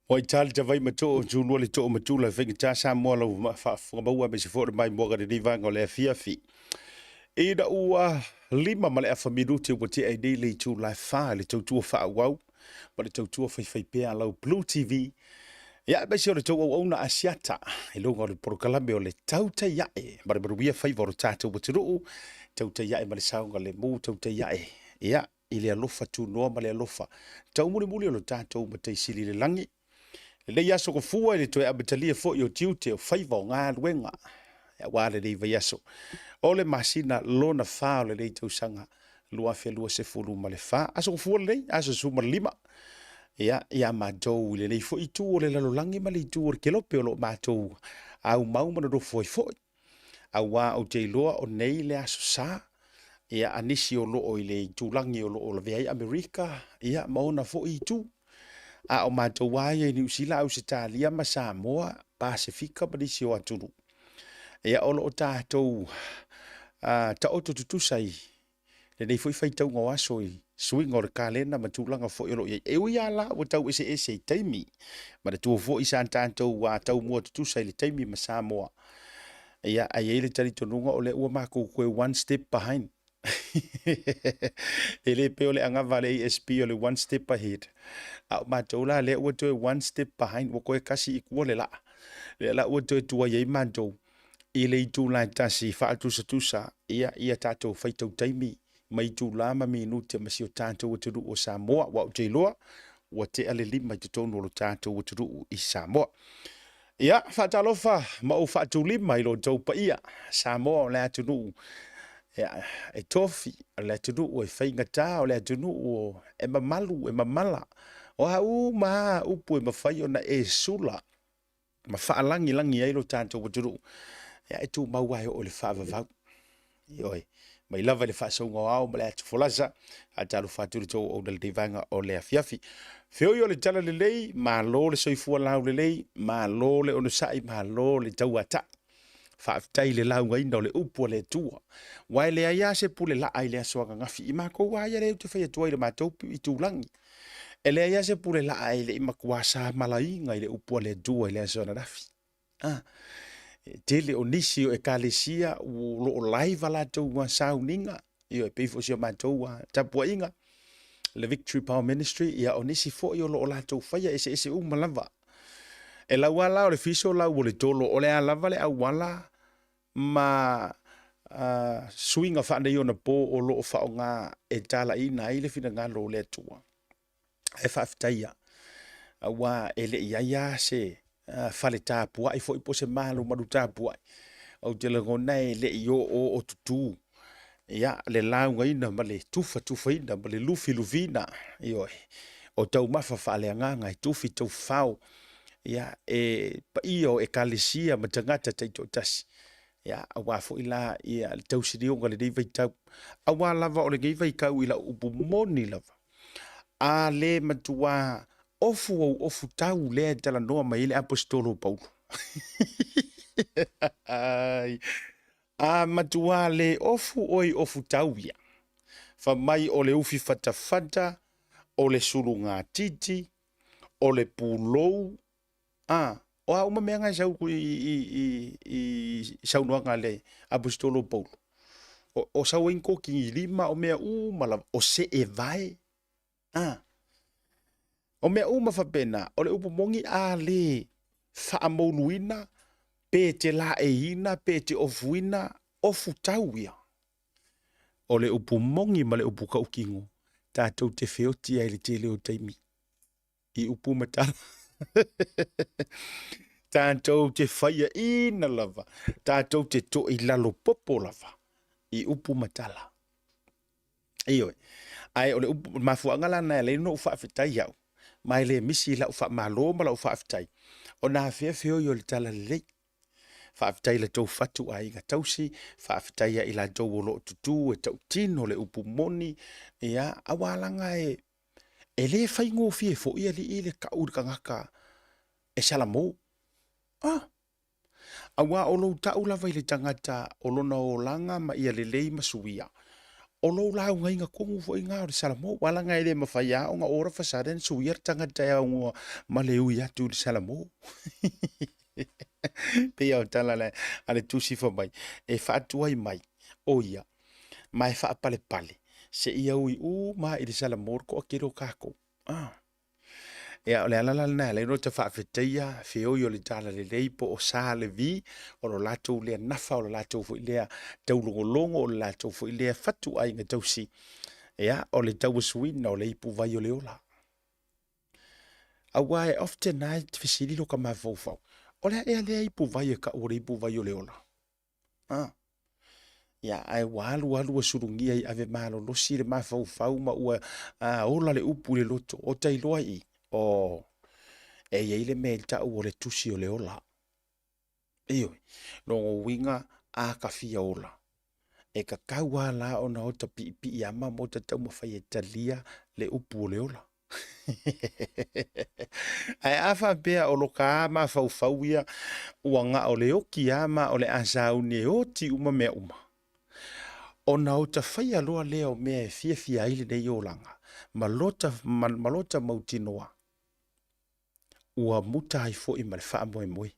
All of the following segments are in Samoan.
Ua itali tavai ma too tulua le too matula e faigata Samoa lau faafofoga maua aemaise foi o le maimoaga i lenei vaega o le afiafi. Ina ua 5 ma le afa minute ua tea ai nei le itula e 4 i le tautua faaauau ma le tautua faifaipea a lau Blue TV. Ia, aemaise o le tou auauna Asiata i luga o le polokalame o le Tautai Ae ma le Manuia Faiva o le tatou atunuu, tautai ae ma le saogalemu, tautai ae ia i le alofa tunoa ma le alofa taumulimuli o lo tatou Matai Sili i le lagi. Lenei aso gafua i le toe amatalia foi o tiute o faiva o galuega aua lenei vaiaso o le masina lona 4 o lenei tausaga 2024. Aso gafua lenei, aso 15 ia ia matou i lenei foi itu o le lalolagi ma le itu o le kelope o lo o matou aumau ma nonofo ai foi. Aua ou te iloa o nei le aso sa ia a nisi o lo o i le itulagi o lo o lavea ai Amerika ia ma ona foi itu. A o matou lava ia i Niu Sila, Ausetalia ma Samoa, Pasefika ma nisi o atunuu, ia o lo o tatou taoto tutusa i lenei foi faitauga o aso i suiga o le kalena ma tulaga foi o lo o i ai. E ui lava la ua tau eseese i taimi, manatua foi sa tatou taumua tutusa i le taimi ma Samoa, ia ae i ai le talitonuga o lea ua matou toe one step behind. E le pei o le agava a le ASP o le one step ahead, a o matou la lea ua toe one step behind, ua toe tasi i tua le laa. Lea la ua toe tuai ai matou i le itula e 1 faatusatusa ia ia tatou faitau taimi ma itula ma minute ma si o tatou atunuu o Samoa. Aua ou te iloa ua tea le 5 i totonu o lo tatou atunuu i Samoa. Ia, faatalofa ma ou faatulima i lo outou paia Samoa o le atunuu ia, e tofi, o le atunuu e faigata, o le atunuu e mamalu, e mamala. O a uma lava upu e mafai ona e sula ma faalagilagi ai lo tatou atunuu, ia e tumau lava e oo i le faavavau. Ioe, mai lava i le faasauga o ao ma le atufolasa, faatalofa atu i le tou auauna i lenei vaega o le afiafi. Feoi o le tala lelei, malo le soifua laulelei, malo le onosai, malo le tauatai. Faafetai i le laugaina o le upu a le Atua. Aua e leai lava se pule laa i le aso ananafi. I matou lava ia lea ou te fai atu ai i le matou itulagi. E leai lava se pule laa e le i matua samalaina i le upu a le Atua i le aso ananafi. Ah, e tele o nisi o ekalesia o lo o live a latou sauniga, ioe, pei foi o si a matou tapuaiga, le Victory Power Ministry, ia o nisi foi o lo o latou faia eseese uma lava. E lau lava la o le fiso lau o le tolo, o le a lava le auala ma suiga faaneionapo o lo o faaaoga e talaiina ai le finagalo o le Atua. Ae faafetai aua e le i ai lava se fale tapuai foi po o se malumalu tapuai. Ou te lagona e le i oo tutū ia le laugaina ma le tufatufaina ma le lufilufiina, ioe, o taumafa faaleagaga e tufi taufao ia e paia o ekalesia ma tagata taitoatasi ia aua foi la ia le tausinioga o lenei vaitau. Aua lava o lenei vaitau i lau upu moni lava, a le matua ofu ou ofu tau lea e talanoa mai ai le Aposetolo o Paulo. A matua le ofu oe i ofu tau ia, fa mai o le ufi fatafata, o le sulugatiti, o le pulou, a o a uma mea na e sau i saunoaga a le Aposetolo o Paulo, o sau ai ni kokinilima, o mea uma lava, o seevae, a o mea uma faapena. O le upu moni, a le faamouluina pe te laeiina pe te ofuina ofu tau ia. O le upu moni ma le upu tautino, tatou te feoti ai i le tele o taimi i upu ma tala. Tatou te faiaina lava, tatou te toilalo popo lava i upu ma tala. Ioe. Ae o le upu, mafuaaga la na e ala ai ona ou faafetai au, ma e le misi i lau faamalo ma lau faafetai, ona afea feoi o le tala lelei. Faafetai i la tou fatu aiga tausi, faafetai ia i latou o lo o tutū e tautino le upu moni, ia, aua laga e le faigofie foi alii le tau i le tagata e salamo. Ah, aua o lou tau lava i le tagata o lona olaga ma ia lelei ma suia. O lou laugaiga tonu foi lena o le Salamo, aua leaga e le mafai lava ona all of a sudden suia le tagata e aunoa ma le ui atu i le Salamo. Pei o le tala a le tusi fai mai, e faatuai mai o ia ma e faapalepale seia ui uma i le Salamo le toatele o tatou. Ah. Ia, o le ala la lena e ala ai ona ota faafetaia feoi o le Talalelei po o Sa Levi, o lo latou lea nafa, o lo latou foi lea taulogologo, o le latou foi lea fatuaiga tausi, ia, o le tauasuina o le ipuvai o le ola. Aua e often lava e fesili lo ta mafaufau, o le a ea lea ipuvai e tau o le ipuvai o le ola? A. Ia, ae ua alu alu ua sulugia i ave malolosi le mafaufau ma ua a, ola le upu i le loto. O ta iloa i, o, e i ai le mea e tau o le tusi o le ola. Ioe, lona uiga a ka fia ola, e tatau lava la ona ota piipii ama ma ota taumafai e talia le upu o le ola. Ae a faapea o lo ka mafaufau ia ua na o le oki lava ma o le a sauni e oti uma mea uma, ona ota faia loa lea o mea e fiafia ai lenei olaga ma lota, ma, ma lota mautinoa, ua muta ai foi ma le faamoemoe.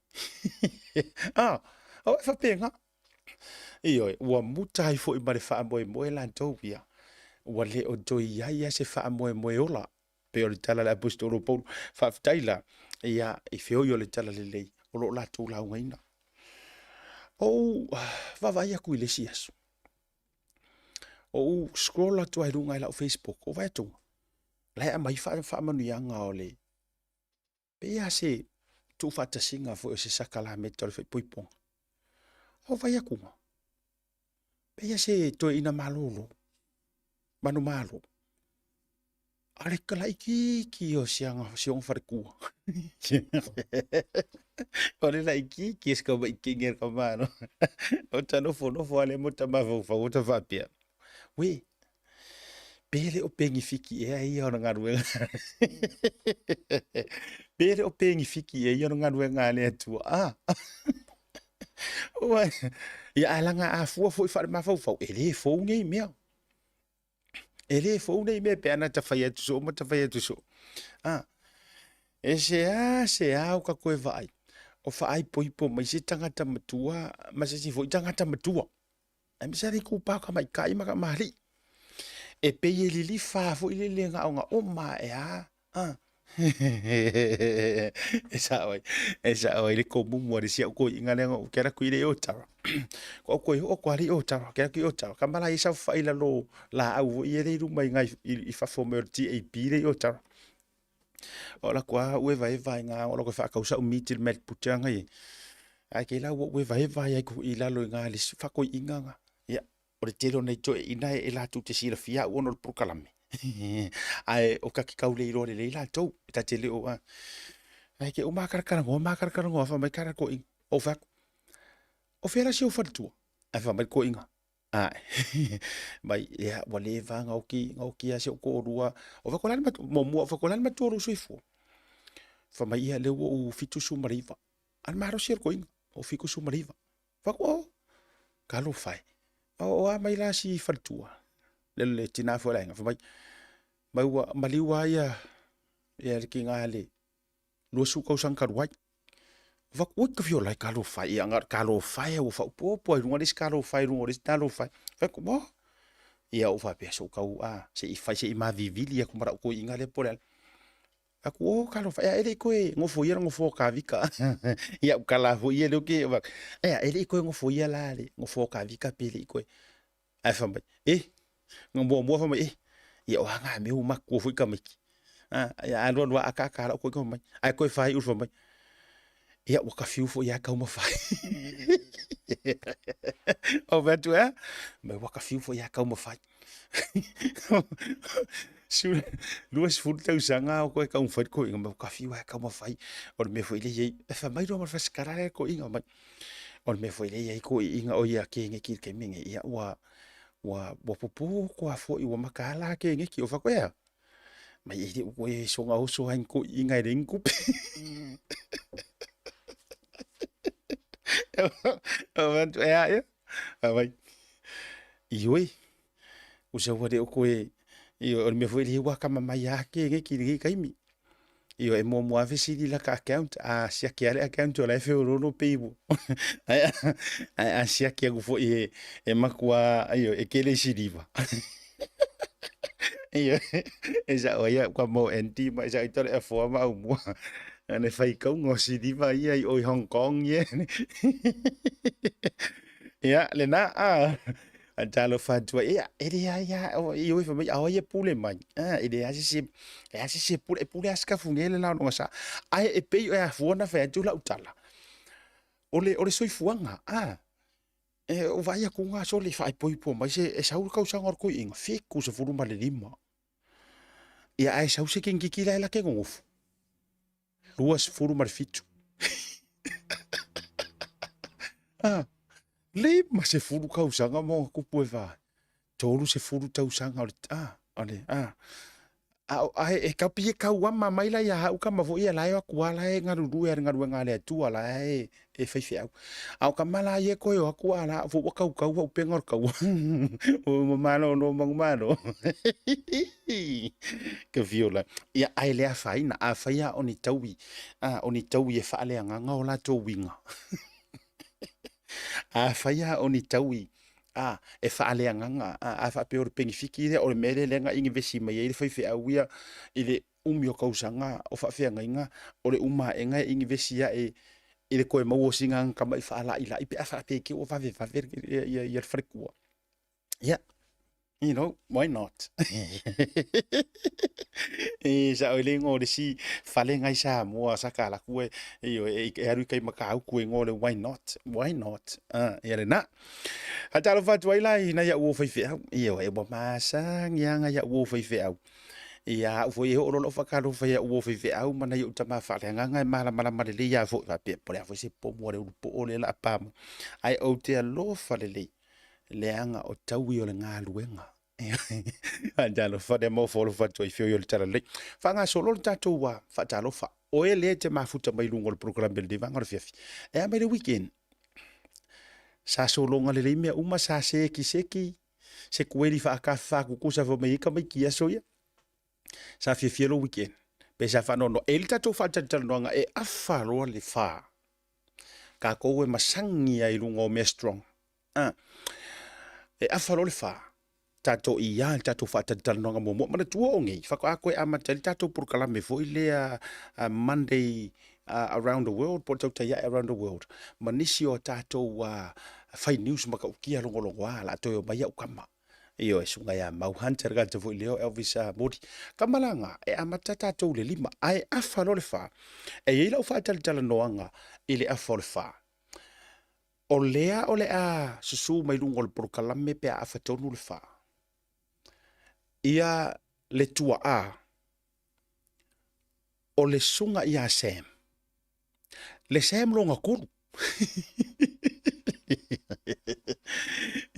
Ah, o e faapena. Ioe, ua muta ai foi ma le faamoemoe latou ia. Ua le o toe i ai lava se faamoemoe ola. Pei o le tala a le Aposetolo Paulo. Faafetai la, ia, i feoi o le Talalelei o lo o latou laugaina. Ou vaavaai atu i le isi aso, ou scroll atu ai luga i lau Facebook, ou vaai atu, la e aumai faamanuiaga o le pei lava se tuufaatasiga foi o se sakalameta o le faaipoipoga. Ou vaai atu, pei lava se toeaina malolo, manumalo, a o le laitiiti o si ona faletua. O le laitiiti o si tamaitiiti o le tamaloa. O ta nofonofo lava lea ma ota mafaufau o ta faapea, Uē, pe le o penifiti ea ia ona galuega. Pe le o penifiti ea ia ona galuega a le Atua. Ah. Ua, ia ae laga a fua foi faale-mafaufau, e le fou nei mea. E le fou nei mea pe ana ta fai atu soo ma ta fai atu soo. Ah. E se a se a o ka koe vaai. O faaipoipo mai se tagata matua ma se isi foi tagata matua. Aemaise lava le itupa o tamaitai ma tamalii. E pei e lilifa foi lele na ona oma ae a, a. E sao ai, e sao ai le komumu a le si au toeaina lea na ou ke alu atu i le Ottawa. Ko au koe oo atu lava i Ottawa, ke alu atu i Ottawa, tama la ia saofai i lalo o laau foi ia lea i luma i ina i fafo mai o le TAB lea i Ottawa. O alu atu lava ou evaeva i ina, o alu atu e faatau sau meat i le mea butcher na i ai. Ae kei la ua ou evaeva ai i lalo i ina i le faatoeaina lena. Ia, o le tele o nai toeaiina e latou te silafia au ona o le polokalame. Ae o ta te tau le iloa lelei latou, e ta te le o, ae ke o makalakalanoa, makalakalanoa, fai mai tala le toeaina. Ou fai atu, o fea la si ou faletua? Ae fai mai le toeaina, Ae, mai, ia, ua leva na oki, na oki lava si ou toalua. O fai atu, o le a le matua, muamua, fai atu, o le a le matua o lou soifua? Fai mai, ia, lea ua ou 79. A o le malosi o le toeaina, ua 79. Fai atu, oh, talofa e. O a mai la si faletua? Le, le tina foi o le aiga, fai mai, mai ua maliu lava ia, ia le tina le 20 tausaga talu ai. Fai atu, oi ka fia ola ai talofa e, ia na o le talofa e ua faaopoopo ai i luga le isi talofa e i luga o le isi talofa e. Fai atu, oh, ia ou faapea, se i ou tau, a, se i fai, se i mavivili atu ma lau toeaina lea po o le a. Fai atu, oh, talofa, ea e le i toe nofoia le nofoa o Kavika. Ia ou tala foi ia lea ou te, ea e le i toe nofoia la le nofoa o Kavika pe le i toe. Ae fai mai, e, na muamua fai mai, e, ia o a ngā mea ua matua foi tamaiti. A, ia alu alu a akaaka lau koe mai. Ae koe whai uru mai. Ia ua ka whiu foi ia kaumawhai. O mea atu ea, mai ua ka whiu foi ia kaumawhai. 20 tausaga o koe kaumawhai le koiga, mai ua ka whiu ia kaumawhai. O le mea foi le iai, e wha mai roa ma le whasikara le koiga mai. O le mea foi lea i ai koiiga o ia kēneki i le taimi lenei, ia ua, ua, ua popo koa foi, ua mataala kēneki. O whako ea, mai e le ua e soga oso ai ni koiiga e leai ni tupe. O atu ea ia, a mai, ioe, Usa ua le o koe, ioe, o le mea foi lea ua akamamai lava ke nei ki lenei taimi. Ioe, e muamua lava fesili i laka account, a siaki lava le account o la e feoloolo pei ua ae ae a siaki atu foi e, e matua, ioe, e tele isi liva. Ioe, e sao ai au kama o Andy ma e sao ai tole afoa ma aumua. Ane faitauga o siliva ia i o i Hong Kong ia. Ia, lena, a. Talofa atu ai, ia, e leai lava, o, ioe fai mai, a o ai e pule mai? A, e leai se isi, e leai se isi e pule, e pule lava si Tafuge le la o lona sa. Ae e pei e afua ona fai atu lau tala, o le, o le soifuaga, a, e, o vaai atu ga sole faaipoipo mai se, e sau le tausaga o le toeaina, 75. Ia ae sau se teineitiiti la e lake nonofo. 27. Ah, 50 tausaga ma ona tupu e fa. 30 tausaga o le, ah, o le, ah. A, a e, e kau pei e tauama mai la ia au kama foi ia la e o atu lava la e galulue a le galuega a le Atua la e, e faifeau. A o kama la ia e toe o atu a la foi ua tautau au upega o le taua. Ua malolo manumalo. Ka fiola. Ia, ae le afaina, afai lava o ni taui, a, o ni taui e faaleagaga o latou uiga. Afai lava o ni taui, a, e faaleagaga, a, a faapea o le penefiti lea, o le mea lea lea na inivesi mai ai le faifeau ia i le umi o tausaga o faafeagaiga, o le uma aega e inivesi ae i le toe maua o sina tamai faalailai pe a faapea i te i ua vavevave ia le faletua. Ia, you know, why not? E sao e le igoa o le isi fale na i Samoa sa ta alu atu e, ioe, e alu i tai Matautu e igoa o le why not? Why not? Ah, ia lena. Faatalofa atu ai la i nai au uo faifeau. Ioe, ua masani lava nai au uo faifeau. Ia au foi e oo loa lau faatalofa i au uo faifeau ma nai ou tama faaleagaga e malamalama lelei lava foi faapea, po o le a foi se pomu a le ulupoo lea o le a pa mai. Ae ou te alofa lelei, leaga o taui o le galuega. Talofa lea ma ofoalofa atu ai feoi o le Talalelei. Faagasolo le tatou faatalofa. O e lea e te mafuta mai luga o le polokalame i lenei vaega o le afiafi. E a mai le weekend? Sa sologa lelei mea uma, sa sekiseki, se kueli faatafa faatutusa fai mai ai tamaiti i aso ia. Sa fiafia lou weekend. Pe sa faanoanoa. E i ai le tatou faatalatalanoaga e afa loa le fa. Tatou e masani lava i luga o mea strong. Ah. E afa loa le fa. Tatou i a le tatou faatalatalanoaga muamua. Manatua o nei, faatoa toe amata ai le tatou polokalame foi lea Monday around the world po o le tautai ae around the world ma nisi o tatou fai news matautia logologoa o le a toe omai au tama. Ioe, susuga ia Mau Hunter, le tagata foi lea o Elvis Modi. Tama la na, e amata tatou i le 5, ae afa loa le 4. E i ai lau faatalatalanoaga i le afa o le 4. O lea o le a susu mai luga o le polokalame pe a afa tonu le 4. Ia le tuaa o le susuga ia Sam. Le Sam lona tolu.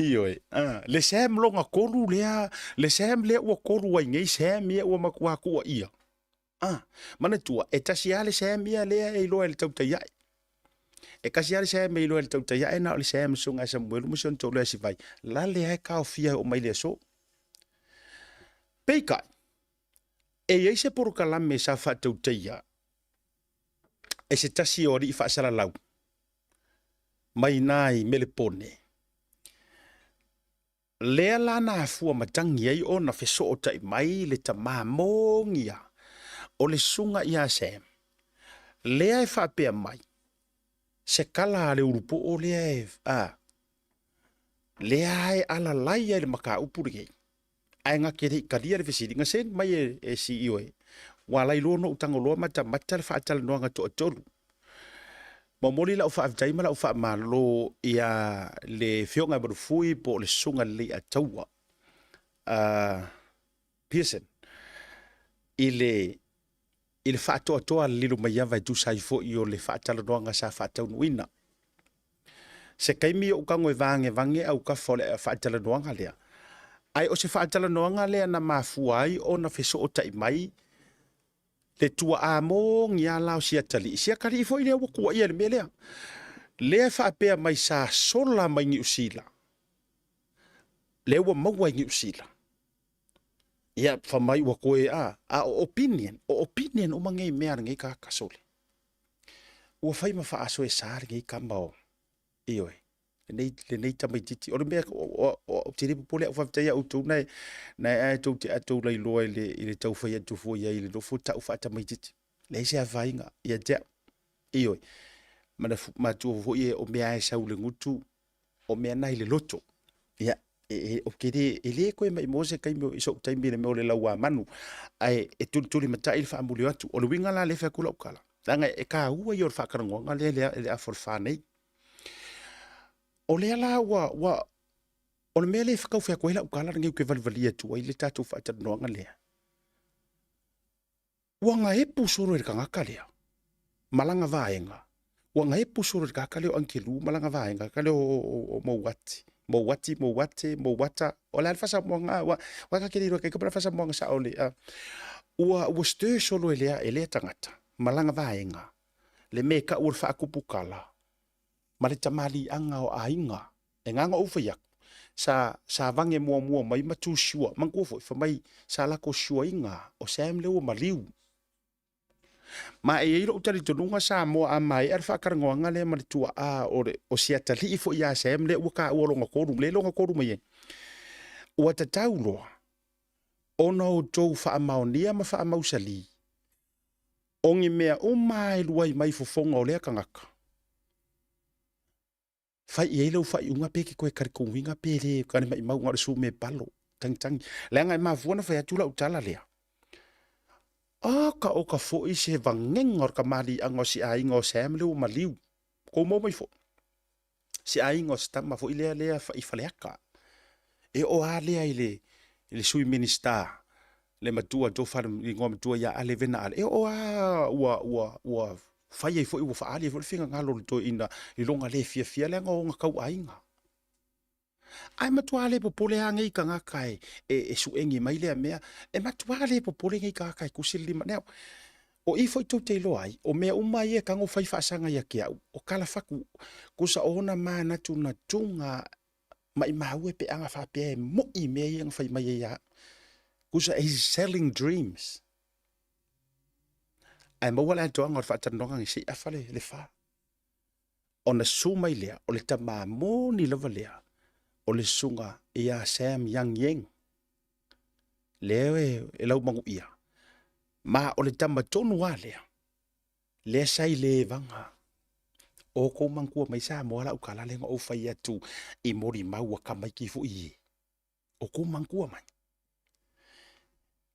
Ioe, ah, le Sam lona tolu lea, le Sam lea ua tolu ai nei Sam ia ua matua tuuaia. Ah, manatua, e tasi lava le Sam ia lea e iloa e le tautai ae. E tasi lava le Sam e iloa e le tautai ae, na o le Sam susuga ia Samuelu ma si ona toalua ia Sivai. Lale lava e taofia e oo mai le aso. Peitai, e i ai se polokalame sa faatautaia e se tasi o alii faasalalau mai ina i Melepone, lea la na afua matagi ai ona fesootai mai le tamā mogia o le susuga ia Sam, lea e faapea mai, se kala a le ulupoo lea e, a, lea e alalai ai le mataupu lenei. Ae na te le i talia le fesili, na send mai e CEO e, ua ala ai loa ona ou tago loa matamata le faatalanoaga toatolu. Momoli lau faafetai ma lau faamalo ia le Afioga ia Malufui po o le Susuga Leiataua Pearson i le i le faatoatoa a le Lilomaiava e tusa ai foi o le faatalanoaga sa faataunuuina. Se taimi ou tago e vagevage autafa o le faatalanoaga lea, ae o se faatalanoaga lea na mafua ai ona fesootai mai le tuaa moni lava la o siatalii, siatalii foi lea ua tuuaia i le mea lea, lea e faapea mai sa sola mai Niu Sila, lea ua maua i Niu Sila. Ia, fa mai ua koe a, a o opinion, o opinion uma ngei mea a lenei tagata sole. Ua fai ma faasoe sa lenei kama o, ioe, lenei, lenei tamaititi. O le mea, ou te le popole au faafetai ia outou na na e tou te atou lailoa i le, i le tau fai atu foi ai i le nofo tau faatamaititi. Leai se afaina ia te au. Ioe, matua foi e o mea e sau i le gutu, o mea na i le loto. Ia, e, ou te le, e le koe mai mo se taimi, i sou taimi i le mea o le lauamanu, ae e tulituli matai le faamuli atu. O le uiga la lea e fai atu lau tala, leaga e taua ia o le faatalanoaga lea i le afa o le fa nei. O lea la ua, ua, o le mea lea e tau fai atu ai lau tala lenei ou te valivalia atu ai le tatou faatalanoaga lea, Ua gaepu solo e le tagata lea ma lana vaega, ua gaepu solo e le tagata lea o Angelu ma lana vaega, le tagata lea o Mouati, Mouati, Mouate, Mouata, o le a le faasamoaga, ua ua ta te le iloa taika po o le a le faasamoaga sao o le, ua ua stir solo e lea e lea tagata ma lana vaega le mea e tau o le faatuputala ma le tamaliiaga o aiga. E na ona ou fai atu, sa, sa vage muamua mai ma tu sure, manatua foi, fai mai sa latou suaina o Sam lea ua maliu. Ma e i ai lou talitonuga Samoa a maea le faatalanoaga lea ma le tuaa o, le, o si atalii foi ia Sam lea ua taua lona tolu, lea lona tolu mai ai, ua tatau loa ona outou faamaonia ma faamausali o ni mea uma e luai mai fofoga o lea tagata, Fai i ai lau faaiuga pe te toe talitonuina pe le, tane maimau na o le sume palo, tagitagi. Leaga e mafua ona fai atu lau tala lea, oka oka foi se vagega o le tamaliiaga o si aiga o Sam lea ua maliu. Tou maua mai foi, si aiga o si tama foi lea lea i Faleata. E oo lava lea i le, i le sui Minista, le matua tofa le igoa matua ia Ale Vena Ale, e oo lava ua, ua, ua fai ai foi, ua faaali ai foi le finagalo o le toeaina i lona le fiafia leaga o ona tauaiga. Ae matua le popole lava nei tagata e, e, e suegi mai lea mea, e matua le popole nei tagata e tusi le lima. Now, o i foi tou te iloa ai, o mea uma ia e tago fai faasaga ia te au, o tala fatu, tusa o ona manatunatuga maimau e pe ana faapea e mo'i mea ia na fai mai ai ia au. Tusa, he's selling dreams. Ae maua le atoaga o le faatalanoaga nei, se i afa le, le fa. Ona susu mai lea, o le tamā moni lava lea, o le susuga ia Sam Yang Yeng, lea e, e laumanuia. Ma o le tama tonu lava lea, lea sa i le evaga. O kou manatua mai Samoa lau tala lea na ou fai atu i molimau a tamaiti foi e. O kou manatua mai.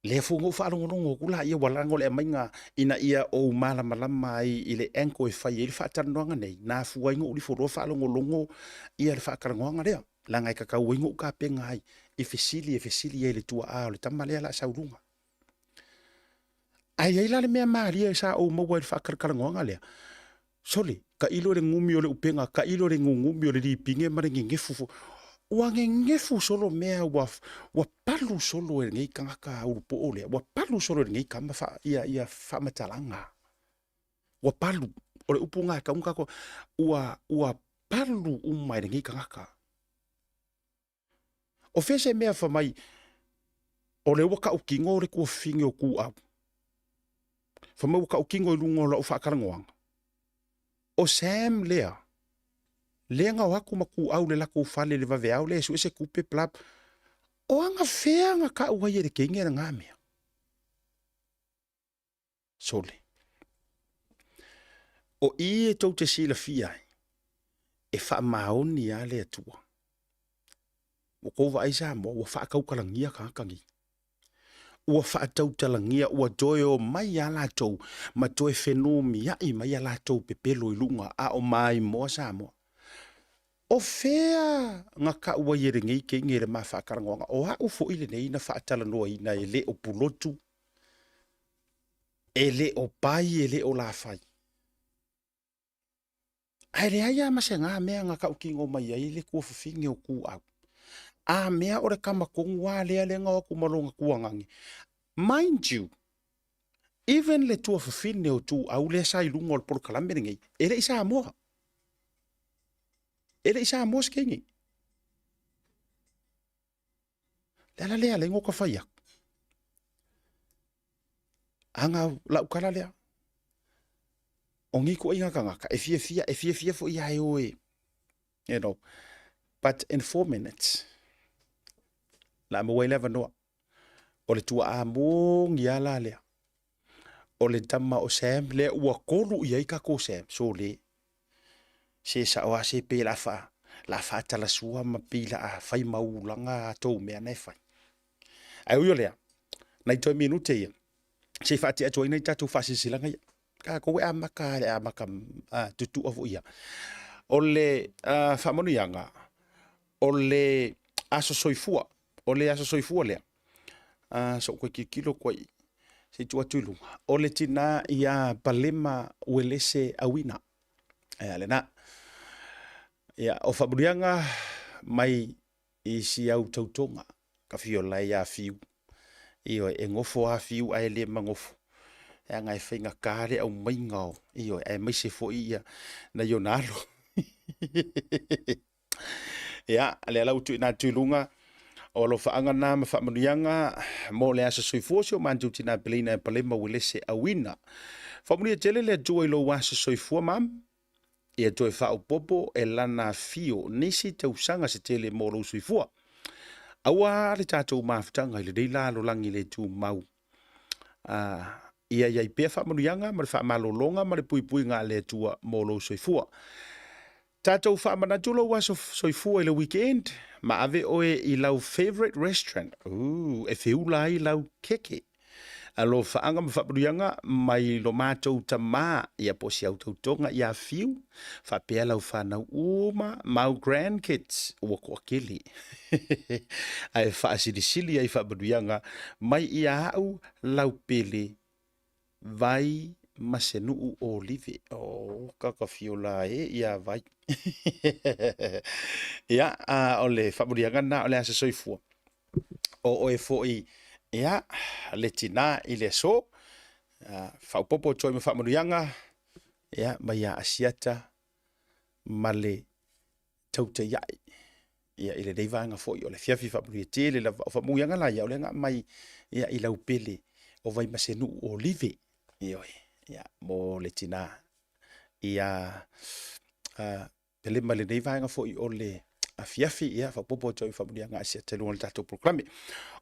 Lea foi na ou faalogologo atu laia ua laga o le aumaiga ina ia ou malamalama ai i le angle e fai ai le faatalanoaga nei, na afua ai ona ou lifoloa faalogologo ia le faatalanoaga lea, leaga e tatau ai ona ou tapena ai i fesili e fesili ai i le tuaa o le tama lea o le a sau i luga. Ae i ai la le mea malie sa ou maua i le faatalatalanoaga lea, sole, tailo i le gumi o le upega, tailo i le gugumi o le lipine ma le nenefu foi. Ua nenefu solo mea ua, ua palu solo e lenei tagata ulupoo lea, ua palu solo e lenei tama fa, ia, ia faamatalaga. Ua palu, o le upu lena e tatau ona tatou, ua, ua palu uma e lenei tagata. O fea se mea fa mai, o lea ua tautino le tuafafine o Tuau, fa mai ua tautino i luga o lau faatalanoaga, o Sam lea, lea na o atu ma Tuau i le latou fale i le vaveao lea e sue se tupe bla, o agafea na tau ai e le teine lena mea? Sole. O i e tou te silafia ai, e faamaoni lava le Atua. Ua tou vaai Samoa, ua faatautalagia tagata nei. Ua faatautalagia, ua toe omai lava latou ma toe fenumiai mai a latou pepelo i luga, a o maimoa Samoa. O fea na tau ai e lenei teine i le ma faatalanoaga? O au foi lenei na faatalanoaina e le o Pulotu, e le o Pai, e le o Lafai. Ae leai lava ma se ga mea na tautino mai ai le tuafafine o Tuau. A mea o le tama tonu lava lea lea na o atu ma lona tuagane. Mind you, even le tuafafine o Tuau lea sa i luga o le polokalame lenei, e le i Samoa. E le i Samoa se teine. Le ala lea ala ai ona fai atu. Aga lau tala lea, o nei ituaiga tagata e fiafia, e fiafia foi ia e o e, you know, but in 4 minutes, la maua ai le avanoa. O le tuaa moni lava la lea. O le tama o Sam lea ua 3 i ai tatou Sam, sole. Se sao lava se pe la fa la faatalasua ma pei la a fai maulaga a tou mea na e fai. Ae ui o lea, nai toe minute ia, se i faatea atu ai nai tatou faasilasilaga ia. Tatou e amata le amata tutua foi ia. O le faamanuiaga, o le aso soifua, o le aso soifua lea, so ou toe tilotilo atu ai se i tuu atu i luga, o le tina ia Palema Uelese Auina. Ia lena. Ia, o faamanuiaga mai i si au tautoga, ka fiola ia Fiu. Ioe, e nofo lava Fiu ae le manofo. E aga e faigata le aumaiga o, ioe, aemaise foi ia nai ona alo. Ia, lea la ua tuuina atu i luga o alofaaga na ma faamanuiaga mo le aso soifua o si o matou tina peleina e Palema Uelese Auina. Faamanuia tele le Atua i lou aso soifua, mam. Ia toe faaopoopo e lana afio nisi tausaga se tele mo lou soifua. Aua le tatou mafutaga i lenei lalolagi le tumau. Ia i ai pea faamanuiaga ma le faamalologa ma le puipuiga a le Atua mo lou soifua. Tatou faamanatu lou aso soifua i le weekend ma ave oe i lau favourite restaurant. Ooh, e feula ai lau keke. Alofaaga ma faamanuiaga mai lo matou tamā ia po o si au tautoga ia Fiu, faapea lau fanau uma ma au grandkids ua toatele. Ae faasilisili ai faamanuiaga mai ia au lau pele Vai ma se nuu olive. Oh, kaka fiola e ia Vai. Ia, a o le faamanuiaga lena o le aso soifua. O oe foi, ia, le tina i le aso, faaopoopo atu ai ma faamanuiaga, ia, mai ia Asiata ma le Tautaiai. Ia, i lenei vaega foi o le afiafi faamanuia tele lava. O faamanuiaga la ia, o lea na aumai ia, i lau pele o Vaimasenuu Olive. Ioe, ia, mo le tina ia Pelema i lenei vaega foi o le afiafi, ia, faaopoopo atu ai ma faamanuiaga a Asiata i luga o le tatou polokalame.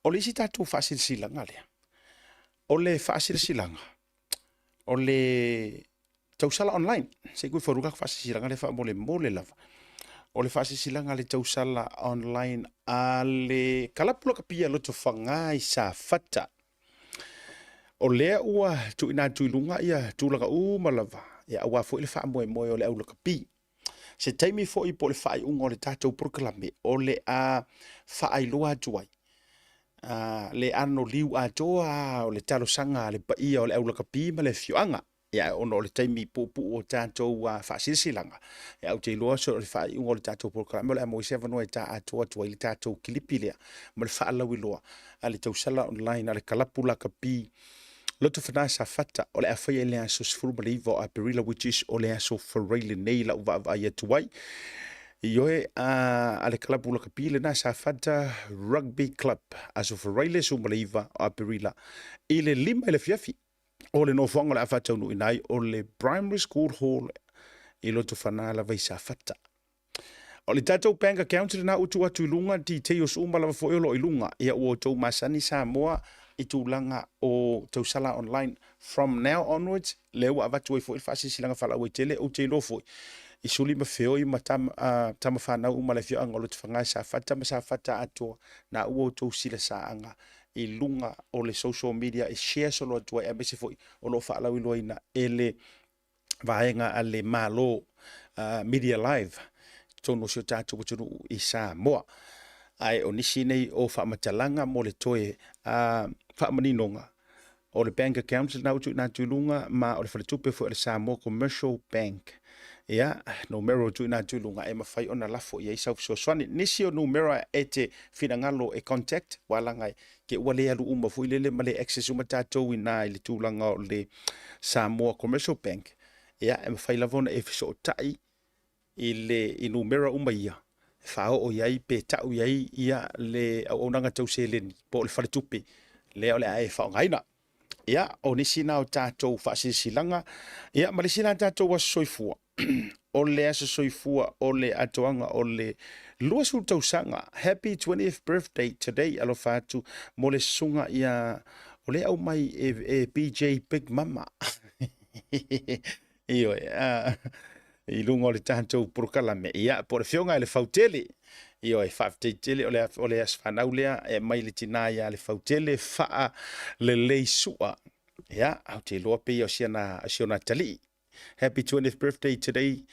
O le isi tatou faasilasilaga lea, o le faasilasilaga o le tausala online. Se i toe faru ka faasilasilaga lea faamolemole lava. O le faasilasilaga a le tausala online a le Kalapu Lakapi a Lotofaga i Safata. O lea ua tuuina atu i luga ia tulaga uma lava, ia aua foi le faamoemoe o le au lakapi. Se taimi foi po o le faaiuga o le tatou polokalame o le a faailoa atu ai le ano liu atoa o le talosaga a le paia o le au lakapi ma le afioaga. Ia, ae ona o le taimi puupuu o tatou faasilasilaga, ia, ou te iloa so o le faaiuga o le tatou polokalame o le a maua ai se avanoa e ta atoa atu ai le tatou kilipi lea ma le faalauiloa a le tausala online a le Kalapu Lakapi Lotofaga Safata o le a faia i le aso 19 o Aperila, which is o le aso Faraile nei lau vaavaai atu ai. Ioe, a le Kalapu Lakapi lena Safata Rugby Club, aso Faraile 19 o Aperila i le 5 i le afiafi. O le nofoaga o le a faataunuuina ai o le Primary School Hall i Lotofaga lava i Safata. O le tatou bank account lena ua tuu atu i luga, details uma lava foi o lo o i luga. Ia ua outou masani Samoa i tulaga o tausala online. From now onwards, lea ua avatu ai foi le faasilasilaga faalauaitele, ou te iloa foi i suli ma feoi ma tama fanau uma a le afioaga o Lotofaga i Safata ma Safata atoa, na ua outou silasaaga i luga o le social media e share solo atu ai, aemaise foi o lo o faalauiloaina e le vaega a le Malo Media Live totonu o si o tatou atunuu i Samoa. Ae o nisi nei o faamatalaga mo le toe faamaninoga o le bank account lena ua tuuina atu i luga, ma o le faletupe foi o le Samoa Commercial Bank. Ia, numera ua tuuina atu i luga e mafai ona lafo i ai sau fesoasoani. Nisi o numera e te finagalo e contact, ua laga e te ua le alu uma foi lele ma le access uma tatou i na i le tulaga o le Samoa Commercial Bank. Ia, e mafai lava ona e fesootai i le i numera uma ia e faaoo i ai pe tau i ai ia le auaunaga tau seleni po o le faletupe lea o le a e faaaogaina. Ia, o nisi na o tatou faasilasilaga, ia ma le isi la tatou aso soifua, o le aso soifua o le atoaga o le 20 tausaga. Happy 20th birthday today, alofa atu mo le susuga ia o le aumai e BJ Big Mama. Ioe, i luga o le tatou polokalame, ia, po o le afioga i le Fautele. Ioe, faafetai tele, o le aso fanau lea e aumai le tina ia le Fautele Faalelei Sua. Ia, ou te iloa pei o si ona atalii. Happy 20th birthday today.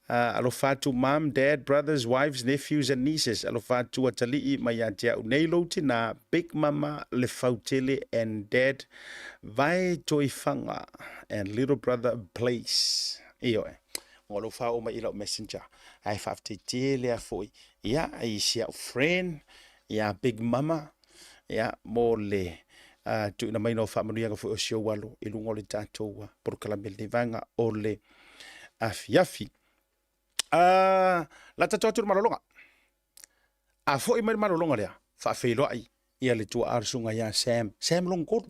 Alofa atu mom, dad, brothers, wives, nephews and nieces. Alofa atu atalii mai ia te au nei lou tina, Big Mama Le Fautele and Dad Vae Toifaga and little brother Blaise. Ioe, o lou faaoo mai i lau messenger. Ae faafetai tele lava foi ia i si au friend ia Big Mama ia mo le tuuina mai o faamanuiaga foi o si ou alo i luga o le tatou polokalame lenei vaega o le afiafi. La tatou atu le malologa. A foi mai le malologa lea, faafeiloai ia le tuaa o le susuga ia Sam, Sam Longolu,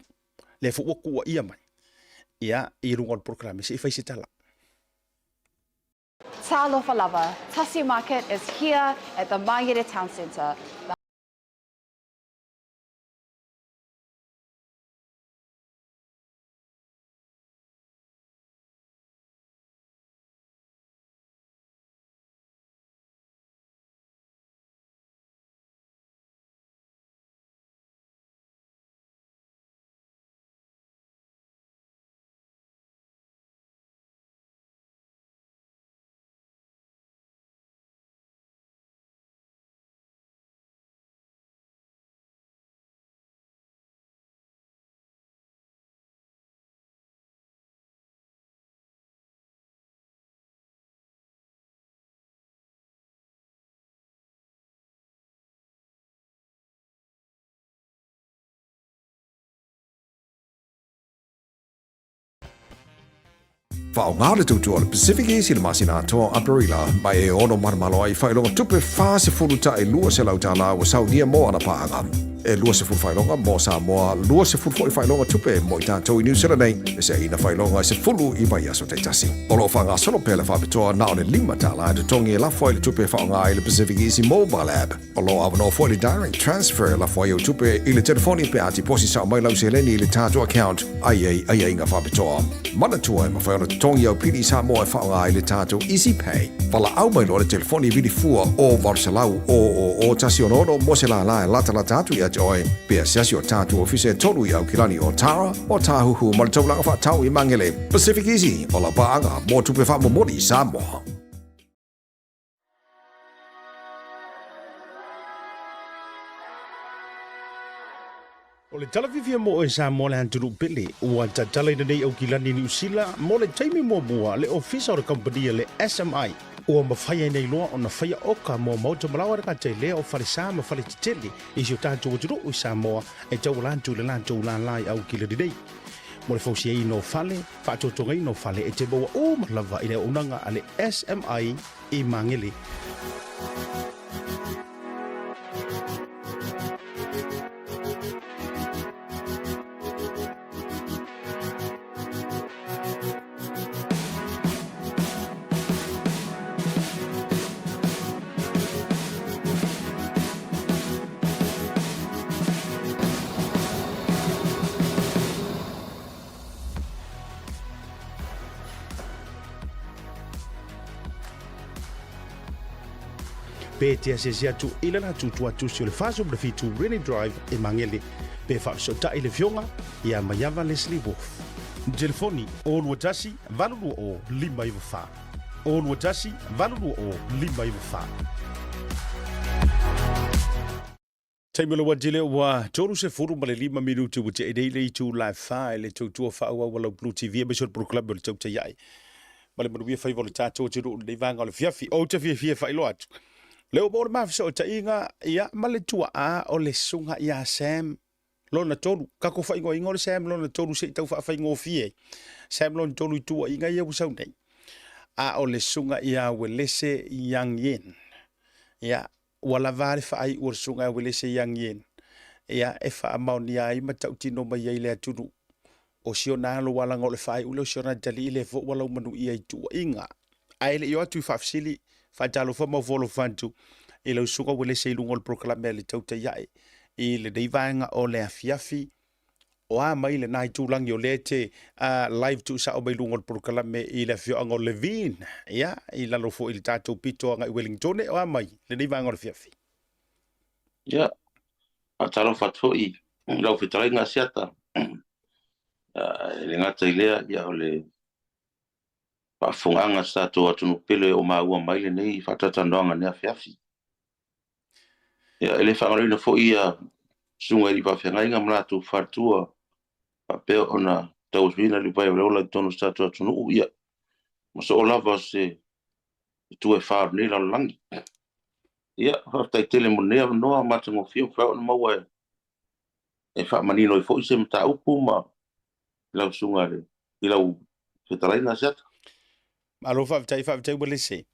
lea foi ua tuuaia mai ia i luga o le polokalame, se i fai se tala. Talofa lava, Tasi Market is here at the Mangere Town Centre. The Faaaoga le tautua o le Pacific Easy i le masina atoa o Aperila, ma e ono manomano ai i faailoga tupe 40 ta'i 200 tālā ua saunia mo ana paaga. E 20 faailoga mo Samoa, 20 foi faailoga tupe mo i tatou i Niu Sila nei, e seaina faailoga e 10 i vaiaso taitasi. O lo o faagasolo pea le faapitoa na o le 5 tālā e totogi e lafo ai le tupe e faaaoga ai le Pacific Easy Mobile App. O lo o avanoa foi le Direct Transfer e lafo ai au tupe i le telefoni pe a tiposi sao mai lau seleni i le tatou account a i ai aiaiga faapitoa. Manatua e mafai ona totogi au pili i Samoa e faaaoga ai le tatou Easy Pay. Valaau mai loa le telefoni vili fua o 800 000 166 mo se lālā e latalata atu ia te oe pe asiasi o tatou ofisa e tolu i Aukilani o Tara, o Tāhuhu ma le Taulaga Faatau i Magele. Pacific Easy, o lau paaga mo tupe faamomoli i Samoa. O le tala fiafia mo oe Samoa le atunuu pele, ua tatalaina nei Aukilani Niu Sila mo le taimi muamua le ofisa o le kamupani a le SMI. Ua mafai ai nei loa ona faia oka mo maota malaoa le gata i lea o falesa ma faletetele i si o tatou atunuu i Samoa e tauala atu i le latou lālā i Aukilani nei. Mo le fausiaina o fale, faatotogaina o fale e te maua uma lava i le auaunaga a le SMI i Magele. Pe te asiasi atu i le latou tuatusi o le 47 Rennie Drive i Magele, pe faafesootai le Afioga ia Maiava Leslie Wolfe. Telefoni, 021 820 594. 021 820 594. Taimi o le uatele ua 35 minuti ua tea nei le itu la e fa i le tautua faaauau a lau Blue TV aemaise o le polokalame o le Tautai Ae ma le manuia faiva o le tatou atunuu i lenei vaega o le afiafi. Ou te fiafia e faailoa atu le ua maua le ma fesootaiga ia ma le tuaa o le susuga ia Sam lona tolu. Tatou faaigoaina o le Sam lona tolu se i tau faafaigofie ai. Sam lona tolu i tuuaiga ia ua sau nei. A o le susuga ia Welese Yang Yen. Ia, Ua lava le faaiu o le Susuga ia Uelese Young Yen, ia, e faamaonia ai ma tautino mai ai le atunuu. O si ona alo ua laga o le faaiu lea o si ona atalii lea foi ua laumanuia i tuuaiga. Ae le i o atu i faafesili, faatalofa ma ofo alofa atu i lau susuga Uelese i luga o le polokalame a le Tautai Ae i lenei vaega o le afiafi. O a mai lena itulagi o lea e te live tuusao mai luga o le polokalame i le afioaga o Levin, ia, i lalo foi i le tatou pito agai Wellingtone, o a mai lenei vaega o le afiafi? Ia, faatalofa atu foi i lau fetalaiga Asiata. E le gata i lea, ia, o le faafofogaaga a si tatou atunuu pele o maua mai lenei faatalatalanoaga i lenei afiafi. Ia, e le faagaloina foi ia susuga i alii faafeagaiga ma latou faletua faapea ona tauasuina le vai o le ola i totonu o si tatou atunuu, ia, ma soo lava se itu e fa o lenei lalolagi. Ia, faafetai tele mo lenei avanoa matagofie ua mafai ona maua e faamanino ai foi se mataupu ma lau susuga i lau fetalaiga Asiata. Malo faafetai, faafetai Uelese.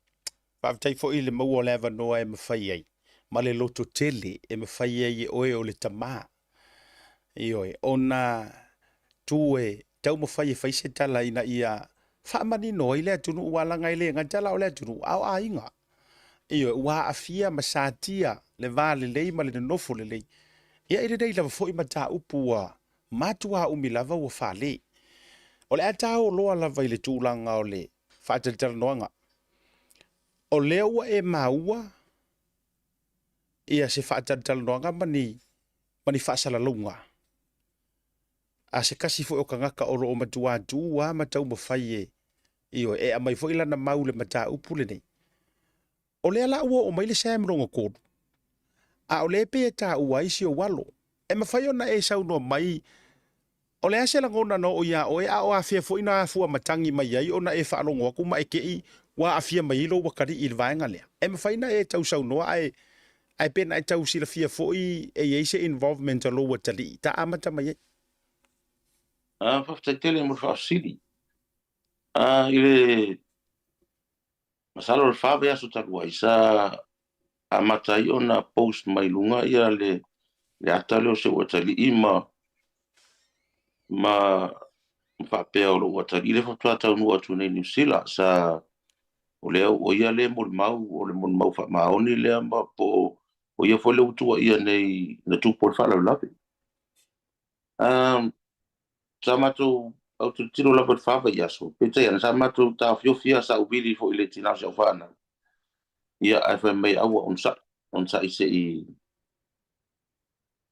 Faafetai foi i le maua o le avanoa e mafai ai, ma le loto tele e mafai ai e oe o le tama. Ioe, ona tu e taumafai e fai se tala ina ia faamanino ai le atunuu, ua laga e le gata la o le atunuu, a o aiga. Ioe, ua aafia ma satia le va lelei ma le nonofo lelei. Ia, i lenei lava foi mataupu ua matuā umi lava ua fale. O le a taoo loa lava i le tulaga o le faatalatalanoaga. O lea ua e maua ia se faatalatalanoaga ma ni ma ni faasalalauga a se kasi foi o tagata o lo o matuā tu lava ma taumafai e, ioe, e aumai foi lana mau i le mataupu lenei. O lea la ua oo mai le Sam lona tolu, a o lea e pei e taua ai si ou alo. E mafai ona e saunoa mai, o le a se lagona na oo iā oe, a o afea foi na afua matagi mai ai ona e faalogo atu ma e te i ua aafia mai ai lou atalii i le vaega lea? E mafai ona e tausaunoa ae ae pe na e tau silafia foi e i ai se involvement a lou atalii ta amata mai ai? Faafetai tele mo le faafesili. I le masalo o le fa vaiaso talu ai, sa amata ai ona post mai luga ia le ata lea o si ou atalii ma ma faapea o lou atalii lea faatoa taunuu atu nei i Niu Sila. Sa o lea o ia lea molimau, o le molimau faamaoni lea ma po o ia foi lea ua tuuaia nei na tupu o le faalavelave. Sa matou autilotilo lava i le fa vaiaso, peitai ane sa matou taofiofi lava, sa ou vili foi i le tina o si au fanau. Ia, ae fai mai aua, onosai, onosai se i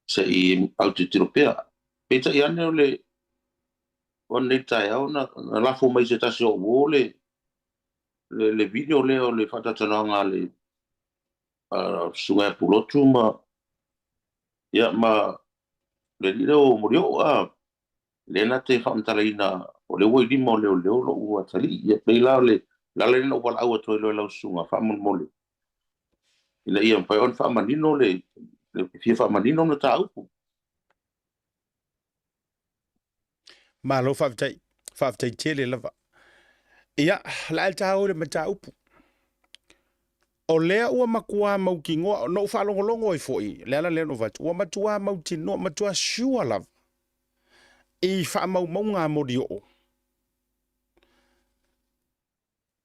se i autilotilo pea. Peitai ane o le o nei taeao na lafo mai se tasi o uo le le video lea o le faatalatalanoaga a le susuga ia Pulotu ma ia ma le alii lea o Molioo, a lea na te faamatalaina o lea ua i lima o leoleo lou atalii. Ia pei la o le ala lea na ou valaau atu ai loa i lau susuga faamolemole, ina ia mafai ona faamanino le fia faamanino le mataupu. Malo faafetai, faafetai tele lava. Ia, o le a taua le mataupu. O lea ua matua mautinoa, na ou faalogologo ai foi, le ala lea na ou fai atu, ua matua mautinoa, matua sure lava i faamaumauga a Molioo.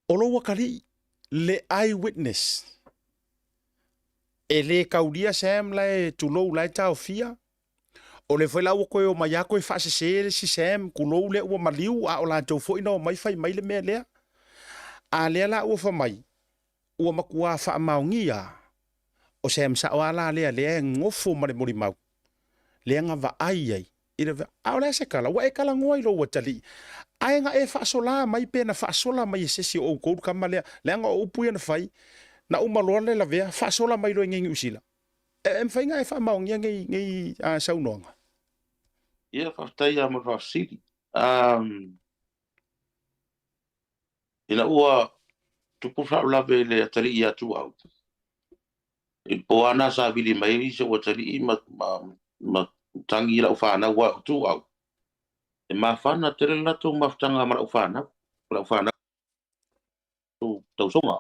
O lou atalii, le eyewitness, e le taulia Sam la e tulou la e taofia, o lea foi la ua toe omai lava toe faasese le isi Sam, tulou lea ua maliu, a o latou foi na omai fai mai le mea lea. A lea la ua fai mai, ua matua faamaonia o Sam sao lava la lea lea e nofo ma le molimau, lea na vaai ai i le, a o le a se tala, ua e talanoa i lou atalii, ae na e faasola mai pe na faasola mai e se isi o outou le tama lea, leaga o upu ia na fai, na uma loa le lavea, faasola mai loa i nei Niu Sila. E mafai ona e faamaonia nei, nei saunoaga? Ia, faafetai lava mo le faafesili. Ina ua tupu le faalavelave i le atalii ia Tuau, i le po lava lena sa vili mai ai si ou atalii ma, ma, ma tagi i lau fanau aua o Tuau, e mafana tele le latou mafutaga ma lau fanau, lau fanau tausoga.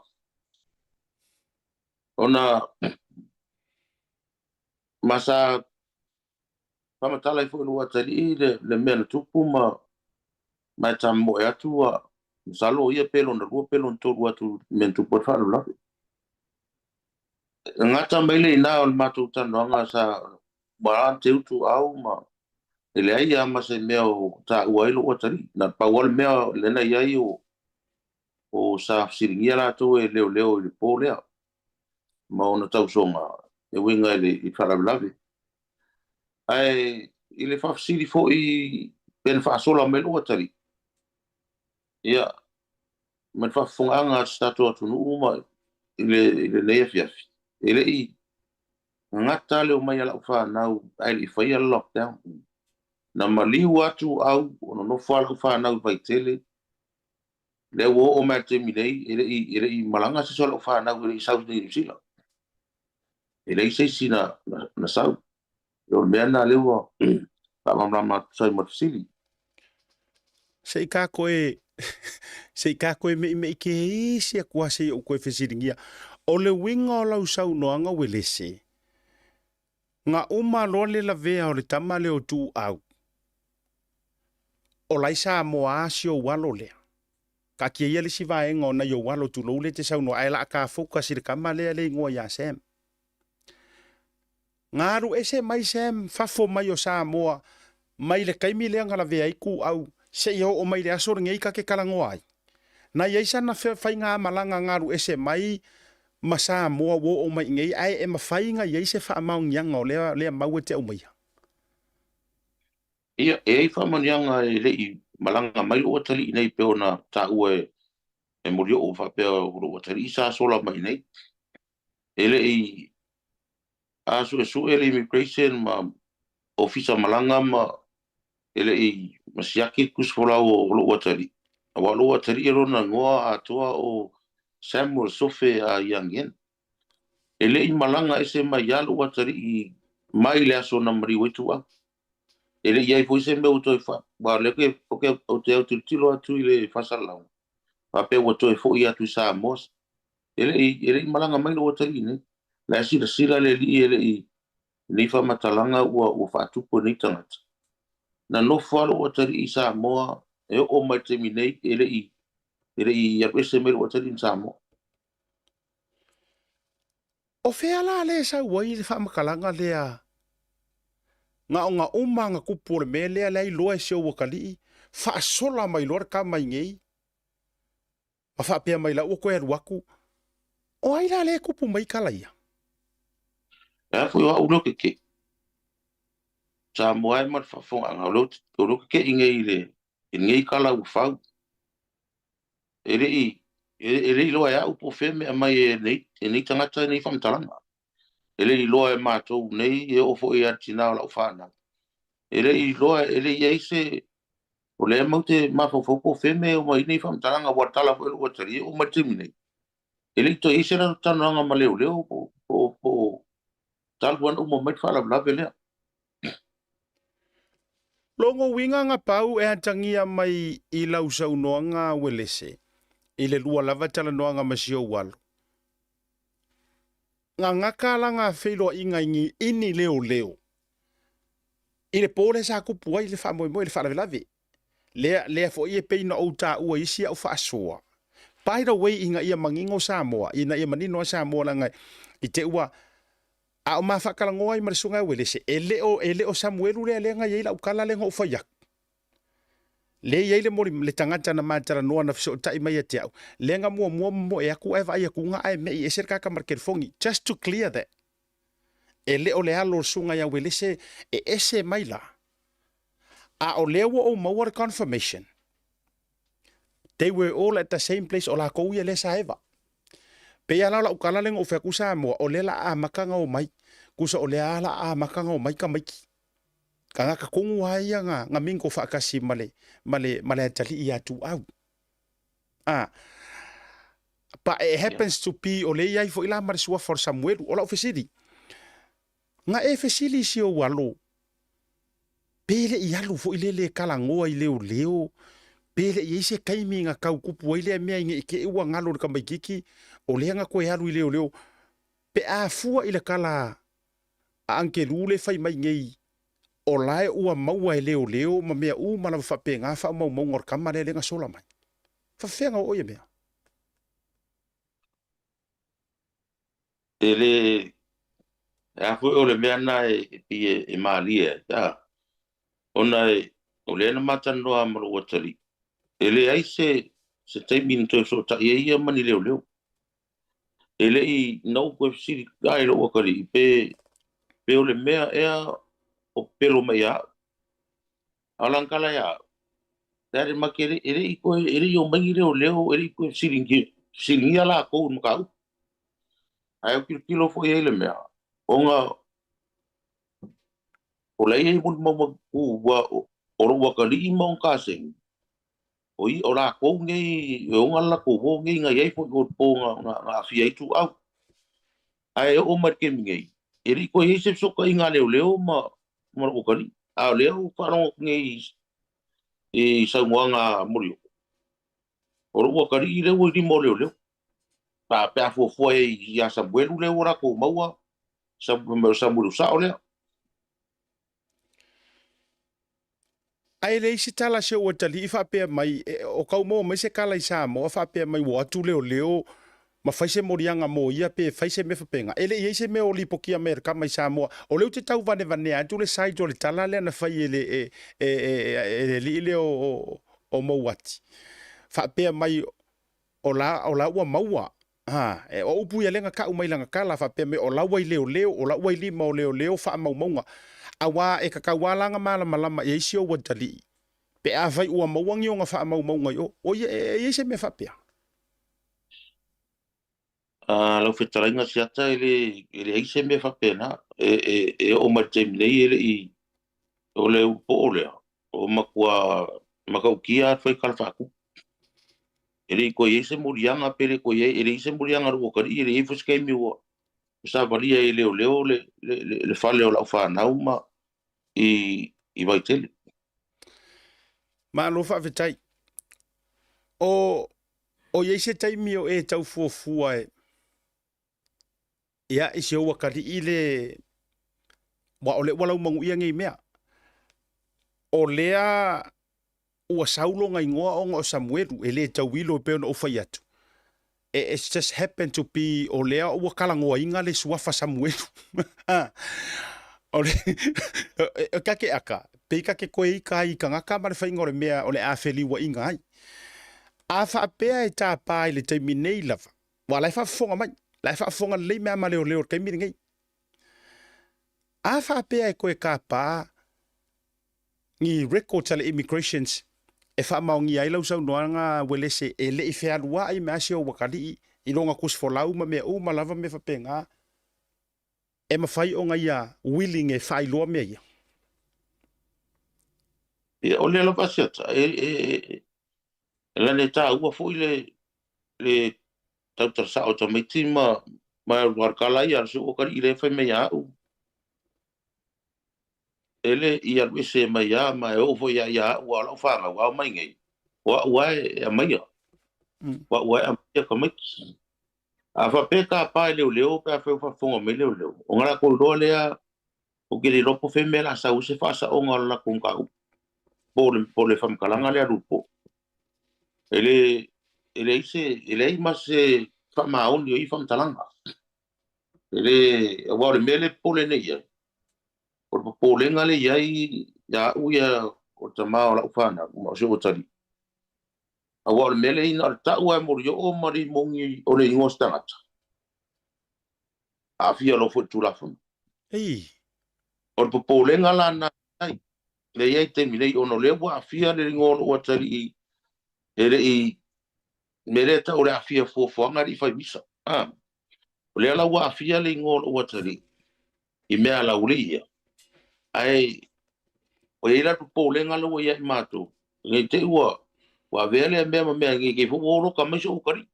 Ona ma sa faamatala ai foi i lou atalii le mea na tupu ma Ma e tamomoe atu ua masalo o ia pe lona lua pe lona tolu atu i mea na tupu ai le faalavelave. E gata mai le iina o le matou talanoaga sa ua teu tuuau ma e leai lava ma se mea o taua ai lou atalii. Na pau lava le mea lea na i ai o sa fesiligia latou e leoleo i le po lea ma ona tausoga e uiga i le faalavelave. Ae i le faafesili foi pe na faasola mai lou atalii, ia, ma le faafofogaaga a si tatou atunuu ma i lenei afiafi, e le i gata le omai a lau fanau ae le i faia le lockdown. Na maliu atu au o nonofo lava lau fanau i Vaitele, lea ua oo mai i le taimi nei, e le i malaga se isi o lau fanau, e le i sau i Niu Sila. E leai se isi na sau. O le mea lena lea ua faamalamalama atu sai ma le fesili. Se i ka koe me'i ke isi aku ase i ou koe fesiligia. O le uiga o lau saunoaga Uelese, ga uma loa le lavea o le tama lea o Tuuau, o lai Samoa a si ou alo lea. Taatia ia le isi vaega o nai ou alo tulou le te saunoa ae laa ka focus i le kama lea le igoa ia Sam. Ga alu ese mai Sam fafo mai o Samoa mai le taimi lea na lavea ai Tuuau seia oo mai le aso lenei ka te talanoa ai. Na i ai sana faigamalaga ga alu ese mai ma Samoa ua oo mai iinei ae e mafai na i ai se faamaoniaga o lea mau e te aumaia. Ia, e ai faamaoniaga e le i malaga mai lou atalii nei pe ona taua e molioo faapea o lou atalii sa sola mai nei. E le i a suesue le immigration ma ofisa malaga ma e le i masiaki le tusifolau o lou atalii. Aua o lou atalii e lona igoa atoa o Samuel Sofe a Iangien. E le i malaga ese mai ia lou atalii mai le aso na maliu ai Tuuau. E le i ai foi se mea ua toe fa, ua lea ou te autilotilo atu i le faasalalauga, faapea ua toe foi atu i Samoa. E le i malaga mai lou atalii nei. La e silasila le alii e le i nei faamatalaga ua faatupu e nei tagata. Na nofo lava lou atalii i Samoa e oo mai le taimi nei, e le i alu ese mai lou atalii i Samoa. O fea la le sau ai le faamatalaga lea ga o ga uma ga tupu o le mea lea le iloa e si ou atalii faasola mai loa le kama i nei ma faapea mai la ua koe alu atu o ai la le tupu mai kala ia. E a foi o au leo keke. Samoa e ma le faafofogaaga o leo keke'i nei i lenei kala ua fau. E le i iloa e au po o fea mea mai e nei tagata nei faamatalaga. E le i iloa e matou nei e oo foi ia le tina o lau fanau. E le i iloa, e le i ai se o lea mau te mafaufau po o fea mea e oo mai nei faamatalaga ua tala foi lou atalii e oo mai le taimi nei. E le i toe i ai se latou talanoaga ma leoleo po o talu ana uma mai le faalavelave lea. Logo uiga ga pau e atagia mai i lau saunoaga Uelese i le lua lava talanoaga ma si ou alo. Ga gata la feiloaiga i ini leoleo i le po lea sa tupu ai le faamoemoe le faalavelave. Lea foi e pei na ou taua isi au faasoa. By the way, ina ia manino Samoa, ina ia manino a Samoa laga i te ua a o mafaakalagoa ai ma le susuga Uelese, e le o Samuelu lea ga i ai lau kala lea na ou fai atu. Le i ai le moli le tagata na matalanoa na fesootai mai ia te au. Lea ga muamua momoe atu ae vaai atu ga ae mei ese le kaka ma le telefoni. Just to clear that. E le o le alo o le susuga ia Uelese e ese mai la. A o lea ua ou maua le confirmation. They were all at the same place o lakou ia lea sa eva. Pe ia la o lau kala lea na ou fai atu Samoa, o lea la a amata o mai. Kusa o lea la a amata o mai ka maiki. Ka ngaka kongu a ia nga mingo faakasi ma le atalii ia Tuuau. Ah, but it happens to be o le iai foi la ma le suafa o le Samuelu. O lau fesili. Nga e fesili si ou alo. Pe le i alu foi le kalagoa i leo leo. Pe le i ai se taimi nga kau kupu ai lea mea i nge i ke ua ngalo le kamaikiki. O lea nga koe alu i leo leo. Pe a fua i le kala a ankelu le fai mai nei. O la e ua maua e leoleo ma mea uma lava faapena faamaumauga o le tama lea lea na sola mai. Faafefea ona oo ia mea? E le, e a foi o le mea lena e pei e malie ai, a, ona e, o lea na ma talanoa ma lou atalii, e leai se taimi na toe fesootai ai ia ma ni leoleo. E le i, na ou toe fesili lava i lou atalii, pe o le mea ea o pepelo mai ia au. A o lana tala ia au, le ma te e le i toe, e le i omai ni leoleo, e le i toe fesiligia latou i le mataupu. Ae ou tilotilo foi i ai i le mea, ona o la e i ai molimau mautu, ua o lou atalii ma ona kasegi, o i, o latou nei e ona le latou uo nei na i ai foi i o i le po na aafia ai Ituau. Ae oo mai i le taimi nei, e le i toe i ai se fesootaiga a leoleo ma lou atalii. A o lea ua faalogo atu nei i saunoaga a Molioo, o lou atalii lea ua i lima o leoleo. Pe a fuafua i ia Samuelu lea ua latou maua, o Samuelu sao lea. Ae leai se tala a si ou atalii faapea mai, o tau maua mai se tala i Samoa faapea mai ua o atu leoleo ma fai se moliaga mo ia pe fai se mea faapena. E le i i ai se mea o lipotia mai e le tama i Samoa. O lea ou te tau vanevanea atu le side o le tala lea na fai e le e e e le alii lea o Mouati faapea mai o la o la ua maua ha e o upu ia lea na tau mai lana tala faapea mai o la ua i leoleo o la ua i lima o leoleo faamaumauga auā e tatau lava la ona malamalama i ai si ou atalii pe afai ua maua ni ona faamaumauga i o o ia e i ai se mea faapea. A lau fetalaiga Siata e le e leai se mea faapena. E oo mai i le taimi nei e le i o le upu lea o matua matautia lava le fai tala faatupu. E le i toe i ai se moliaga pe le toe i ai, e leai se moliaga a lou atalii, e leai foi se taimi ua savalia ai e leoleo le fale o lau fanau ma i Vaitele. Malo faafetai. O i ai se taimi o e tau fuafua e ia i si ou atalii le aua o lea ua laumanuia nei mea. O lea ua sau lona igoa ona o Samuelu, e le tauilo e pei ona ou fai atu. It's just happened to be o lea ua talanoaina le suafa Samuelu. O le ka ke aka, pei ka ke koe ika ai i tagata ma le faiga o le mea o le a feliuaina ai. A faapea e tapa i le taimi nei lava, aua la e faafofoga mai, la e faafofoga lelei mea ma leoleo i le taimi lenei. A faapea e toe tapa ni records a le immigrations e faamaonia ai lau saunoaga Uelese e le i fealuai mai lava si ou atalii i lona tusifolau ma mea uma lava mea faapena, e mafai ona ia willing e faailoa mea ia. Ia, o lea lava Asiata, e lana e taua foi le tautala sao o tamaiti ma alualukala ia, si ou atalii lea e fai mai ia au, e le i alu ese mai a, ma e oo foi ia ia au, a o lau fanau, a o mai nei, o au lava e aumaia. O au lava e aumaia tamaiti. A faapea tapa e leoleo pe afai ua faafofoga mai leoleo, ona latou iloa lea, ou te le iloa po o fea mea o le a sau ai se faasaoga o le latou mataupu, po o le faamatalaga lea a Lupo. E le, e leai se, e leai ma se faamaoni o ia faamatalaga. E le, aua o le mea lea e popole nei i ai, o le popolega lea e i ai ia au ia o le tama o lau fanau ma o si ou atalii, aua o le mea lea na o le tau lava e Molioo ma Limoni o le igoa o se tagata, aafia loa foi i le Tulafono. Ei. O le popolega la lena e i ai, lea e i ai i le taimi nei, ona o lea ua aafia le igoa o lou atalii e le i, mea lea e tau o le aafia fuafuaga e le i fai visa. O lea la ua aafia le igoa o lou atalii i mea a lauli ia. Ae o i ai la le popolega lea ua i ai matou, nei te i ua avea lea mea ma mea nei te i foi ua oloka mai si ou atalii.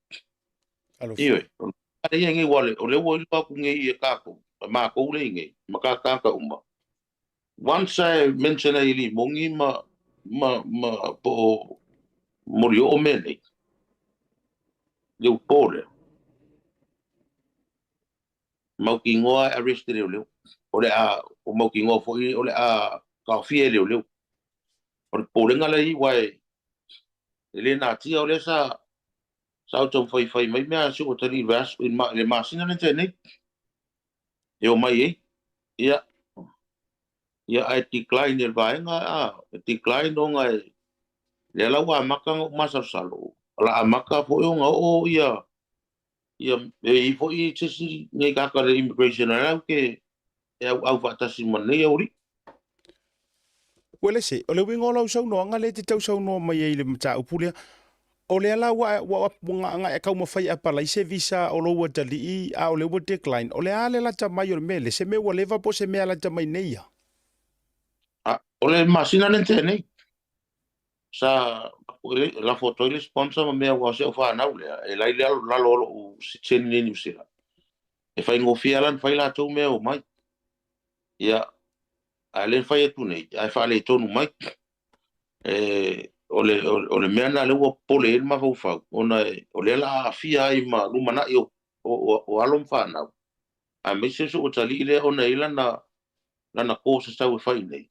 Alofa. Ioe, o le ia nei, o lea ua iloa atu nei e tatou, e matou lea i nei, ma tagata uma. Once I mention ai Limoni ma po o Molioo mea nei, le upo lea, mautinoa e arrest e leoleo. O le a, o mautinoa foi o le a taofia e leoleo. O le popolega lea i aua e le natia o lea sa sa ou taumafai mai mea a si ou atalii i le vaiaso i le masina lea na tea nei e omai ai. Ia, ia ae decline e le vaega e decline ona e lea la ua amata ona ou masalosalo, o le a amata foi ona oo ia ia e i ai foi se isi nei tagata o le immigration o la ou te e auau faatasi ma nei aualii. Uelese, o le uiga o lau saunoaga lea e te tausaunoa mai ai i le mataupu lea, o lea la ua ua ua e taumafai e apalai se visa o lou atalii a o lea ua decline, o le a le lata mai o le mea lea? Se mea ua leva po o se mea lata mai nei ia? A, o le masina lea na tea nei, sa lafo atu ai le sponsor ma mea aua o si au fanau lea, e la i lalo o lou sitisen i Niu Sila. E faigofie la ona fai latou mea e omai. Ia, a o lea na fai atu nei, ae faaletonu mai. E, o le, o le mea lena lea ua popole ai le mafaufau, ona o lea o le a aafia ai ma lumanai o alo ma fanau, aemaise o si ou atalii lea ona e i ai lana course e sau e fai i inei.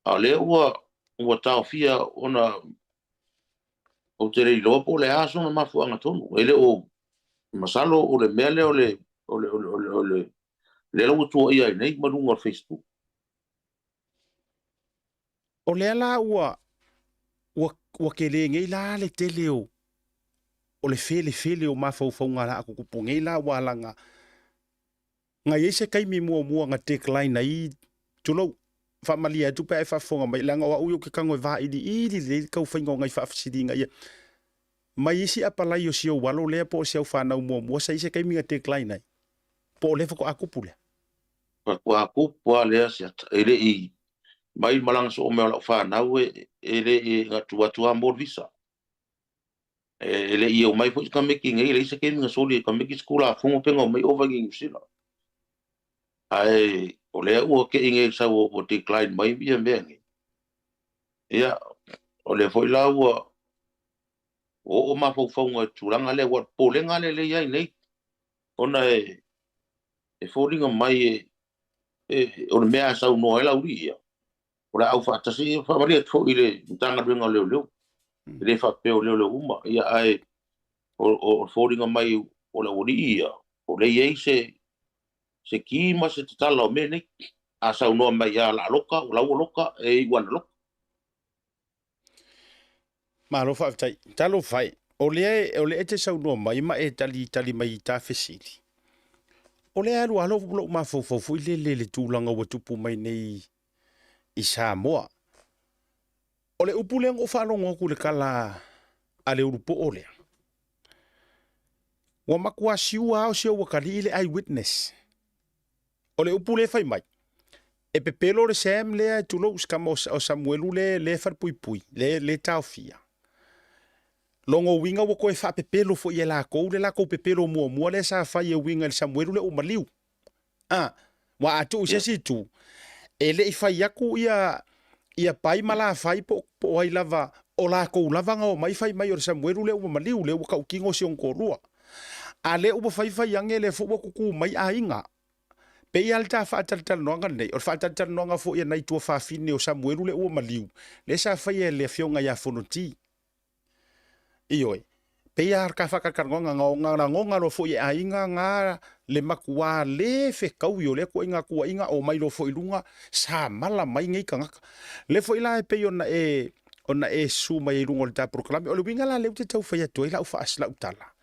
A o lea ua taofia ona ou te le iloa po o le a sona mafuaaga tonu. E le o masalo o le mea lea o le o le o le o le, o le lea la ua tuuaia ai nei ma luga o le Facebook. O lea la ua tele nei la le tele o le felefele o mafaufauga la a tutupu nei la ua alaga na i ai se taimi muamua na decline ai, tulou, faamalie atu pe a e faafofoga mai, leaga o au ia ou te tago e vailiili lelei le taufaiga o nai faafesiliga ia mai isi apalai o si ou alo lea po o si au fanau muamua sa i se taimi na decline ai, po o lea faatoa tupu lea? Faatoa tupu lava lea siata. E le i mai malaga soo mai o lau fanau e le i na tuu atu lava mo le visa. E le i omai foi si tamaiti nei, e leai se taimi na soli e tamaiti se Tulafono pe na omai ova i Niu Sila. Ae o lea ua tei nei i le sau ua decline mai ia mea nei. Ia, o lea foi la ua oo mafaufauga i le tulaga lea, aua o le popolega lea e i ai nei, ona e foliga mai o le mea a saunoa ai Laulii ia, o le a aufaatasi, faamalie atu foi i le Matagaluega o Leoleo, e le faapea o leoleo uma, ia ae o le foliga mai o le aualii ia, o lea e i ai se ki ma se tatala o mea nei. A saunoa mai ia o le a loka, o la ua loka, e iu lava ina loka. Malo faafetai. Talofa e, o lea o lea e te saunoa mai ma e talitali mai i ta fesili. O lea e alu lava lou mafaufau foi lele i le tulaga ua tupu mai nei i Samoa. O le upu lea na ou faalogo atu i le tala a le ulupoo lea, ua matua siua lava o si ou atalii le eyewitness. O le upu lea e fai mai, e pepelo le Sam lea e tulou si tama o Samuelu lea e falepuipui, lea e taofia. Logo uiga ua toe faapepelo foi e latou le latou pepelo muamua lea sa fai e uiga i le Samuelu lea ua maliu. A, ua a tuu i se isi itu, e le i fai atu ia Pai ma Lafai po o ai lava, o latou lava na omai fai mai o le Samuelu lea ua maliu, lea ua tautino si ona toalua. A lea ua faifai ane lea foi ua tutu mai aiga. Pei lava le ta faatalatalanoaga lenei, o le faatalatalanoaga foi a nai tuafafine o Samuelu lea ua maliu, lea sa faia e le afioga ia Fonoti. Ioe, pei lava le ta faatalatalanoaga, na lagona loa foi e aiga na le matua le fetaui o lea tuuaiga tuuaiga, omai loa foi i luga, sa mala mai nei tagata. Lea foi la e pei ona e ona e susu mai ai i luga o le ta polokalame. O le uiga la lea ou te tau fai atu ai lau lau tala,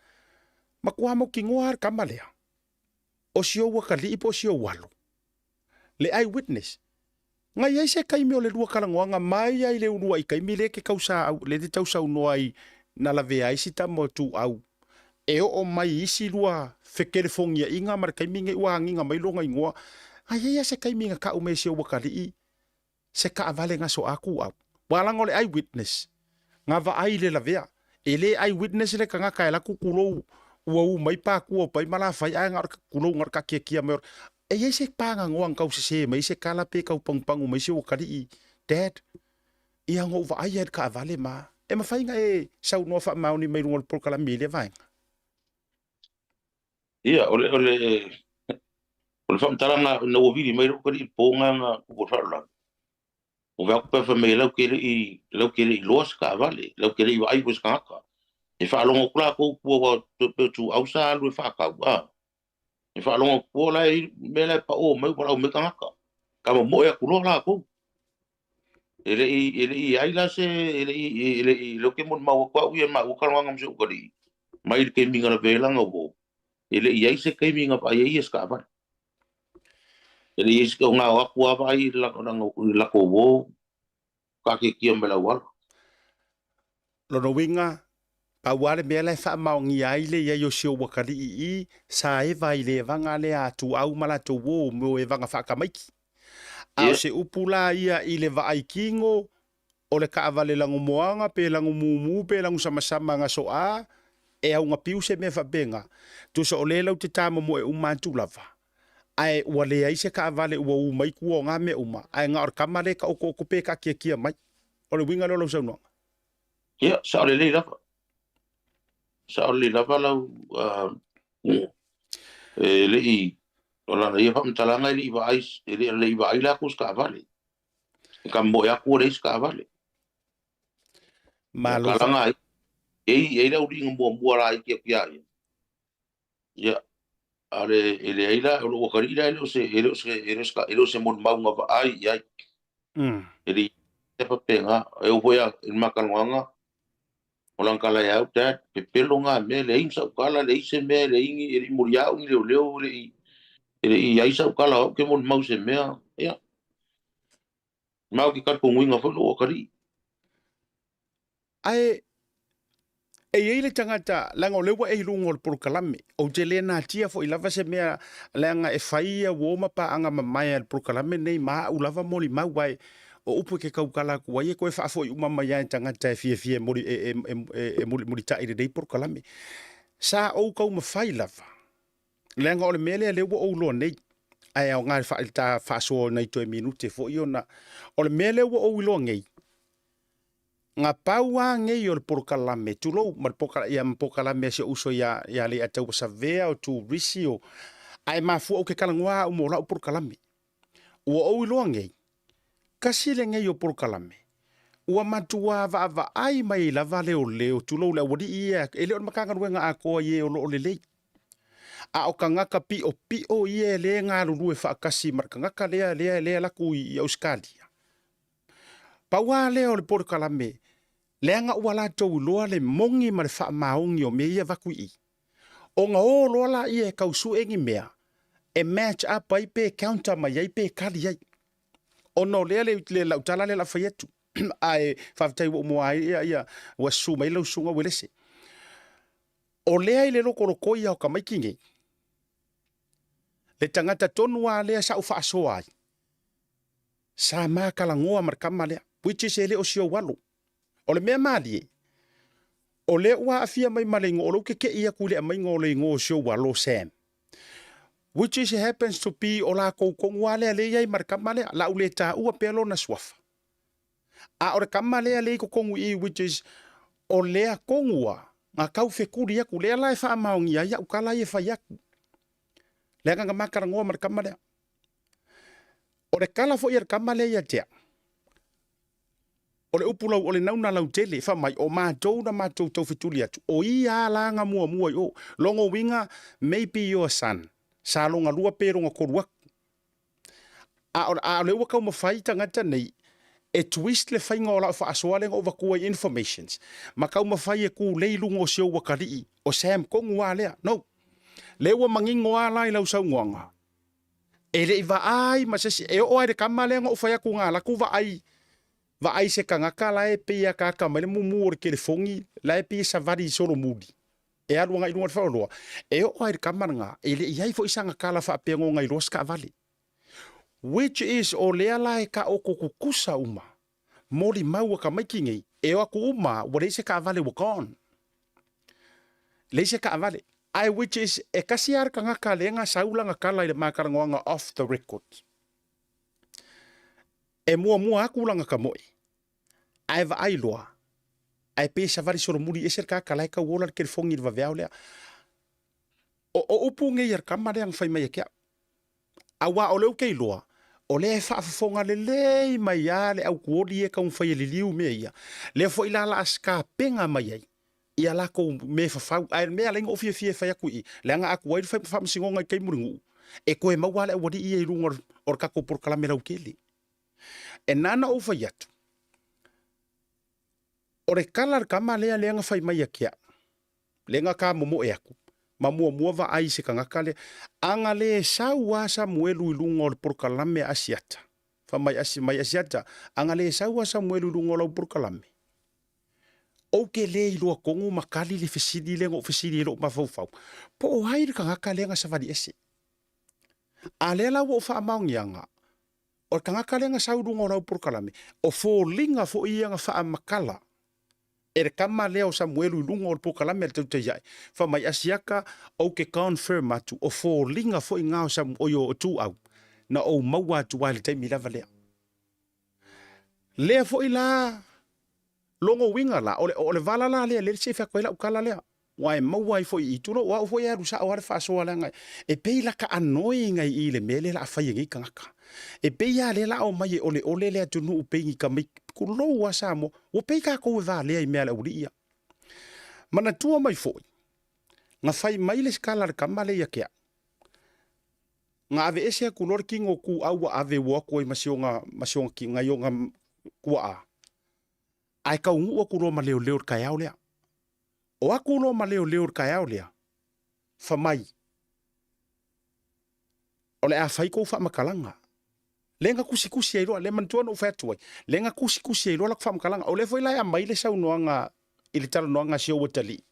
matua mautinoa lava le tama lea, o si ou atalii po o si ou alo, le eye witness. Na i ai se taimi o le lua talanoaga mai ai le uluai taimi lea e te lea e te tausaunoa ai na lavea ai si tama o Tuau e oo mai i isi lua fetelefoniaiga ma le taimi nei ua agiga mai lona igoa. Na i ai lava se taimi na tau mai e si ou atalii se taavale na soa Tuau. Ua laga o le eye witness na vaai i le lavea. E le eye witness le tagata e alu atu tulou ua u mai patua o pai ma lafai ae na o le tulou na o le takiakia mai o le E i ai se paganoa na tau sese mai se kala pe tau pagupagu mai si ou atalii, Dad, ia na ou vaai ai i le taavale ma e mafai ona e saunoa faamaoni mai luga o le polokalame i lea vaega. Ia, o le, o le, o le faamatalaga ina ua vili mai lou atalii i le po na na tupu ai le faalavelave. Ua vaai atu pe fai mai lau te le i lau te le i iloa se taavale, lau te le i vaai foi i se tagata. E faalogo atu latou i tua aua pei o ituau sa alu e faatau, a. E faalogo atu tua la e i ai mea la e pao mai ua valaau mai tagata. Ka momoe atu loa latou. E le i e le i i ai la se e le i e le i lea ou te molimau atu au ia i maua talanoaga ma si ou utalii mai le taimi na lavea ai lana uo, e le i i ai se taimi na vaai ai ia i se taavale. E le i i o na o atu lava vaai i le latou uo taatiatia mai le auala. Lona uiga, pau lava le mea la e faamaonia ai le i ai o si ou atalii i i, sa eva i le evaga lea a Tuau ma latou uo mo evaga faatamaiti. A o se upu la ia i le vaai kino o le taavale lanumoana pe lanumumu pe lanusamasama na soa, e augapiu se mea faapena. Tusa o lea lau te tamomoe uma atu lava, ae ua leai se taavale ua u mai tua o na mea uma, ae na o le tama lea e taoto'oto pe taatiatia mai. O le uiga lea o lau saunoaga. Ia, sao lelei lava. Sao lelei lava lau e le i o lana ia faamatalaga e le i vaai e le i vaai latou i se taavale. E ka moe atu ua leai se taavale. Malo. Kalanga ai. E i ai le auliiga muamua laiti atu ia ia. Ia, a le, e leai la, o lou atalii la e le o se, e le o se, e le o se, e le o se molimauga vaai i ai. E le i faapena. E oo foi i le ma talanoaga, o lana tala ia au, Dad, pepelo na mea, leai ma sau tala, leai se mea, leai ni, e le i muliau ni leoleo, e le i, e le i i ai sau tala o au ou te molimau i se mea. Ia, ma ou te talitonuina foi lou atalii. Ae e i ai le tagata, leaga o lea ua e i luga o le polokalame, ou te le natia foi lava se mea, leaga e fai ia uo ma paaga mamae a le polokalame lenei ma au lava molimau, ae o upu e ke tautala atu ai e toe faafoi uma mai lava e tagata e fiafia e moli, e, e, e, e mulimulitai i lenei polokalame. Sa ou taumafai lava, leaga o le mea lea lea ua ou iloa nei, ae aoga e fa, ta faasoa nai toe minute foi ona, o le mea lea ua ou iloa nei, Na pau lava nei o le polokalame, tulou, ma le poka, ia, ma polokalame a si ou uso ia, ia Leiataua Savea, o Turisi, o, ae mafua ou te talanoa au mo lau polokalame. Ua ou iloa nei, kasi lenei o polokalame, ua matua vaavaai mai ai lava leoleo, tulou le aualii ia, e le o le Matagaluega atoa i e o lo o lelei. A o tagata piʻopiʻo ia e le galulue faatasi ma le tagata lea, lea, lea e alu atu i Ausetalia. Pau lava lea o le polokalame, leaga ua latou iloa le moni ma le faamaoni o mea ia e avatu i i. Ona o loa laia e tau sue ni mea e match up ai pe counter mai ai pe kali ai. Ona o lea le, le lau tala lea o le a fai atu. Ae faafetai ua ou moa ai ia, ia ua susu mai lau susuga Uelese. O lea i le lokolokoi o tamaiti nei, le tagata tonu lava lea sa ou faasoa ai, Sa ma talanoa ma le tama lea, which is e le o si ou alo. O le mea malie, o lea ua aafia mai ma le igoa, o lea ou te tei atu i le aumaiga o le igoa o si ou alo Sam. Which is happens to be o latou tonu lava lea lea e i ai ma le tama lea, o le a ou le taua pea lona suafa. A o le tama lea lea i totonu i i, which is o lea tonu lava na tau fetuli atu, lea la e faamaonia ai au tala ia e fai atu. Leaga na ma talanoa ma le tama lea. O le tala foi a le tama lea ia te au, o le upu lau, o le nauna lautele, fai mai, o matou na matou taufetuli atu, o ia a la na muamua i o. Lona uiga, maybe your son, sa lona lua pe lona tolu atu. A o, a o lea ua taumafai tagata nei e twist le faiga o lau faasoa lea na ou avatua i informations, ma taumafai e tulei i luga o si ou atalii, o Sam tonu lava lea. No. Lea ua manino lava la i lau saunoaga, E le i vaai ma se isi, e oo lava i le tama lea na ou fai atu na alu atu vaai, vaai i se tagata la e pei e akaaka mai le mumu o le telefoni, la e pei e savali i solomuli, e alu agai i luga o le faleoloa. E oo lava i le tama lena, e le i i ai foi sana tala faapea na ona iloa se taavale. Which is o lea la e taoto tutusa uma molimau a tamaiti nei, e o atu uma ua leai se taavale ua gone. Leai se taavale. Ae which is e tasi lava le tagata lea na sau lana tala i le ma talanoaga off the record. E muamua atu lana tamoe, ae vaai loa, ae pei e savali solomuli ese le tagata la e tau ola le telefoni i le vaveao lea. O, o upu nei a le tama lea na fai mai ia te au. Aua o lea ou te iloa, O lea e faafofoga lelei mai lava le aukuoli ia e taumafai e liliu mea ia, lea foi la la a tapena mai ai ia latou mea e fafau. Ae o le mea e ala ai ona ou fiafia e fai atu i i, leaga a tuai le faamasinoga i taimi o le nuu, e toe maua lava le aualii ia i luga o le tatou polokalame lautele. E na ona ou fai atu, o le tala a le tama lea lea na fai mai ia te au, lea na ta momoe atu, ma muamua vaai i se tagata lea, a na le sau lava Samuelu i luga o le polokalame a Asiata, fai mai asi mai Asiata, a na le sau lava Samuelu i luga o lau polokalame, ou te le iloa tonu ma tali le fesili lea na ou fesili ai i lou mafaufau, po o ai le tagata lea na savali ese. A lea la ua ou faamaoniaga, o le tagata lea na sau i luga o lau polokalame, o foliga foi ia na faamatala e le tama lea o Samuelu i luga o le polokalame a le Tautai Ae, fai mai, Asiata, ou te confirm atu, o foliga foi na o Samu, oi o Tuau, na ou maua atu ai i le taimi lava lea. Lea foi la, Lona uiga la, o le, o le vala la lea, lea se i fai atu ai lau tala lea, aua e maua ai foi i tulou, o au foi e alu sao lava le faasoa leaga e pei la ka annoying ai i le mea lea o le a fai e nei tagata. E pei lava lea o le a omai e oleole le atunuu pei ni tamaiti, tulou lava Samoa, ua pei tatou e valea i mea a le aualii ia. Manatua mai foi, na fai mai le tala a le tama lea ia te au, na aveese atu loa le tino o Tuau ua ave ua o atu ai ma si ona, ma si ona, nai ona tuaa, Ae taunuu atu loa ma leoleo i le taeao lea. O atu loa ma leoleo i le taeao lea, fa mai, O le a fai kou faamatalaga. Lea na tusitusi ai loa, lea manatua na ou fai atu ai, lea na tusitusi ai loa latou faamatalaga. O lea foi la e aumai le saunoaga i le talanoaga a si ou atalii,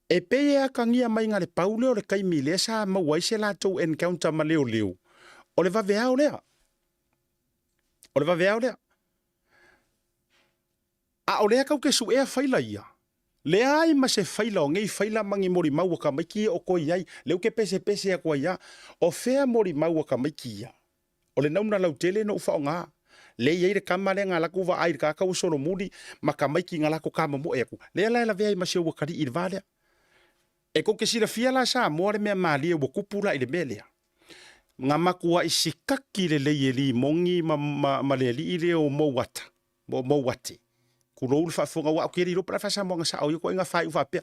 e pei e atagia mai na le pau lea o le taimi lea sa maua ai se latou encounter ma leoleo, o le vaveao lea. O le vaveao lea. A o lea tau te suea faila ia, leai ma se faila o nei faila ma ni molimau a tamaiti ia o toe i ai, lea ou te pesepese atu ai a, o fea molimau a tamaiti ia? O le nauna lautele na ou faaaoga, lea e i ai le tama lea na alu atu vaai i le tagata ua solomuli ma tamaiti na latou tamomoe atu, lea la e lavea ai ma si ou atalii i le va lea. E tou te silafia la Samoa le mea malie ua tupu la i le mea lea. Na matuai sikaki lelei e Limoni ma, ma, ma le alii lea o Mouata, mo Mouate. Tulou le faafofoga aua ou te le iloa po o le a le faa-Samoaga sao o ia ituaiga faaiu faapea.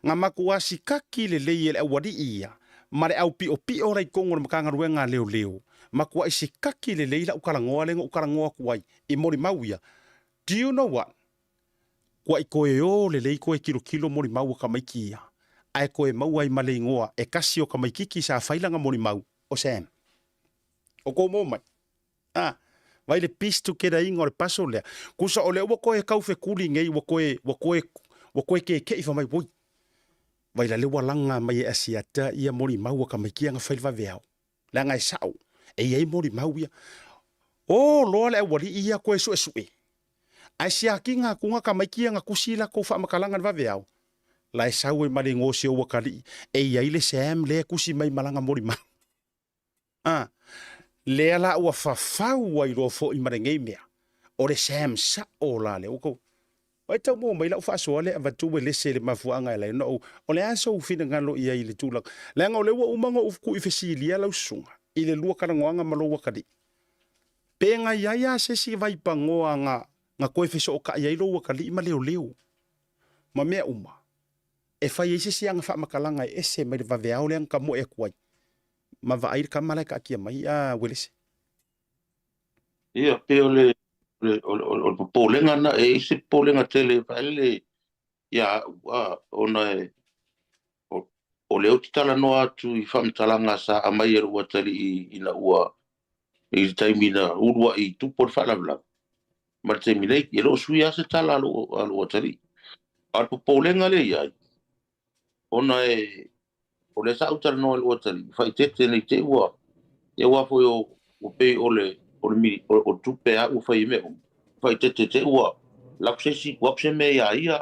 Na matuai sikaki lelei e le aualii ia ma le au piopio la i totonu o le Matagaluega a Leoleo, matuai sikaki lelei lau talanoa lea na ou talanoa atu ai i molimau ia. Do you know what? Kuai toe o lelei toe tilotilo molimau o tamaiti ia, ae toe maua ai ma le igoa e tasi o tamaititi sa fai lana molimau, o Sam. O kou mo mai. A, vai le piece together iga o le puzzle lea. Kusa o lea ua toe tau fekuli nei, ua toe, ua toe, ua toe keke'i fai mai, oi, vai la lea ua laga mai e Asiata ia molimau a tamaiti ia na fai le vaveao. Leaga e sa'o, e i ai molimau ia. O loa le aualii ia toe su'esu'e, ae siakiga atu ga tamaiti ia na tusi latou faamatalaga i le vaveao, la e sau ai ma le igoa o si ou atalii, e i ai le Sam lea e tusi mai ma lana molimau. A, lea la ua fafau ai loa foi ma lenei mea, o le Sam sa'o la lea. Ua tou, Ua e tau maua mai lau faasoa lea e avatu ua lese i le mafuaaga e ala ai ona ou, o le a sou finagalo i ai i le tulaga, leaga o lea ua uma ona ou tuuifesilia lau susuga i le lua talanoaga ma lou atalii. Pe na i ai lava se isi vaipanoa na, na toe fesootai ai lou atalii ma leoleo ma mea uma, e fai ai se isi aga faamatalaga e ese mai le vaveao lea na tamoe atu ai ma vaai le tama la e taatia mai a Uelese. Ia, pei o le, o le, o le, o le popolega na, e i ai se popolega tele faaele ia au, a, ona e, o, o lea ou te talanoa atu i faamatalaga sa aumai e lou atalii ina ua, i le taimi na uluai tupu le faalavelave, ma le taimi nei, e le o suia lava se tala a lou, a lou atalii. A o le popolega lea e i ai, ona e, o lea sa ou talanoa i lou atalii, faaeteete ne i te i ua, ia aua foi o, ua pei o le, o le mili, o, o tupe a ua fai ai mea uma. Faaeteete te i ua lau se isi, tuu atu se mea iā ia,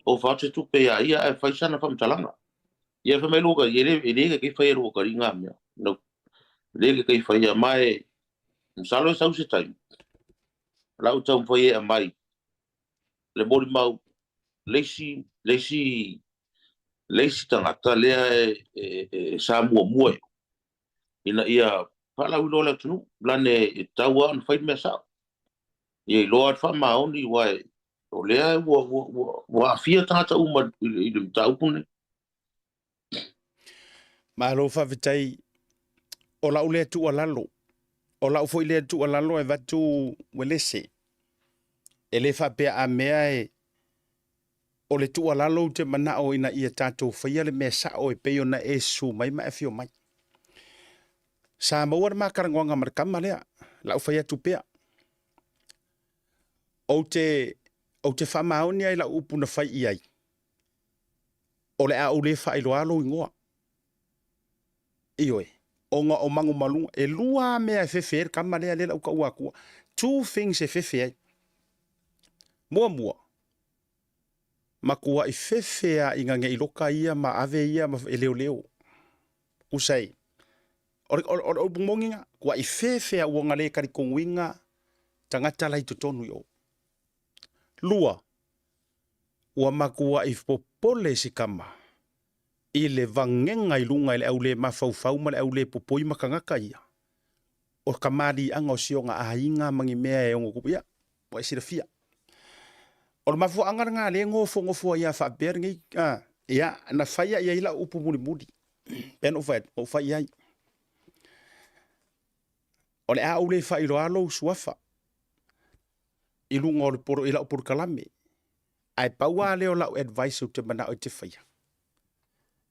ofa atu se tupe iā ia ae fai sana faamatalaga. Ia fai mai lou atalii, e le, e le kaikai faia e lou atalii ngā mea. No, le kaikai faia, ma e, masalo e sau se taimi, la ou taumafai e aumai le molimau le isi, le isi, le isi tagata lea e, e, e, sa muamua i ina ia faalauiloa i le atunuu, lana e tatau lava ona fai le mea sao. Ia iloa le faamaoni, aua o lea ua, ua, ua, ua aafia tagata uma i le mataupu lenei. Malo faafetai. O lau lea tuualalo, o lau foi lea tuualalo e avatu Uelese, e le faapea a mea e o le tuualalo ou te manao ina ia tatou faia le mea sao e pei ona e susu mai ma e afio mai. Sa maua le ma talanoaga ma le tama lea, lau fai atu pea. Ou te, ou te faamaoni ai lau upu na fai i ai, o le a ou le faailoa lou igoa. Ioe, ona o malumaluga, e lua lava mea e fefe ai le tama lea, lea la ou taua atua. Two things e fefe ai. Muamua, matuai fefe lava ina ne i loka ia ma ave ia ma e leoleo. Tusa ai, o le, o le upu moni lena, tuai fefe lava ua na le talitonuina tagata la i totonu i o. Lua, ua matuai popole si tama i le vagega i luga i le au le mafaufau ma le au le popoi ma tagata ia, o kamaliiaga o si ona aiga ma ni mea e ono tupu, ia, ua e silafia. O le mafuaaga lena lea e nofonofo ai lava faapea lenei, a, ia, na fai lava i ai lau upu mulimuli, pei ona ou fai atu, na ou fai i ai. O le a ou le faailoa lou suafa i luga o le polo, i lau polokalame, ae pau lava lea o lau advice ou te manao e te faia,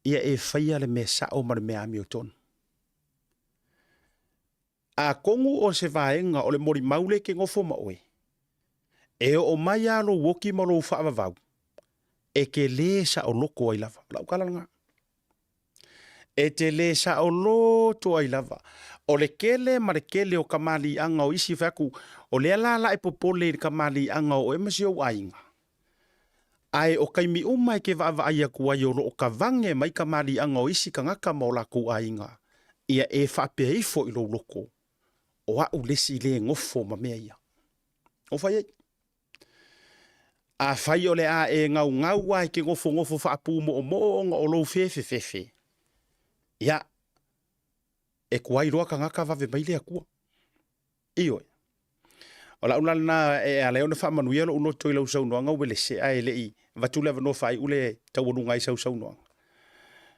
ia e faia le mea sao ma le mea amiotonu. Atonu o se vaega o le molimau lea e te nofo ma oe, e oo mai lava lou oti ma lou faavavau, e te le saoloto ai lava. O lau tala lena. E te le saoloto ai lava. O le tele ma le tele o kamaliiaga o isi fai atu, o lea la la e popole i le kamaliiaga o oe ma si ou aiga. Ae o taimi uma e te vaavaai atu ai o lo o tavage mai kamaliiaga o isi tagata ma o latou aiga, ia e faapea ifo i lou loto, o au le isi le nofo ma mea ia. O fai ai. Afai o le a e gaugau a e te nofonofo faapumoomoo ona o lou fefefefe, ia, e tuai loa tagata vave mai le Atua. Ioe. O lau la lena e ala ai ona faamanuia lou loto i lau saunoaga Uelese, ae le i avatu le avanoa faaiu le taualuga ai sau saunoaga.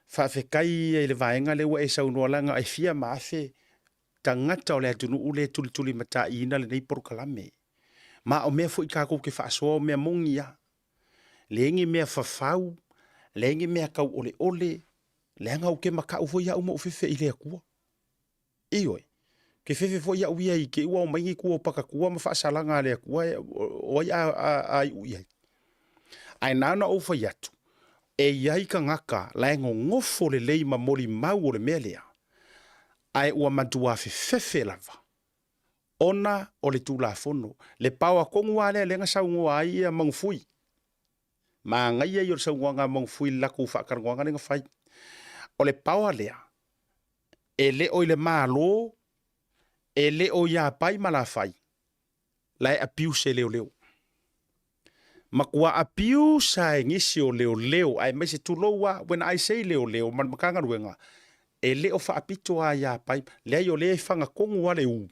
Faafetai ia i le vaega lea ua e saunoa leaga e fia ma afe tagata o le atunuu lea e tulitulimataiina lenei polokalame. Ma o mea foi tatou te faasoa o mea moni lava. Leai ni mea fafau, leai ni mea tauoleole, leaga ou te matau foi au ma ou fefe i le Atua. Ioe, ke fefe foi au ia i te i ua omai ni tua o pakatua ma faasalaga a le Atua o ai a iu i ai. Ae na ona ou fai atu, e i ai tagata la e nonofo lelei ma molimau o le mea lea, ae ua matua fefefe lava ona o le Tulafono. Le paoa tonu lava lea lea na saunoa ai ia Magufui. Manaia ia o le saunoaga a Magufui i le latou faatalanoaga lea na fai. O le paoa lea, e le o i le Malo, e le o ia Pai ma Lafai, la e abuse e leoleo. Matua abuse lava e nisi o leoleo, aemaise tulou lava, when I say leoleo ma le Matagaluega, e le o faapito lava ia Pai, leai o lea e faga tonu lava le u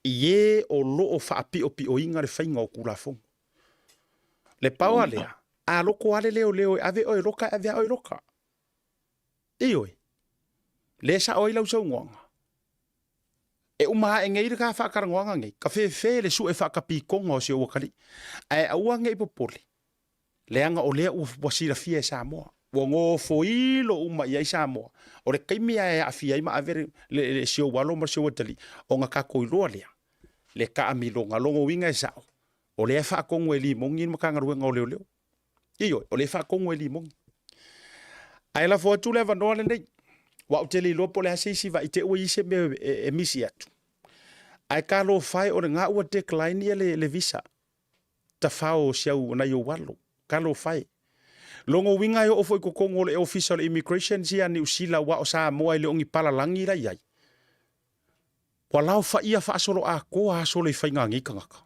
i e o lo o faapiopioina le faiga o Tulafono. Le paoa lea, a loko lava le leoleo e ave oe loka, e ave lava oe loka. Ioe. Lea e sao ai lau saunoaga. E uma ae nei le ta faatalanoaga nei, ka fefe le sue faakapitoga o si ou atalii. Ae aua ne i popole, leaga o lea ua silafia e Samoa. Ua nofoilo uma i ai Samoa. O le taimi lava e aafia ai ma ave le si ou alo ma si ou atalii, ona tatou iloa lea, le taamiloga. Lona uiga e sao, o lea e faatonu e Limoni le Matagaluega o Leoleo. Ioe, o lea e faatonu e Limoni. Ae lafo atu le avanoa lenei, aua ou te le iloa po o le a se isi vaai te i ua i ai se mea e misi atu. Ae talofa e o lena ua decline ia le visa tafao o si au nai ou alo. Talofa e. Lona uiga e oo foi i totonu o le Ofisa o le Immigration ia Niu Sila aua o Samoa e le o ni palalagi la i ai. Ua laofaia faasoloatoa aso le faiga a nei tagata.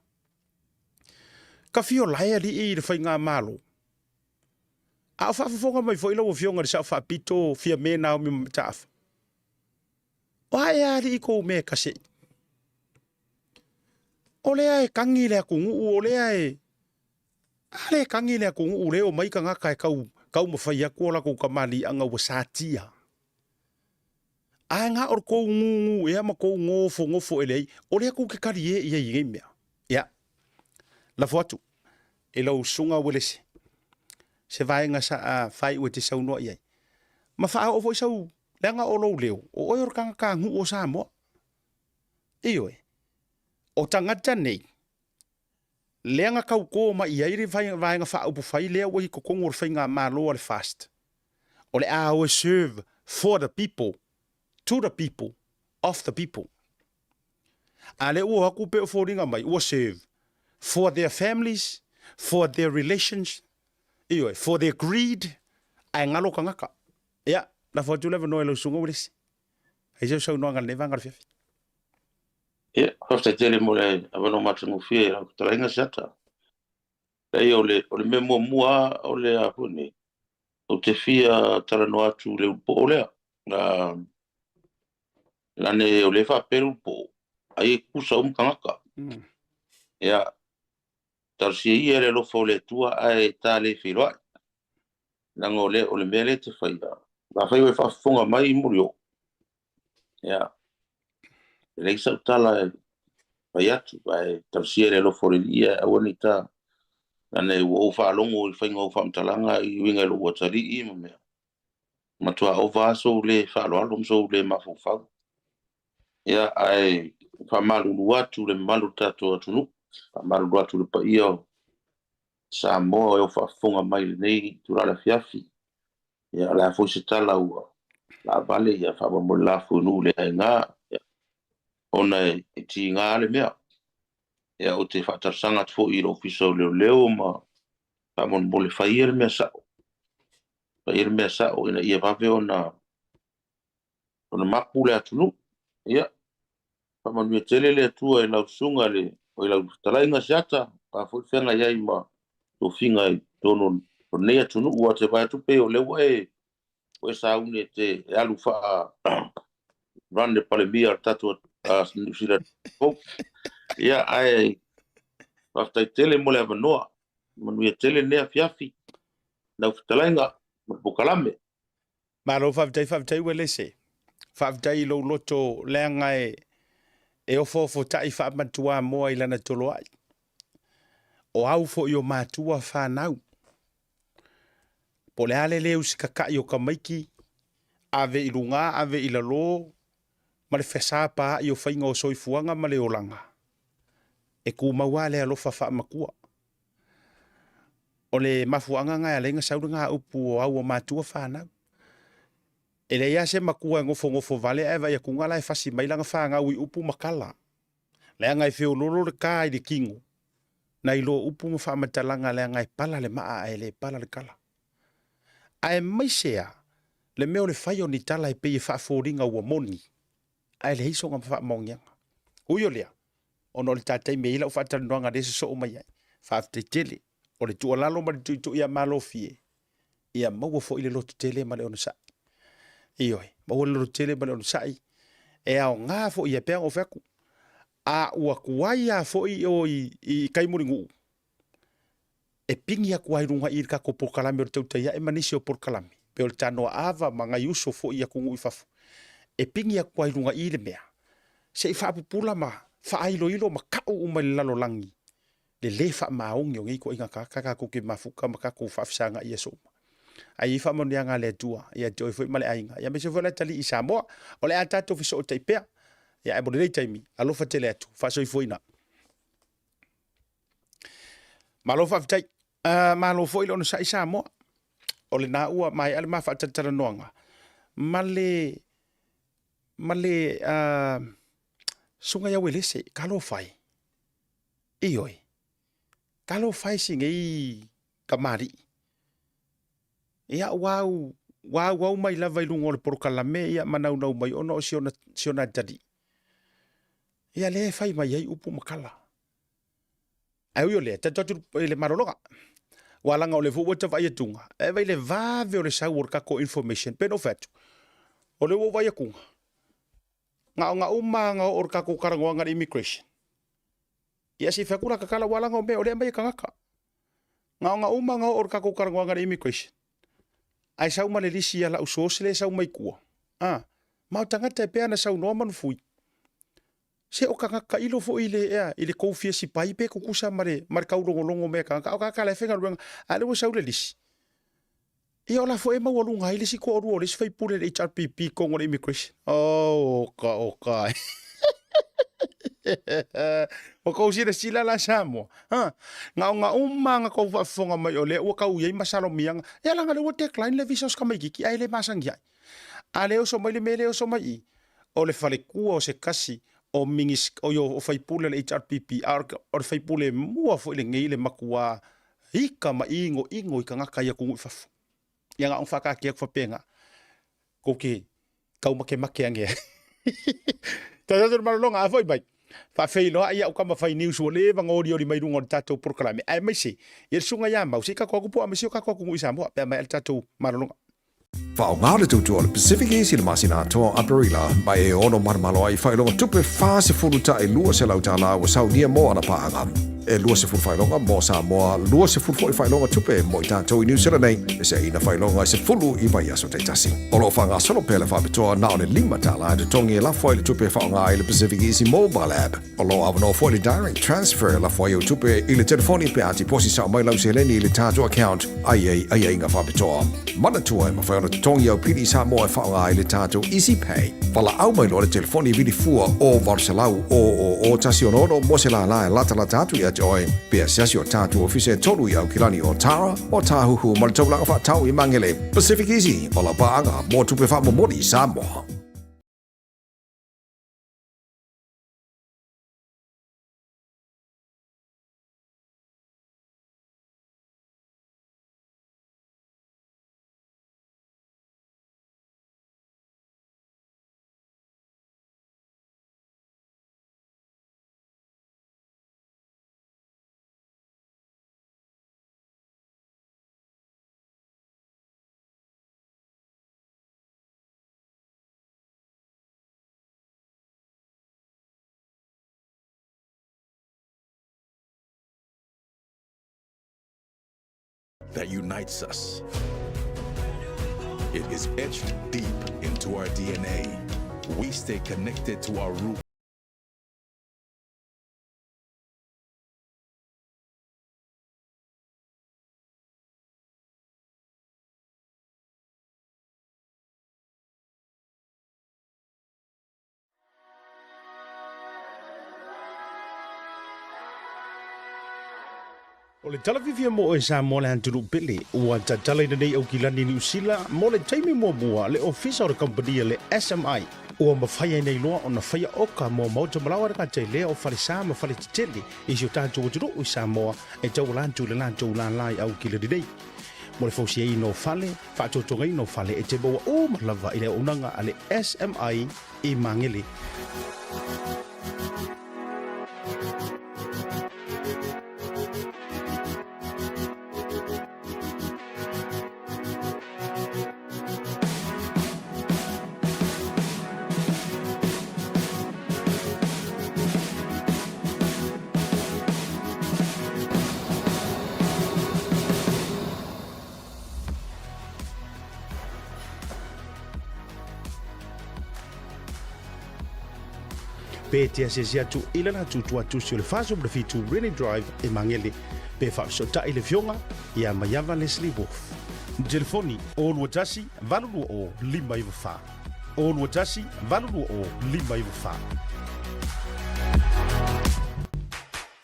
Ka fio lae alii i le faigamalo. A o faafofoga mai foi lau Afioga i le Sao Faapito Fiame Naomi Mataafa. O a ea alii kou mea e kaseʻi? O lea e kagi le atunuu, o lea e a le kagi le atunuu le o mai tagata e tau taumafai atu o latou tamaliiaga ua satia. Ae na o le tou gugu ea ma tou nofonofo ele ai, o lea tou te talie i ai i nei mea. Ia, lafo atu i lau susuga Uelese se vaega sa a faaiu e te saunoa i ai. Ma faaoo foi sau, leaga o lou leo, o oe o le tagata nuu o Samoa. Ioe, o tagata nei, lea na tauto mai i ai le Vaega Faaupufai lea ua i totonu o le Faigamalo a le FAST, o le a o e serve for the people, to the people, of the people. A lea ua o atu pei o foliga mai ua serve for their families, for their relations, ioe, for their greed, ae galo tagata. Ia, lafo atu le avanoa i lau susuga Uelese. Ai sau saunoaga i lenei vaega o le afiafi. Ia, faafetai tele mo le avanoa matagofie i lau fetalaiga Siata. Leai, o le, o le mea muamua lava o le a foi nei, ou te fia talanoa atu i le ulupoo lea. Uh, lane o lea e faapea le ulupoo, ai e kusa uma tagata. Ia, talosia ia le alofa o le Atua ae ta le feiloai. Leaga o le, o le mea lea e te faia, afai ua e faafofoga mai Murioo, Ia, e leai sau tala e fai atu, ae talosia le alofa o le Alii ae aua ne i ta, leaga ua ou faalogo i le faiga o faamatalaga i uiga i lou atalii ma mea, matua ova lava sou le faaaloalo ma sou le mafaufau. Ia, ae faamalulu atu i le mamalu o le tatou atunuu, faamalulu atu i le paia o Samoa o e faafofoga mai i lenei itula o le afiafi. Ia, o le a foi se tala ua laavale, ia faamolemole la fuenu le aiga, ia, ona e tiga le mea. Ia, ou te faatalosaga atu foi i le Ofisa o Leoleo ma faamolemole fai ia le mea sao. Fai ia le mea sao ina ia vave ona ona mapu le atunuu. Ia, faamanuia tele le Atua i lau susuga i le, o i lau fetalaiga Siata, o a foi le feagai ai ma tofiga i totonu o lenei atunuu. Aua ou te vaai atu pei o lea ua e, ua e sauni e te e alu faa run le Palemia o le tatou Niu Sila fou. Ia, ae faafetai tele mo le avanoa. Manuia tele lenei afiafi, lau fetalaiga ma le polokalame. Malo faafetai, faafetai Uelese. Faafetai i lou loto leaga e, e ofoofotai faamatuamoa i lana toloai. O au foi o matua fanau. Po o le a le le usitatai o tamaiti, ave i luga, ave i lalo, ma le fesapaai o faiga o soifuaga ma le olaga, e tumau lava le alofa faamatua. O le mafuaaga lena e ala ai ona sau lena upu o au o matua fanau. E leai lava se matua e nofonofo vale ae vaai atu la e fasi mai lana fanau i upu ma tala. Leaga e feololo le ta i le tino nai lo upu ma faamatalaga leaga e pala le maa ae le pala le tala. Aemaise lava le mea o le fai o ni tala e pei e faafoliga ua moni ae leai sona faamaoniaga. Ui o lea, ona o le ta taimi e i ai lau faatalanoaga lea e sosoo mai ai, faafetai tele. O le tuualalo ma le tuitui ia Malofie, ia maua foi le lototele ma le onosai. Ioe, maua le lototele ma le onosai, e aoga foi ia pei ona ou fai atu, a ua tuai lava foi o i tai Mulinuu, e pigi atu lava i luga i i le tatou polokalame o le tautai ae ma nisi o polokalame, pei o le Tanoa Ava ma nai uso foi i atunuu i fafo, e pigi atu lava i luga i i le mea, se i faapupula ma faailoilo ma tau uma i le lalolagi le le faamaoni o nei ituaiga tagata tatou te mafuta ma tatou faafesagai i aso uma. Ae i ai faamanuiaga a le Atua ia te oe foi ma le aiga, ia aemaise foi o le atalii i Samoa. O le a tatou fesootai pea. Ia ae mo lenei taimi, alofa tele atu, faasoifuaina. Malo faafetai. Malo foi le onosai Samoa. O lena ua maea le ma faatalatalanoaga ma le ma le susuga ia Uelese, talofa e. Ioe, talofa e si nei tamalii. Ia ua au, ua auau mai lava i luga o le polokalame ia ma naunau mai ona o si ona, si ona atalii. Ia lea e fai mai ai upu ma tala. Ae ui o lea, tatou atu i le malologa. Ua laga o lea foi ua ta vaai atuga, e vaai le vave o le sau o le tatou information, pei ona ou fai atu, o lea ua ou vaai atuga, Gaogaouma aga oo le tatou talanoaga i le immigration. Ia se i fai atu la tatala ua laga o mea o lea e aumai e tagata. Gaogaouma aga oo le tatou talanoaga i le immigration. Ae sau ma le lisi a lau source lea e sau mai tua. A, ma o tagata e pei ona saunoa Manufui. Se o tagata tailo foi i le, ea, i le tou fia sipai pe tutusa ma le, ma le taulogologo mai a tagata. A o tagata la e faigaluega, a o lea ua sau le lisi. Ia o la foi e maualuga ai le isi toalua o le isi faipule le HRPP i totonu o le immigration. Oh, oka, oka. Ua tou silasila la Samoa. Ha, gaoga uma na tou faafofoga mai o lea ua tau i ai masalomiaga. Ia leaga lea ua decline le visa o si tamaititi ae le masani ai. A le oso mai le mea lea e oso mai i, o le faletua o se tasi o minis, o, o faipule o le HRPP, a o le faipule mua foi lenei le matua ika ma inoino i tagata i atunuu i fafo. Ia na ona faataatia atu faapena, tou te taumakemake ane ai. Tatou te malologa, a foi mai, faafeiloai au tama fai news ua leva ona olioli mai luga o le tatou polokalame, aemaise ia le susuga ia Mau, se i tatou atu po o aemaise o tatou atunuu i Samoa, pe a maea le tatou malologa. Faaaoga le tautua o le Pacific Easy i le masina atoa o Aperila, ma e ono manomano ai faailoga tupe $40 $200 ua saunia mo ana paaga. E 20 faailoga mo Samoa, 20 foi faailoga tupe mo i tatou i Niu Sila nei, e seaina faailoga e 10 i vaiaso taitasi. O lo o faagasolo pea le faapitoa na o le $5 e totogi e lafo ai le tupe e faaaoga ai le Pacific Easy Mobile App. O lo o avanoa foi le direct transfer e lafo ai au tupe i le telefoni pe a tiposi sao mai lau seleni i le tatou account a i ai aiaiga faapitoa. Manatua e mafai ona totogi au pili i Samoa e faaaoga ai le tatou Easy Pay. Valaau mai loa le telefoni vili fua o 800 000 166 mo se lālā e latalata atu ia te oe pe asiasi o tatou ofisa e tolu i Aukilani o Tara, o Tāhuhu ma le Taulaga Faatau i Magele. Pacific Easy, o lau paaga mo tupe faamomoli i Samoa. That unites us. It is etched deep into our DNA. We stay connected to our roots. O le tala fiafia mo oe Samoa le atunuu pele, ua tatalaina nei Aukilani Niu Sila mo le taimi muamua le ofisa o le kamupani a le SMI. Ua mafai ai nei loa ona faia oka mo maota malaoa le gata i lea o falesa ma faletetele i si o tatou atunuu i Samoa e tauala atu i le latou lālā i Aukilani nei. Mo le fausiaina o fale, faatotogaina o fale e te maua uma lava i le auaunaga a le SMI i Magele. Pe te asiasi atu i le latou tuatusi o le 47 Rennie Drive i Magele, pe faafesootai le Afioga ia Maiava Leslie Wolfe. Telefoni, 021 820 594. 021 820 594.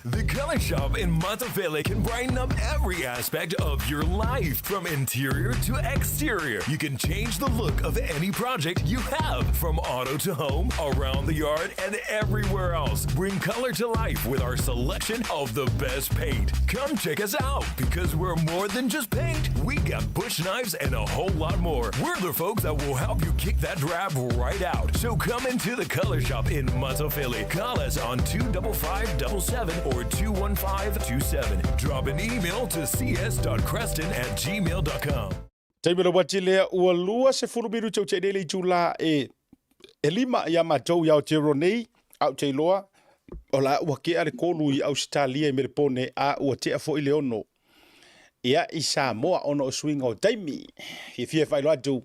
The Color Shop in Matafele can brighten up every aspect of your life, from interior to exterior. You can change the look of any project you have, from auto to home, around the yard, and everywhere else. Bring color to life with our selection of the best paint. Come check us out because we're more than just paint. We got bush knives and a whole lot more. We're the folks that will help you kick that drab right out. So come into the Color Shop in Matafele. Call us on 25577 or 21527. Drop an email to cs.creston at gmail.com. Taimi o le uati lea ua 20 minute o te nei le itula e E lima iā matou i Aotearoa nei, a ou te iloa, o la ua kea le 3 i Ausetalia i Melepone, a ua tea foi le 6 ia i Samoa ona o suiga o taimi. Fiafia e faailoa atu,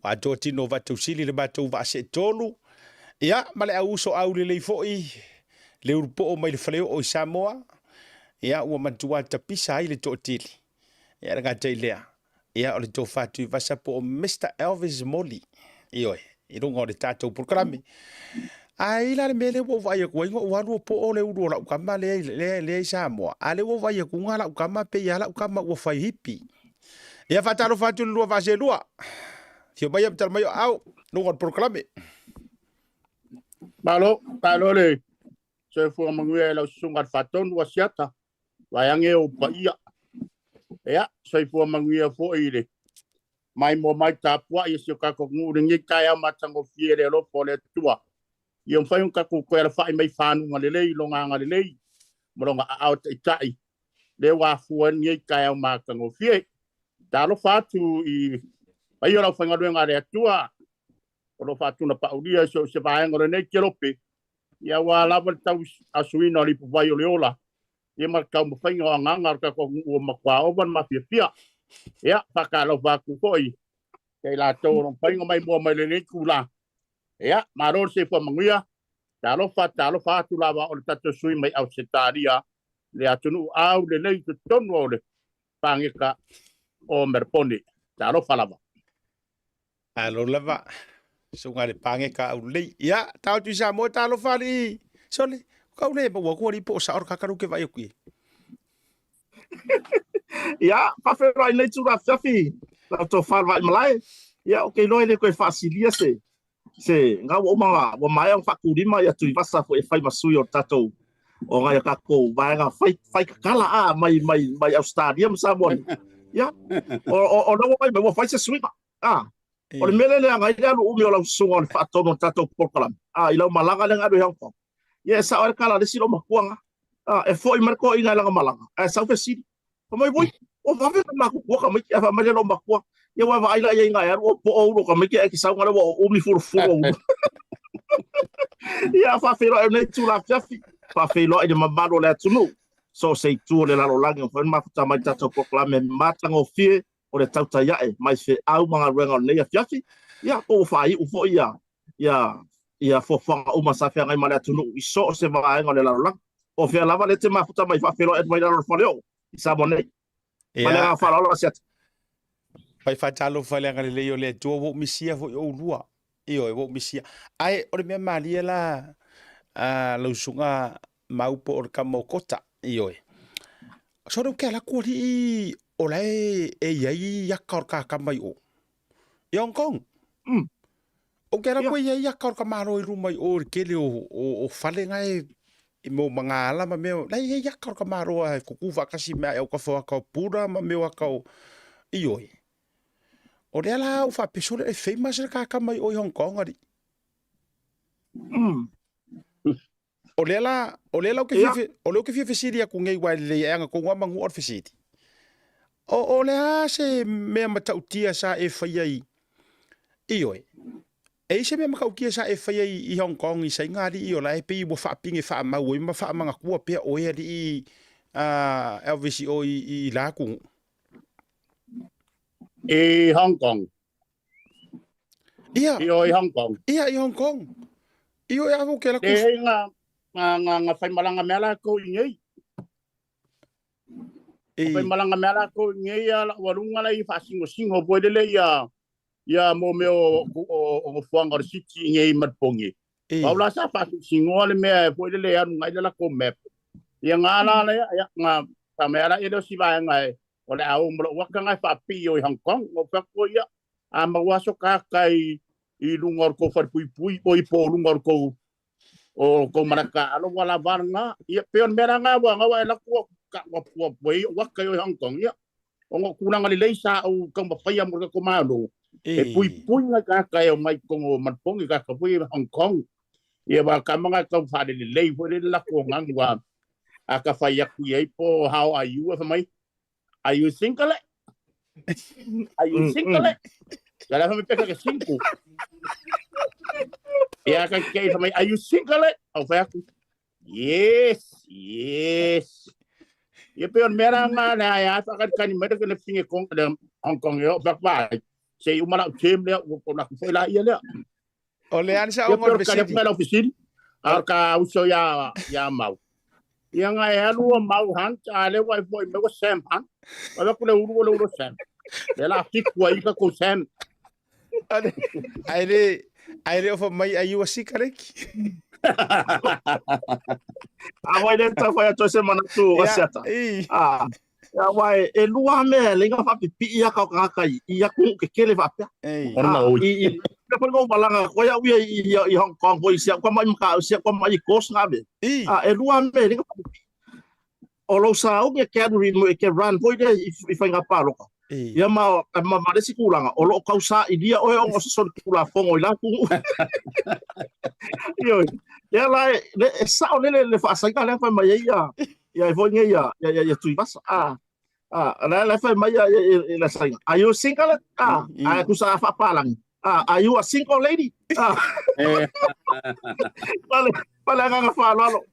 ua atoa tino o Vaatausili le matou vaa seetolu, ia ma le au uso aulelei foi le ulupoo mai le faleoo i Samoa, ia ua matua tapisa ai le toatele. Ia le gata i lea, ia o le tofa Tuivasa po o Mr Elvis Moli, ioe, i luga o le tatou polokalame. Ae i la le mea lea ua ou vaai atu ai, na ou alu o poo le ulu o lau tama lea, lea, lea i Samoa, a lea ua ou vaai atu ga lau tama, pei lava lau tama ua fai hippie. Ia faatalofa atu i le lua vaaselua. Afio mai ma tala mai o aao, luga o le polokalame. Malo, malo le soifua manuia i lau susuga i le Faatonu Asiata, vaeane ou paia. Ia, soifua manuia foi i le maimoa mai tapuai e si o tatou nuu i lenei taeao matagofie i le alofa o le Atua. Ia mafai ona tatou toe alafai mai fanuga lelei i lona agalelei ma lona aao taitai lea ua afua ai lenei taeao matagofie. Talofa atu i paia o le aufaigaluega a le Atua o lo o faatunapaulia i so o se vaega o lenei kelope, ia aua lava le tauasuina o le ipuvai o le ola, ia ma le taumafaiga o agaga o le tatou nuu ua matua ova le mafiafia. Ia, faatalofa atu foi ia i latou o lo o mafai ona maimoa mai lenei itula. Ia, malo le soifua manuia. Talofa, talofa atu lava o le tatou sui mai Ausetalia, le atunuu aulelei i totonu o le paneta o Melepone. Talofa lava. Alo lava, susuga i le pageka aulelei. Ia, taoto i Samoa, talofa alii. Sole, kau le maua atu alii po o sao le kakalu ke vaai atu i ai. Ia, faafeiloai nei tula afiafi, lau tofa le Vaimalae. Ia, ou te iloa e le toe faasilia se se ga ua uma ua maea ona faatulima ia Tuivasa foi e fai ma sui o le tatou o nai a tatou vaega fai fai tatala a mai mai mai Ausetalia ma Samoa nei. Ia, o o o lea ua mai mai ua fai se suiga. A, o le mea lea e leaga ai le alu umi o lau susuga o le faatonu o le tatou polokalame, a, i lau malaga lea na alu i Hong Kong. Ia e sao ai le tala a le isi loomatua na, a, e foi mai le toeaina i lana malaga, ae sau fesili, fai mai, Oi, ua vave ona matutua tamaiti. Ae fai mai le loomatua, Ia ua e vaai la i ai na e alu o poo ulu o tamaiti ae te sau na lea ua umi fulufulu o ulu. Ia, faafeiloai o nei itula afiafi, faafeiloai i le mamalu o le atunuu, so o se itu o le lalolagi, ua mafai ona mafuta mai i le tatou polokalame matagofie o le tautai ae mai feau ma galuega o lenei afiafi, ia po ua faaiu foi ia ia ia fuafuaga uma sa feagai ma le atunuu i so o se vaega o le lalolagi. Po o fea lava lea e te mafuta mai faafeiloai atu mai lalo o le faleoo i Samoa nei. Ma le agaga faaaloalo Asiata. Fai faatalofa i le agalelei o le Atua, ua ou misia foi oulua. Ioe, ua ou misia. Ae o le mea malie la, a lau susuga Mau po o le tama o Kota, ioe. So le ou te alu atu alii o la e e i ai aka o le kakama i o. I Hong Kong. Ou te alu atu e i ai aka o le tamaloa i luma i o i le tele o, o, o fale na e i mea o magaala ma mea, la e i ai aka o le tamaloa e tutu faatasi me ai autafa o aka o Buddha ma mea o aka o, ioe. O lea la ua faapea sole e famous le kakama i o i Hong Kong alii. O lea la, o lea la ou te fia, o lea ou te fia fesili atu nei aua e lelei ae ana tonu lava manua o le fesili. O, o le a se mea matautia sa e faia i, ioe, e i ai se mea matautia sa e faia i, i Hong Kong i Saina alii o la e pei ua faapine faamau ai ma faamanatua pea oe alii a Elvis i o i, i la atunuu? I Hong Kong. Ia. I o i Hong Kong. Ia, i Hong Kong. I o e afu ke la kus. E nga nga nga nga whai malanga mea la ko i nei. E. Whai malanga mea la ko i nei a la walunga la i whaasingo singo po lele ia ia mo mea o o o fuanga o le city i nei matpongi. E. Pau la sa whaasingo le mea e po lele anu ngai la ko map. Ia nga la la ia nga pa mea la i le o si vaenga e O le a o ma lou aka nga e faapii o i Hong Kong, o fea ko ia, a mau aso ka ka i, i lunga o le kou falepuipui, o i po o lunga o le kou, o kou malaka alo wa la vara nga, ia, pe o le mea la nga wa nga wa e laku o ka wa pua pua i o waka i o i Hong Kong, ia, o ngo kulanga lelei sa au kau mawhaia mo le ko malo, e puipui nga ka ka e o mai kongo manpongi ka ka pui i Hong Kong, ia wa ka manga kau whalelelei, fo le laku o ngangu wa, a ka whai aku i ai po how are you, e whamai, are you single? Are you single? Ka la whamai peka ke single. Ia ka kei fa mai, are you single? Au fai atu, yes, yes. Ia pe on mera nga le ai ai whakatikani mai le finge kong le Hong Kong e o whakawai. Se i umara u tem lea, ua kona ku foi la ia lea. O le ana sa Ia ongo pe le o ka fesili. le lau fesili, a o ka uso ia, ia mau. Ia nga e alu o mau hunt, a le wai foi me Sam hunt. A le kule uru o le uru Sam. Le la fiku ai ka ko Sam. Ai le ai le ofa mai ai ua sikareki. A wai le tau whai atu se manatu o Ia, Asiata. i. A, ia wai, e lua mea le inga whapipi ia kau kaka i, i aku ke kele whapea. Ei. Ona Ah, oi. i, i, le poi ngau malanga, koe au ia i, i, i Hong Kong, poi sia kwa mai maka, sia kwa mai kos ngā me. I. A, e lua mea le inga whapipi. O lou saogi e Canary mo e ke run foi lea i, i whainga pāloka. I. Ia ma, ma, ma le si kūlanga, o loo kau sa i lia oe ongo se soli kūla fongo i la kungu. Ioi. Ia la e, le, e sao lele le whaasainga lea whai mai ia, ia e foi nge ia, ia, ia, ia Tuivasa. Ah, ah, la la whai mai ia, ia, ia, ia la sainga. Are you single? Ah, a kusa a whaapalangi. Ah, are you a single lady? Ah, pale, pale anganga whaalalo.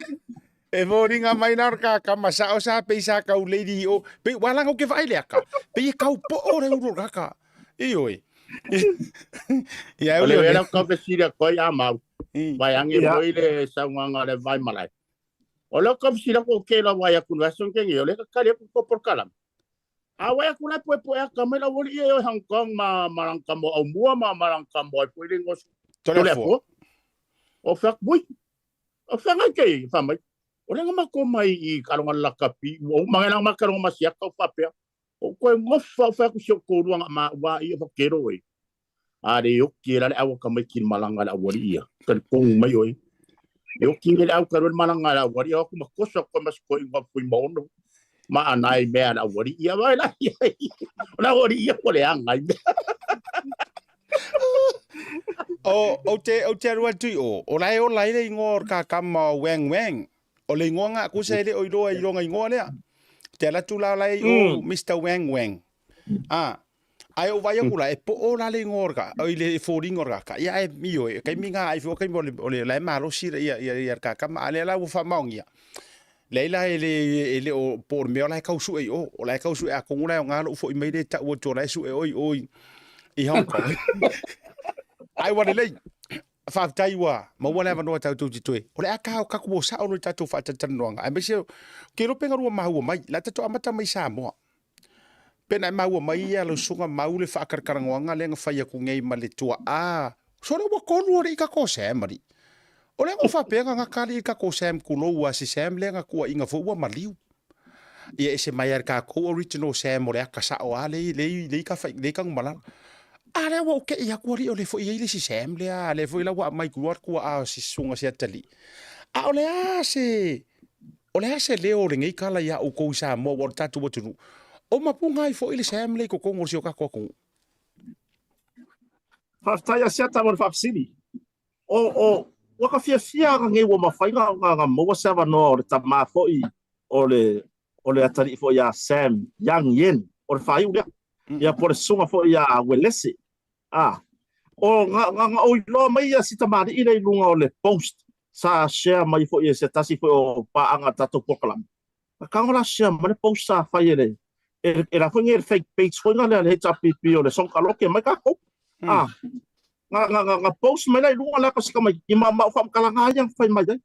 E fōringa mai nā ka ka masa o sa pe sa kau lady o pe wala ngau ke vai le aka. Pe e kau po o re uru kaka. I oi. Ia O uli le o le. wera ka fesili a koi a mau. I. Vai ange Ia. foi le sauanga le vai malai. O le ka fesili ko ke la vai aku na son ke o le ka kali aku ko por kalam. A vai aku la poe poe ka mai la woli e o Hong Kong ma marang ka mo au mua ma marang ka mo ai foi le ngos. Tole Tole fua. fua. O fa bui. O fa ngai ke fa mai. O le ngama ko mai i kalonga la kapi. O mangela ma kalonga ma sia ka fa pe. O koe ngofa o fa ku sio ko ruanga ma wa i o fa kero e. A le yoki la le awa ka mai ki malanga la wali ia. Ka kong mai oi. Yoki le au ka ro malanga la wali o ku ma koso ko mas ko i wa fui mono. Ma anai mea la wali ia vai la ia. La wali ia ko le anga i mea. O o te o te arua tui o. O lai o lai le ingoa o ka kama o Wang Wang. O le ingoa ngā kusa ele o iloa i longa ingoa lea. Te ala tu la lai o Mr. Wang Wang. Ah. Ai o vai aku la e po o la le ingoa o ka. O i le fōringa o ka. Ia e mio e. Kai minga ai fo kai mo le o le lai malosi ia ia ia ka kama ale la ua whamaongia. Leila e le e le o po o mea o lai kau sue i o. O lai kau sue a kongu lai o ngā lou fo i mai le ta ua tō lai sue oi oi i Hong Kong. Ai wa lelei. Whātai ua, maua le avanoa tau tau titoe. O le aka o kaku o sao no i tātou whaatatanoanga. Ai meise, ke ropenga rua mahua mai, la tato amata mai Samoa. Pena e mahua mai ia lau sunga mau le whaakarakarangoanga le nga whai aku ngei ma le tua. A, so le ua kolu ore i ka ko Sam ari. O le ngo whapenga nga kali i ka ko Sam kulo ua si Sam le nga kua inga fo ua maliu. Ia e se mai ar ka ko original Sam o le aka sao a le le le ka whai le ka ngumalala. A le ua o ke ia kua ri o le fo i le si Sam le a le fo i la ua mai kua kua a si sunga si atali. A o le a se o le a se leo o le ngei kala ia o kou Samoa ua o le tātou atunu. O mapunga ai fo i le Sam le i kokongo si o kako aku. Whaatai Asiata mo le whaafisili. O, o, waka fia fia nga ngei ua mawhai nga nga nga maua se avanoa o le tamā foi o le o le atalii foi ia Sam Yang Yen o le faaiu lea. Ia po le susuga foi ia Uelese. A o nga nga nga ou iloa mai ia si tamalii lea i luga o le post sa share mai foi e se tasi foi o paaga tatou polokalame. Kago la share mai le post sa fai e le e, e la foi nge le fake page foi nga lea le HRPP o le songkaloke mai kākou. A nga nga nga, nga post mai la i luga la ka sika mai i ma ma whaamkalanga ai ang fai mai ai.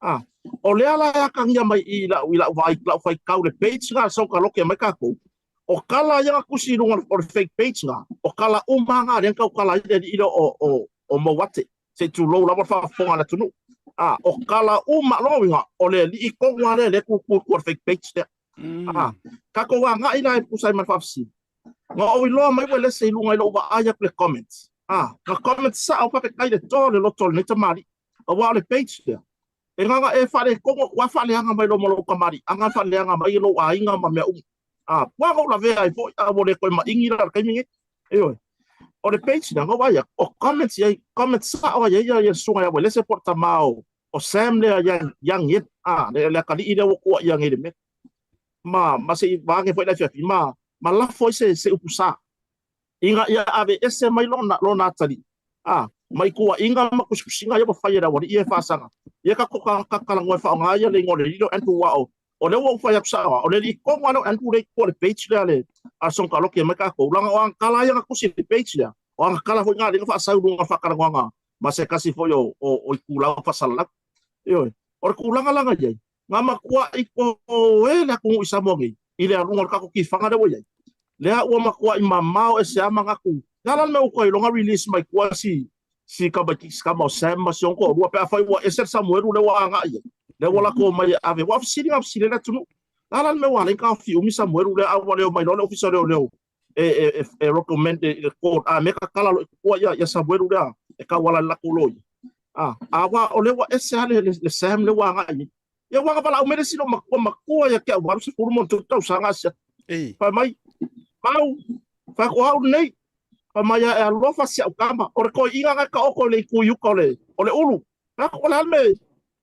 A o lea la e akagia mai i lau i lau vai lau fai kau le page nga songkaloke mai kākou. O kala ia kusi i luga o le fake page nga. O kala uma nga lea kau kala i le i o o o mauate. Se tulou lava faafofoga le atunuu. A o kala uma loga uiga o le alii kogo lea le kukū o le fake page lea. A tatou agai la e pusa ai ma le faafesili. Nga ou iloa mai ua lese i luga i lou vaai atu le comments. A nga comments sao faafetai le toa o le loto o lenei tamalii. Auā o le page lea. E gaga e faalekogo ua faaleaga mai loa ma lou kamaliʻaga faaleaga mai e lou aiga ma mea uma. A pua ou lavea ai foi a ua le toe maʻigi la le taimi nei. Ioe. O le page lea nga vaai atu o comments iai comments sao ai ia ia susuga ia Uelese po o le tamā o o Sam lea Yang Yang Yen a le le akalii lea ua kuaʻia nei i le mea. Ma ma seʻi vaage foi le afiafi ma ma lafo ai se se upu sā. Ina ia aveese mai lona lona atalii. A Mai tuuaiga ma tusitusiga ia ua fai e le aualii ia e faasaga ia tatou tagata talanoa e faaaoga ia le igoa o le alii lea o Andrew aua o o lea ua ou fai atu sao lava, o le alii tonu lava lea o Andrew lea i tua o le page lea a le a le Sonataloki e aumai tatou leaga o ana tala ia na tusi i le page lea, o ana tala foi na lea na faasau i luga o le faatalanoaga ma se tasi foi o o o itulau faasalalau. Ioe. O le tulaga la na i ai, na matuai toe le atunuu i Samoa nei i le aluga o le tatou tifaga lea ua i ai. Lea ua matuai mamao ese lava manatu. Le a la le mea ua toe iloga release mai tua si si tamaiti si tama o Sam ma si ona toalua pe afai ua ese le Samuelu lea ua agai i ai. Lea ua latou omai e ave. Aua o fesili na fesili ai le atunuu. Le a la le mea ua ala ai ona taofi umi Samuelu lea a ua le omai loa le Ofisa o Leoleo e e e recommend i le court a me tatala loa i tua ia ia Samuelu lea e tauala i le latou loia. A aua o lea ua ese lava le le Sam lea ua agai i ai. Ia ua valaau mai le isi loomatua matua ia te au 83 tausaga Asiata. Ei. Fai mai, Mau, fai atu o au lenei. Fai mai, Ia e alofa si au tama, o le toeaina na e taoto i le itu i uka o le, o le ulu. Fai atu, O le a le mea e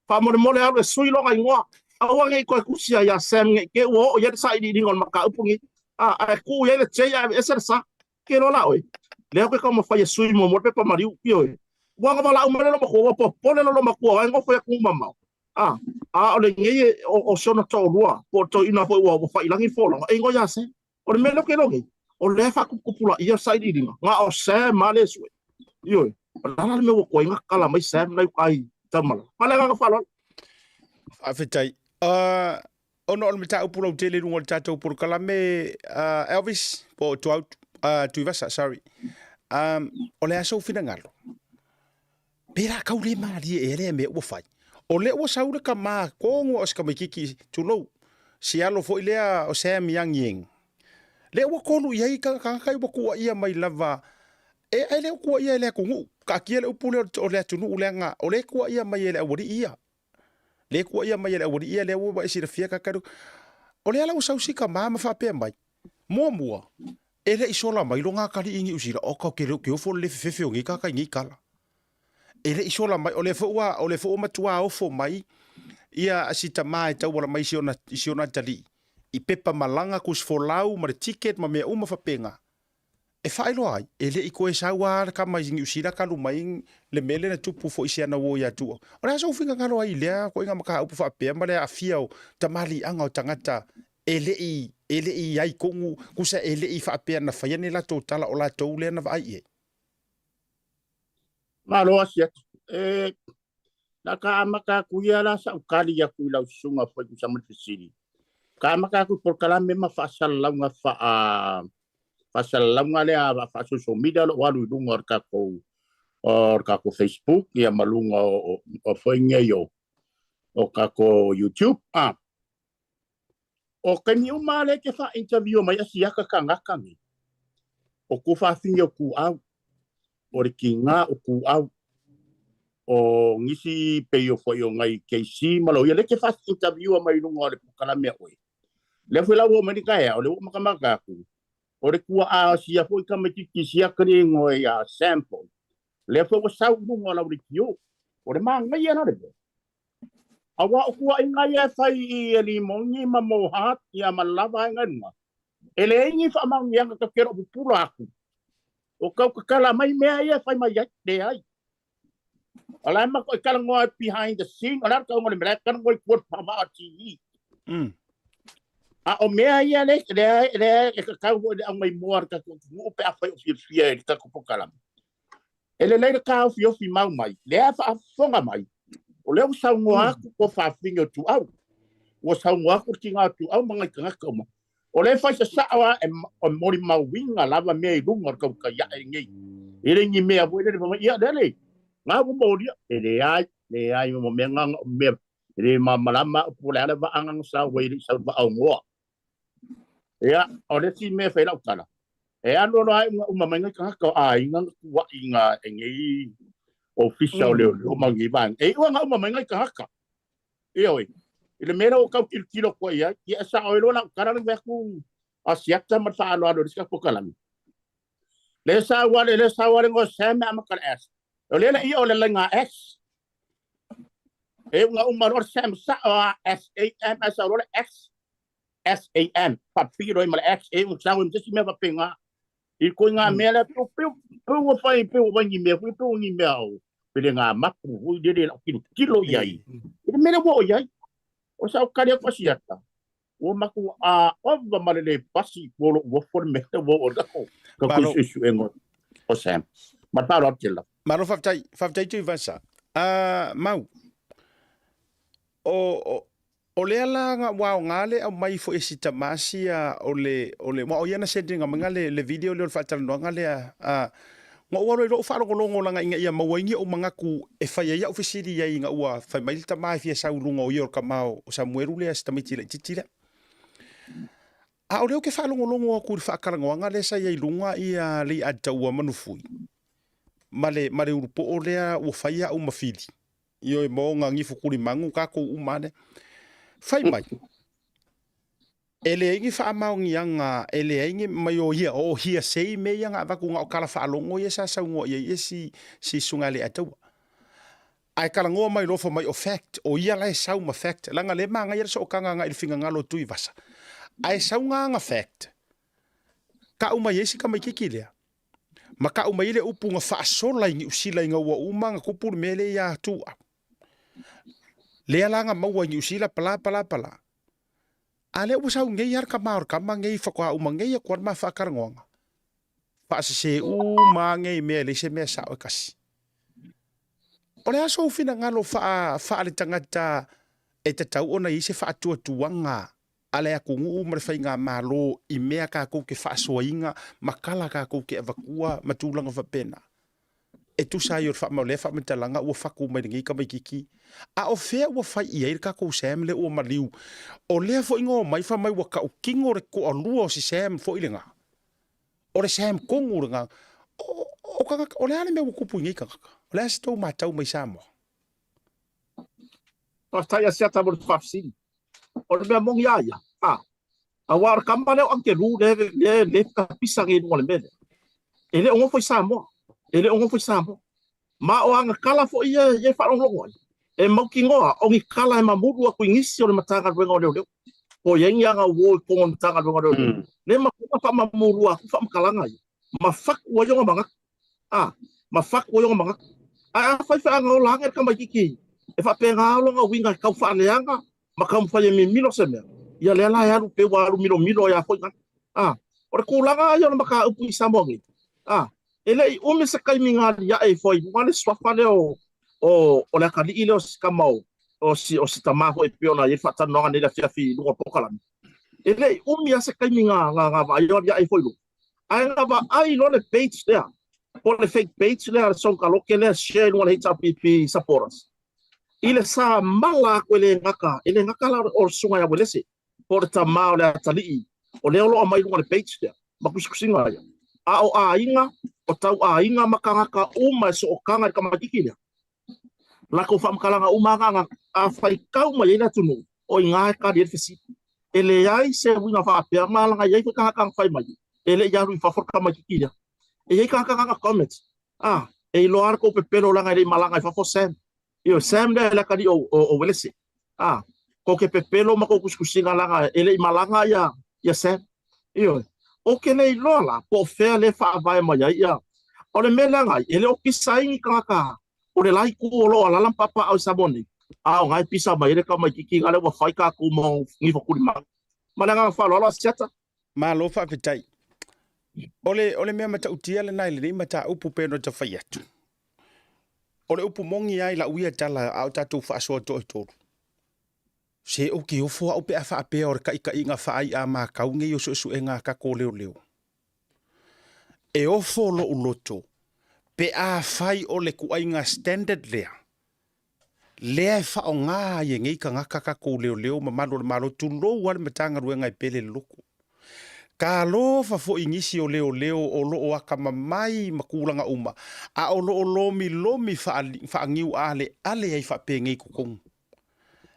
faamolemole alu e sui lona igoa. Aua ne i toe tusia ia Sam ne i te i ua oo i ai le sailiiliga o le mataupu lenei. A, ae tuu i ai le J ae aveese le sa. Ke loa la oe. Lea koe taumafai e sui muamua le pepa maliu. Ioe. Ua na valaau mai le loomatua, ua popole le loomatua ai nofo i atunuu mamao. A, a o lenei e, o, o si ona toalua, po o le toeaina foi ua, ua faiilagi le folauga, e igoa ia Sam. O le mea lea ou te iloa nei, o lea e faatuputupulaia le sailiiliga, na o Sam lava lea e sue. Ioe, o le a la le mea ua tuai ona tatala mai Sam nai uta i Taumalaga? Ma le agaga faaaloalo. Faafetai. Ona o le mataupu lautele i luga o le tatou polokalame, Elvis, po o Tuau, Tuivasa, sorry. O le a sou finagalo? Pe la kau le malie ea lea mea ua fai. O lea ua sau le tama tonu o se tamaititi, tulou, si alo foi lea o Sam Yang Ying. Lea ua tolu i ai tagata ua tuuaia mai lava e ai lea ua tuuaia e le atunuu. Taatia le upu lea o le atunuu leaga o lea e tuuaia mai e le aualii ia. Lea e tuuaia mai e le aualii ia lea ua e silafia kakalu. O lea la ua sau si tama ma faapea mai, muamua, e le i sola mai lo atalii i Niu Sila, o ka ke ke ofo le fefefe o nei kaka i nei tala. E le i sola mai, o lea foi ua, o lea foi ua matua ofo mai ia si tama e tauala mai i si ona, i si ona atalii, i pepa malaga, tusifolau ma le ticket ma mea uma faapena. E faailoa ai, e le i toe sau lava le tama i Niu Sila talu mai le mea lea na tupu foi i si ana uo ia Tu'a. O le a sou finagalo ai i lea koiga mataupu faapea ma le aafia o tamaliiaga o tagata e le i, e le i i ai tonu, tusa e le i faapea na faia ni latou tala o latou lea na vaai i ai? Malo Asiata. E, na ka amata atu ia la sa'u tali atu i lau susuga foi tusa ma le fesili. Ka amata atu i polokalame ma faasalalauga faa faasalalauga lea faa-social media o lo o alu i luga o le tatou o le tatou Facebook ia ma luga o, o foi nei o o tatou YouTube. Ah, O taimi uma lea e te faa-interview mai Asiata tagata nei, o tuafafine o Tuau, o le tiga o Tuau, o nisi pei o foi o nai KC ma loia, lea e te faa-interview mai i luga o le polokalame a oe. Lea foi la ua oo mai le taeao, lea ua ou matamata atu, o le tuaa o sia foi tamaitiiti siaka le igoa ia Sam foi, lea foi ua sau i luga o lau leitio. O le manaia la le mea, Aua o tuuaiga ia e fai i Limoni ma Mohawk ia ma la vaega i luga, e leai ni faamaoniaga ta te le o pupula atu o tau tatala mai mea ia e fai mai ai. Leai. O la e matuai talanoa ai behind the scene, o le a le tauga o le mea la e talanoa i tua i le faavaa o le TV. A o mea ia lea, lea, lea e tatau foi i le aumaimoa a le tatou atunuu pe afai o fiafia i le tatou polokalame. E lelei le taofiofi mau mai, lea e faafofoga mai, o lea ua saunoa atu tuafafine o Tuau, ua saunoa atu le tiga o Tuau ma nai tagata uma. O lea e fai sasao lava e molimauina lava mea i luga o le tautai ae nei. E le ni mea foi lele fai mai, ia lele, na ua molia. E leai, leai, o mea na, o mea e le malamalama au po o le a le vaaga na sau ai e le i sau i le vaaogoa. Ia, o le isi mea e fai lau tala, e alu alu lava uma uma mai nai tagata o aiga na tuuai na e nei ofisa o leoleo ma nei vaega. E iu lava na uma mai nai tagata. Ioe. I le mea lea ua tau tilotilo atu ai ai, ia e sao ai loa lau tala le atu Asiata ma le faaaloalo i le isi tatou polokalame. Le sau ale, le sau ale ngo Sam e amata le S. O le le ia o le laina S. E unga uma loa le Sam sao a S A M S au loa le X S A M. Faapipii loa ma le X e unga sau e ma se isi mea faapena. I koe ngā mea lea, peu, peu, peu ua whai, peu ua whai ni mea, peu, peu ni mea o, pele ngā mapu, hui lele lau kilo tilo i ai. I le mele ua o i ai. O sa o kare aku asiata. Ua maku a ova ma le le pasi ua lo ua fo le mea ua o lako. Ka Malo. kui susu engo o Sam. Ma talo atu la. Malo faafetai, faafetai Tuivasa. Ah, mau. O, o, o lea la nga ua aoga le aumai foi e si tama sia o le, o le, ua o ia na send ina mainga le, le video lea o le faatalanoaga lea, ah, nga ua alo i lou faalogologo laga ina ia maua ai ni ou manatu e fai ai au fesili i ai ina ua fai mai le tama e fia sau i luga o ia o le tama o Samuelu lea, si tamaiti laitiiti lea. A o lea ou te faalogologo atu i le faatalanoaga lea sa i ai i luga ia Leiataua Manufui ma le, ma le ulupoo lea ua fai au ma Fili. Ioe mo nga gifu kulimagu kakou uma lea. Fai mai, e leai ni faamaoniaga, e leai ni mai o ia, o hearsay mea ia na avatu na o tala faalogo ia sa saunoa i ai ia si, si susuga ia Leiataua. Ae talanoa mai loa fai mai o fact, o ia la e sau ma fact, leaga lea e manaia le sootaga agai i le finagalo o Tuivasa. Ae sau ga ana fact, tau mai ai si tamaititi lea, Ma kau mai le upu na faasola i Niusila ina ua uma na tupu le mea lea ia Tuuau. Lea la na maua i Niusila pala pala pala. A lea ua sau nei lava le tama o le tama nei faatoa uma nei atu lava le ma faatalanoaga. Faasese uma lava nei mea e leai se mea sao e tasi. O le a sou finagalo faa, faaletagata e tatau ona i ai se faatuatuaga a le atunuu ma le faigamalo i mea tatou te faasoaina ma tala tatou te avatua ma tulaga faapena. E tusa ai o le faamau lea faamatalaga ua fatu mai lenei tamaititi. A o fea ua fai i ai le tatou Sam lea ua maliu? O lea foi na omai fai mai ua tautino le toalua o si Sam foi lena. O le Sam tonu lena. O, o tagata, o le a le mea ua tupu i nei tagata? O le a se tou matau mai Samoa? Faafetai Asiata mo le faafesili. O le mea moni a ia, a, aua o le kama lea o Angelu le, le, le kapisa nei i luga o le mea lea. E le o nofo i Samoa. E le o nofo i Samoa. Ma o ana kala foi ia, ia e faalogologo ai, e mautinoa o ni kala e mamulu atu i nisi o le Matagaluega o Leoleo. Po o i ai ni aga uo i totonu o le Matagaluega o Leoleo. Le mafai ona faamamulua atu faamatalaga ia, ma fatu ai ona manatu. A, ma fatu ai ona manatu. Ae afai feaga ola ane le tamaititi e faapena lona uiga e tau faaleaga ma taumafai e mimilo se mea, ia lea la e alu pei ua alu milomilo ai lava foi gana. A, o le tulaga ia o le mataupu i Samoa nei, a, e le i umi se taimi na aliae ifo ai i luga le suafa lea o, o, o le atalii lea o si tama o, o si, o si tamā foi e pei ona i ai le faatalanoaga nei i le afiafi i luga o le polokalame. E le i umi lava se taimi na, na, na vaai o aliae ifo i luga. Ae na vaai loa le page lea, po o le fake page lea a le Songkaloke lea share i luga o le HRPP supporters, i le samala atu e le gata, e le gata la o le susuga ia Uelese, po o le tama o le atalii, o lea o lo o aumai i luga o le page lea, ma tusitusiga ia. A o aiga, o tau aiga ma tagata uma e sootaga i le tamaititi lea, latou faamatalaga uma lava na a faitau mai ai le atunuu, o i ina e tali ai le fesili. E leai se uiga faapea, ma laga i ai foi tagata na fai mai, e le i alu i fafo le tamaititi lea. E i ai tagata na comment, a, e iloa lava le tou pepelo leaga e le i malaga i fafo Sam. Ioe, Sam lea e le atalii o, o, o Uelese. A, tou te pepelo ma tou tusitusiga leaga e le i malaga ia, ia Sam. Ioe. Ou te le iloa la po o fea lea e faavae mai ai ia. O le mea leaga ai, e le o pisa ai ni tagata o le la itu o lo o alaala ma papaaao i Samoa nei, a o na e pisa mai ai le tamaititi lea ua fai tatou mau nifo tulimanu. Ma le agaga faaaloalo Asiata. Malo faafetai. O le, o le mea matautia lena i lenei mataupu pei ona ta fai atu. O le upu moni lava i lau ia tala a o tatou faasoa toatolu, Se ou te ofo au pe a faapea o le taʻitaʻiga faaiʻa makau nei o suesuega a tatou leoleo. E ofo loʻu loto pe afai o le kuaiga standard lea, lea e faaaoga ai e nei tagata tatou leoleo ma malu o le Malo, tulou lava le Matagaluega e pele le loto. Talofa foi i nisi o leoleo o lo o atamamai ma tulaga uma, a o lo o lomilomi faaniualeale ai faapenei totonu.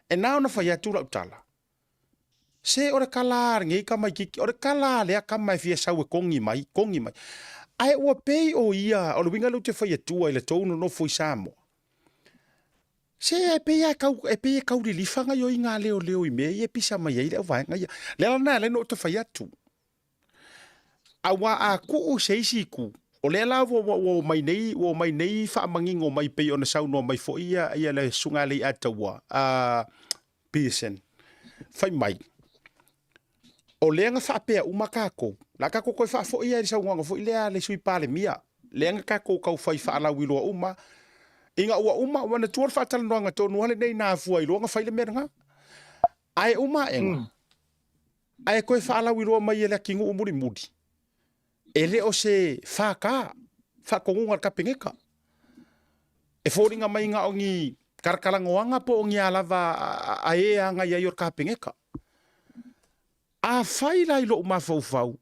E na ona fai atu lau tala, Se o le kala a lenei tamaititi, o le kala a lea tama e fia sau e kogi mai, kogi mai. Ae ua pei o ia, o le uiga lea ou te fai atua i le tou nonofo i Samoa. Se e pei e kau, e pei e kau lilifa gaioiga a leoleo i mea ia e pisa mai ai le auvaega ia. Le ala lena e ala ai ona ou te fai atu. Auā a kuu se isi itu, o lea la ua ua ua omai nei, ua omai nei faamanino mai pei ona saunoa mai foi ia ia le Susuga a Leiataua, a Pearson, fai mai, o lea na faapea uma tatou, o le a tatou toe faafoi lava i le saunoaga foi lea a le Sui Palemia, lea na tatou tau fai faalauiloa uma, ina ua uma, manatua le faatalanoaga tonu lava lenei na afua ai loa ona fai le mea lena. Ae uma aega, ae toe faalauiloa mai e le atinuu mulimuli, e le o se FK, faatonuga a le Kapeneta. E foliga mai na o ni talatalanoaga po o ni a lava a e agai ai o le Kapeneta. Afai la i lou mafaufau,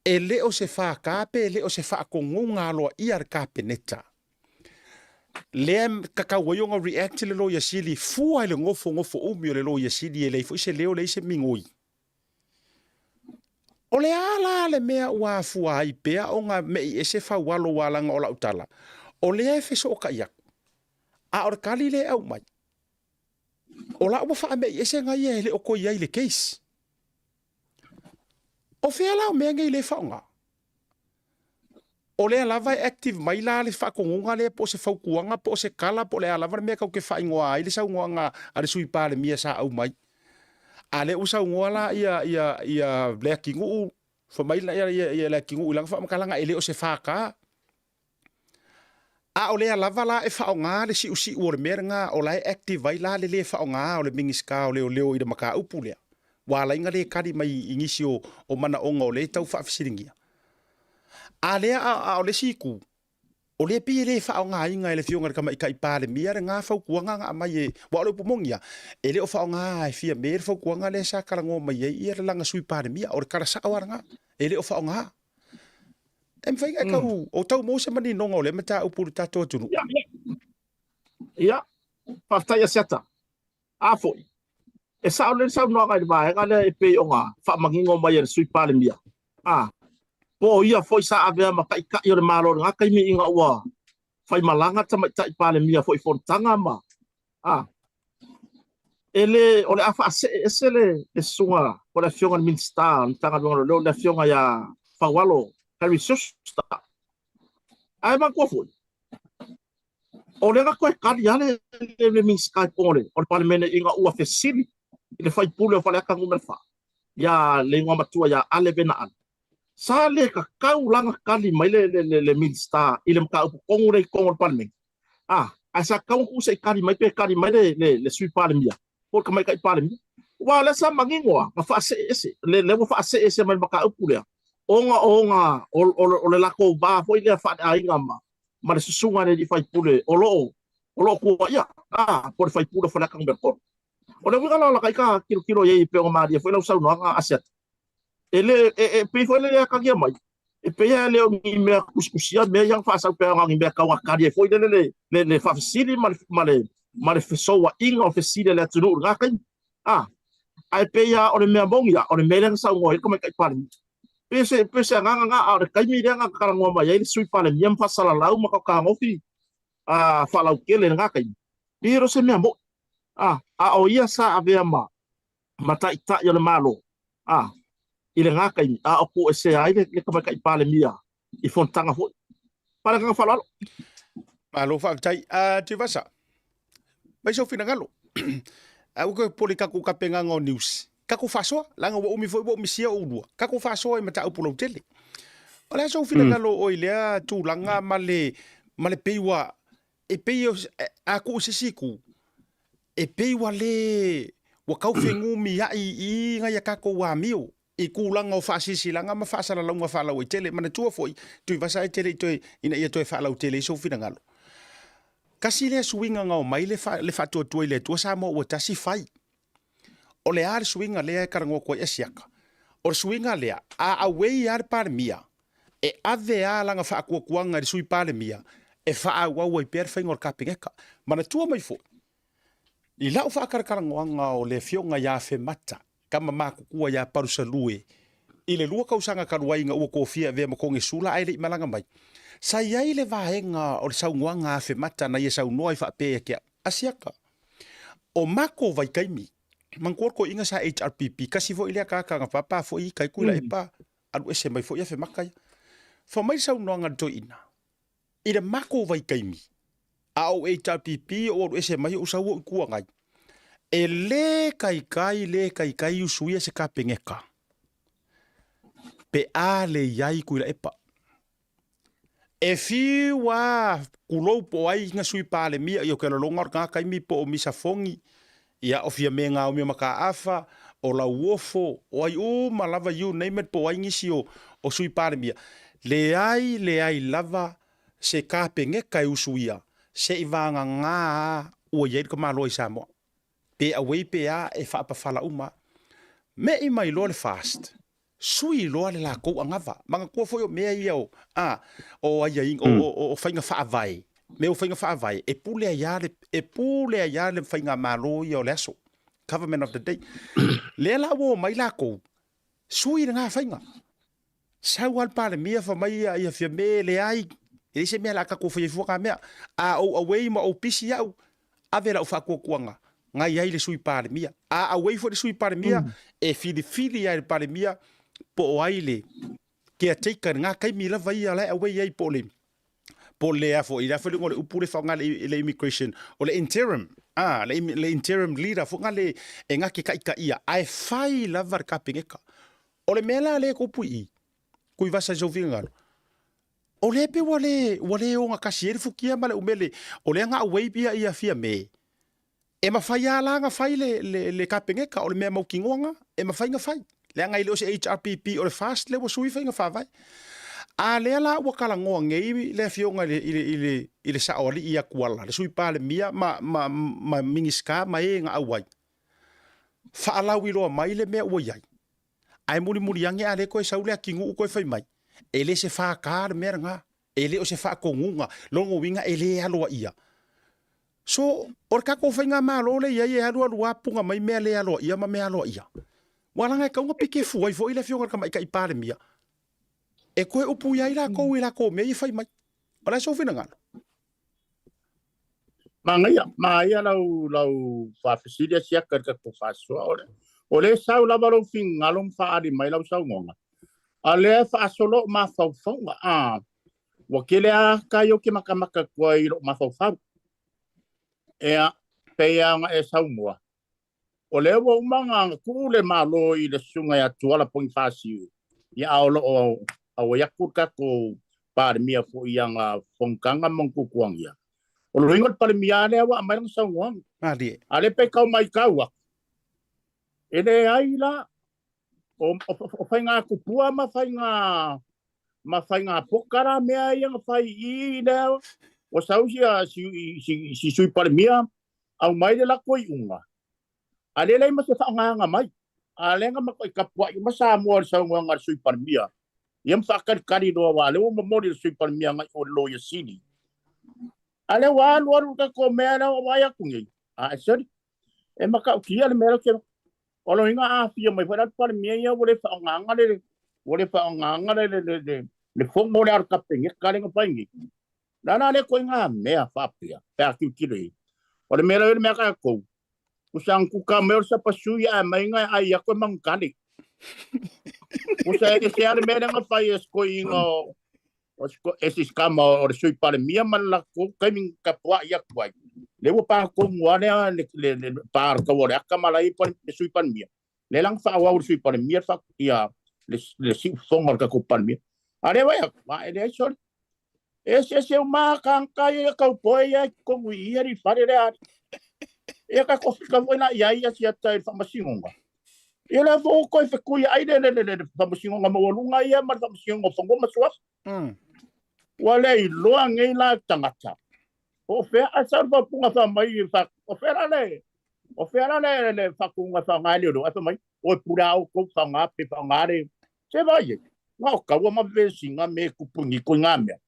e le o se FK pe le o se faatonuga aloaia a le Kapeneta, lea e tatau ai ona react le Loia Sili fua i le nofonofo umi o le Loia Sili e leai foi se leo leai se migoi. O le a la le mea ua afua ai pea ona me'i ese Faualo ua laga o lau tala, o lea e fesootai atu, a o le tali lea e aumai, o la ua faame'i ese na ia e le o toe i ai i le case. O fea la o mea nei le faaaoga? O lea lava e active mai la le faatonuga lea po o se fautuaga po o se tala po o le a lava le mea tatou te faaigoa ai le saunoaga a le Sui Palemia sa aumai. A lea ua saunoa la ia ia ia Leatinuu, fai mai ia ia Leatinuu i lana faamatalaga e le o se FK. A o lea lava la e faaaoga le siusiu o le mea lena o la e active ai la le le faaaoga o le Minisita o Leoleo i le mataupu lea, ua ala ai ona le tali mai i nisi o manaoga o lea e tau faafesiligia. A lea, a o le isi itu, o lea e pei e le faaaogaina e le Afioga i le Tamaitai Palemia lena fautuaga na aumai e, aua o le upu moni lava, e le o faaaoga e Fiame le fautuaga lea sa talanoa mai ai ia lana Sui Palemia. O le tala sao lava lena, e le o faaaoga. E mafai ona e tau, o tau maua se maninoga o lea mataupu i le tatou atunuu. Ia, ia, faafetai Asiata. A foi, e sao lelei le saunoaga i le vaega lea e pei ona faamanino mai e le Sui Palemia, a, po o ia foi sa avea ma taitai o le Malo i lena taimi ina ua faimalaga le Tamaitai Palemia foi i fonotaga ma, a, e le, o le a faasee ese le, le susuga po o le Afioga i le Minisita o le Matagaluega o Leoleo, le Afioga ia Faualo Harry Schuster. Ae manatua foi, o lea na toe tali lava le, le, le Minisita i totonu o le, o le Palemene ina ua fesili i le sui usufono o Faleata Nu.4 ia le igoamatua ia Ale Vena Ale. Sa le tatau la ona tali mai le, le, le, le Minisita i le mataupu tonu lea i totonu o le Palemene. A, ae sa tatau ona tuu se i tali mai pe tali mai le, le, le Sui Palemia po o le Tamaitai Palemia. Aua o lea sa manino lava, na faasee ese, le, lea ua faasee ese mai le mataupu lea, ona o ona, o, o, o le latou va foi lea faaleaiga ma, ma le susuga i le alii faipule o lo o, o lo o tuuaia, a, po o le faipule o Faleata Nu.3. O le uiga la o laka ita tilotilo i ai e pei ona malie foi lau saunoaga Asiata, e le, e, e pei foi le atagia mai, e pei lava e le o ni mea tusitusia mea ia na faasau pea na o ni mea taugatali ai foi lele le, le, le faafesili ma le, ma le, ma le fesouaiga o fesili a le atunuu i lena taimi. A, ae pei lava o le mea moni lava, o le mea lea na saunoa ai le Tamaitai Palemia. Pei se, pei se agaga lena, a o le taimi lea na talanoa mai ai le Sui Palemia ma faasalalau ma tautanofi a faalautele i lena taimi, pei e le o se mea moni. A, a o ia sa avea ma, ma taitai o le Malo, a, i lena taimi, a o toesea ai le, le Tamaitai Palemia i fonotaga foi. Ma le agaga faaaloalo. Malo faafetai. Uh, Tuivasa, mai sou finagalo. Aua koe popole i takou tapenaga o news. Takou faasoa, leaga ua umi foi ua ou misia oulua. Takou faasoa i mataupu lautele. O le a sou finagalo mm. oe i lea tulaga ma le, ma le pei ua, e pei o, a tuu i se isi itu, e pei ua le, ua tau fenumiai i nai a tatou amio i tulaga o faasilasilaga ma faasalalauga faalauaitele. Manatua foi, Tuivasa e te le i toe, ina ia toe faalautele ai sou finagalo. Tasi lea suiga na omai le, fa, le faatuatua i le Atua Samoa ua tasi fai. O le a le suiga lea e talanoa atu ai Asiata? O le suiga lea, a auei lava le Palemia, e ave lava lana faatuatuaga i le Sui Palemia e faaauau ai pea le faiga o le Kapeneta. Manatua mai foi, i lau faatalatalanoaga o le Afioga ia Afemata, tama matutua ia Palusalue, i le 2 tausaga talu ai ina ua tofia e avea ma Konesula ae le i malaga mai, sa i ai le vaega o le saunoaga a Afemata na ia saunoa ai faapea ia te au, Asiata, o mako vaitaimi, manatua le toeaina sa HRPP, kasi foi lea tagata na papa foi i tai Tuilaepa, Alu ese mai foi Afemaka ia. Fai mai le saunoaga a le toeaina, I le mako vaitaimi, a ou HRPP ou alu ese mai ou sau ou Itu Agai, e le kaikai le kaikai usuia se Kapeneta pe a le i ai Tuilaepa. E fiu a kulou po o ai nga Sui Palemia, ia o ke lolonga o le nga taimi po o Misa Fongi, ia o Fiame Gaomi o Mataafa, o Lauofo, o ai uma lava you name it po o ai nisi o o Sui Palemia, leai leai lava se Kapeneta e usuia se i vagagā a ua i ai le tamaloa i Samoa. Pe auei pe a e faapafala uma. Me'i mai loa le FAST, sui loa le lakou anava. Manatua foi o mea ia o, a, o aiaiga, o, o, o faiga faavae, mea o faiga faavae, e pule ai lava le, e pule ai lava le faigamalo ia o le aso, government of the day. Lea la ua omai lakou, sui lena faiga. Sau lava le Palemia fai mai ia, ia Fiame, leai, e leai se mea o le a tatou faia ai fua na mea. A ou auei ma ou pisi au, ave lau faatuatuaga, na i ai le Sui Palemia. A auei foi le Sui Palemia, e filifili lava e le Palemia po o ai le caretaker i lena taimi lava ia la e auei ai po o le po o le a foi, le a foi le igoa o le upu lea e faaaoga i le immigration, o le interim, a, le interim leader foi lena e na te taitaia, ae fai lava le Kapeneta. O le mea la lea e tupu i i, Tuivasa i sou finagalo, o lea pei ua le, ua le ogatasi ai le futia ma le umele, o lea na auai ia, ia Fiame, e mafai lava la ona fai le, le, le Kapeneta, o le mea mautinoa lena, e mafai ona fai, leaga e le o se HRPP, o le FAST lea ua sui faiga faavae. A lea la ua talanoa nei le afioga i le, i le, i le, i le Saoalii ia Tuala, le Sui Palemia ma, ma, ma Minisita ma e na auai, faalauiloa mai le mea ua i ai. Ae mulimuli ane a le toe sau le atinuu toe fai mai, e le se FK le mea lena, e le o se faatonuga, lona uiga e le aloaia. So, o le tatou faigamalo lea e i ai e alualu lava puna mai mea le aloaia ma mea aloaia. Ua leaga e tatau ona pikefu ai foi le afioga i le Tamaitai Palemia e toe upuia ai latou i latou mea ia e fai mai. O le a sou finagalo? Manaia, manaia lau lau faafesili a siaka i le tatou faasoa. O le, o lea e sau lava lou finagalo ma faaali mai lau saunoaga, a o lea e faasolo ou mafaufauga. A, ua tele lava tai ou te matamata atu ai i lou mafaufau. Ea, pei lava ona e saunoa, O lea ua uma ona tuu le Malo i le Susuga ia Tuala Ponifasio, ia a o lo o auai atu le tatou Palemia foi i ana fonotaga ma ona tuatuaga ia. O le uiga o le Palemia lea ua aumai lana saunoaga. Malie. A lea pei tau matau atu, e leai la, o, o, o faiga tupua ma faiga ma faiga poka la mea ia na fai i lea ua sau si, si, si, si Sui Palemia aumai le latou iuga, a lea leai ma se faagaga mai. A lea na matuai tapuai uma Samoa i le saunoaga a le Sui Palemia, ia ma faatalitali loa aua o lea ua momoli e le Sui Palemia agai i o i le Loia Sili. A lea ua alu alu le tatou mea lea ua vaai atu nei, a e soli, e matautia le mea lea ou te O lona uiga a afio mai foi la le Palemia ia ua le faaaogaina le ua le faaaogaina le le le le fono lea a le Kapeneta lea na fai nei. O le a la lea ituaiga mea faapea pe a tilotilo i ai? O le mea la le mea a tatou, usa na kuka mai o le sapasui ae aumai na e ai atu e manutale. Usa e ese lava le mea lea na fai e si toeaina o e si tama o le Sui Palemia ma le latou taimi na tapuai atu ai. Lea ua pa tonu lava lea le, le, le, pa le tau o le ata ma la i le Sui Palemia. Lea la na faaauau e le Sui Palemia le, ia, le, le siufofoga o le tatou Palemia. A lea vaai atu, a e leai sole. E eseese uma lava tagata ia kaupoe ia i totonu i i alii fale lea alii. Ia tatou fika foi la i ai ia siata i le faamasinoga. Ia lea foi ua toe fetuiai le, le, le, le, le faamasinoga maualuga ia ma le faamasinoga o fanua ma suafa. Ua le iloa nei la tagata. Po o fea, ae sau le faaupuga fai mai, fa, o fea la le, o fea la le, le faatuga e faaaoga ai leoleo, ae fai mai, oi pule a outou faaaoga pe faaaoga le, se vaai ai, na o taua ma vesiga me tupu ni ko ngā mea.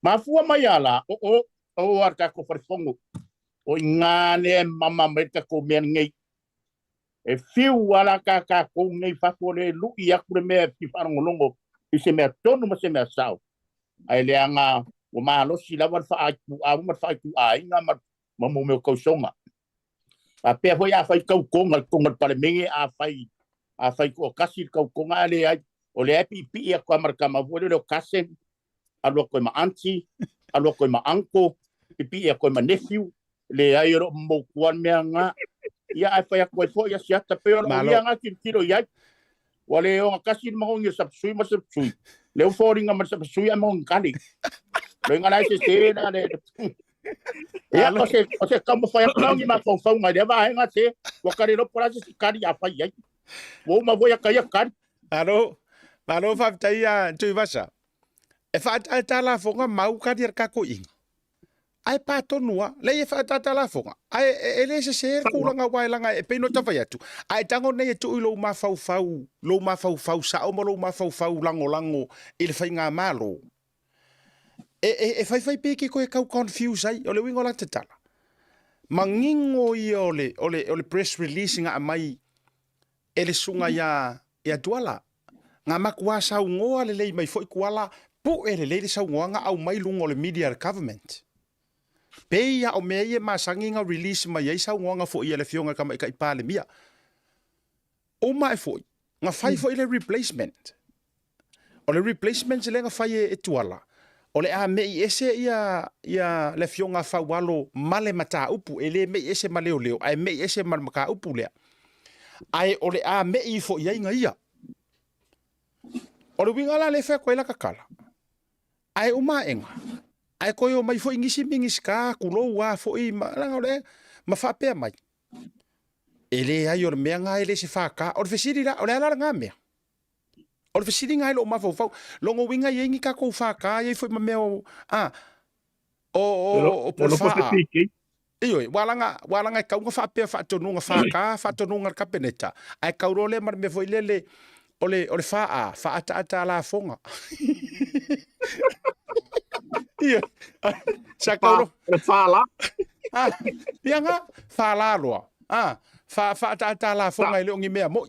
Mafua mai a la, o o, o a le tatou falefono, o i ngā ne mama mai le tatou mea nei. E fiu a la tā tātou nei fafo le lu'i atu le mea e fia faalogologo i se mea tonu ma se mea sao. Ae leaga ua malosi lava le faaituau ma le faaituaiga ma ma mo mea o tausoga. Faapea foi a fai tautoga i totonu o le Palemene, a fai a fai toatasi le tautoga ae leai. O lea e piipii atu lava ma le tama foi lele o cousin, alu atu ai ma aunty, alu atu ai ma uncle, pipii atu ai ma nephew, leai o lo o mamoutua le mea lena. Ia ae fai atu ai foi ia siata, pei o lou ia lena tilotilo i ai. Ua le ogatasi le magogi o sapasui ma sapasui. Lea ua foliga mai le sapasui ae magogi kali. Loiga la e sese la le. Ia, o se, o se taumafai atu la o ni mafaufauga i lea vaega se, ua ka le iloa po o le a se isi kali a fai i ai. Ua uma foi ia ka ia kali. Malo, malo faafetai ia Tuivasa. E faaataata lafoga mau kali a le tatou iga. Ae pa tonu a, leai e faaataata lafoga. Ae e le sese le tulaga aua e laga e pei ona ta fai atu, a e tago nei e tuu i lou mafaufau, lou mafaufau sao ma lou mafaufau lagolago i le faigamalo, e, e, e faifai pei ke koe tau confuse ai, o le uiga o la tatala. Manino ia o le, o le, o le press release na aumai e le susuga ia, ia Tuala. Nga matua saunoa lelei mai foi Tuala, pu'e lelei le saunoaga aumai luga o le media a le government. Pei a o mea ia e masani na release mai ai saunoaga foi a le afioga i le Tamaitai Palemia. Uma ae foi, na fai foi le replacement. O le replacement lea na fai e Tuala, o le a me'i ese ia, ia le afioga a Faualo ma le mataupu, e le me'i ese ma leoleo, ae me'i ese ma le mataupu lea. Ae o le a me'i ifo i ai na ia. O le uiga la lea e fai atu ai lata tala, ae uma aega, ae toe omai foi nisi Minisita, tulou a foi, ma, leaga o le, ma faapea mai, E leai o le mea na e le se FK. O le fesili la, o le a la lena mea? O le fesili na i lou mafaufau. Lona uiga e i ai ni tatou FK, e i ai foi ma mea o, a, o, o, o, po o le FA. Ioe, ua laga, ua laga e tau ona faapea faatonuga FK, faatonuga a le Kapeneta, ae tau loa lea ma le mea foi lele, o le, o le FA, faaataata a lafoga. Ia, sa tau loa. O le FA la. Ah, ia nga, FA la loa. Ah, fa, faaataata a lafoga e le o ni mea moi.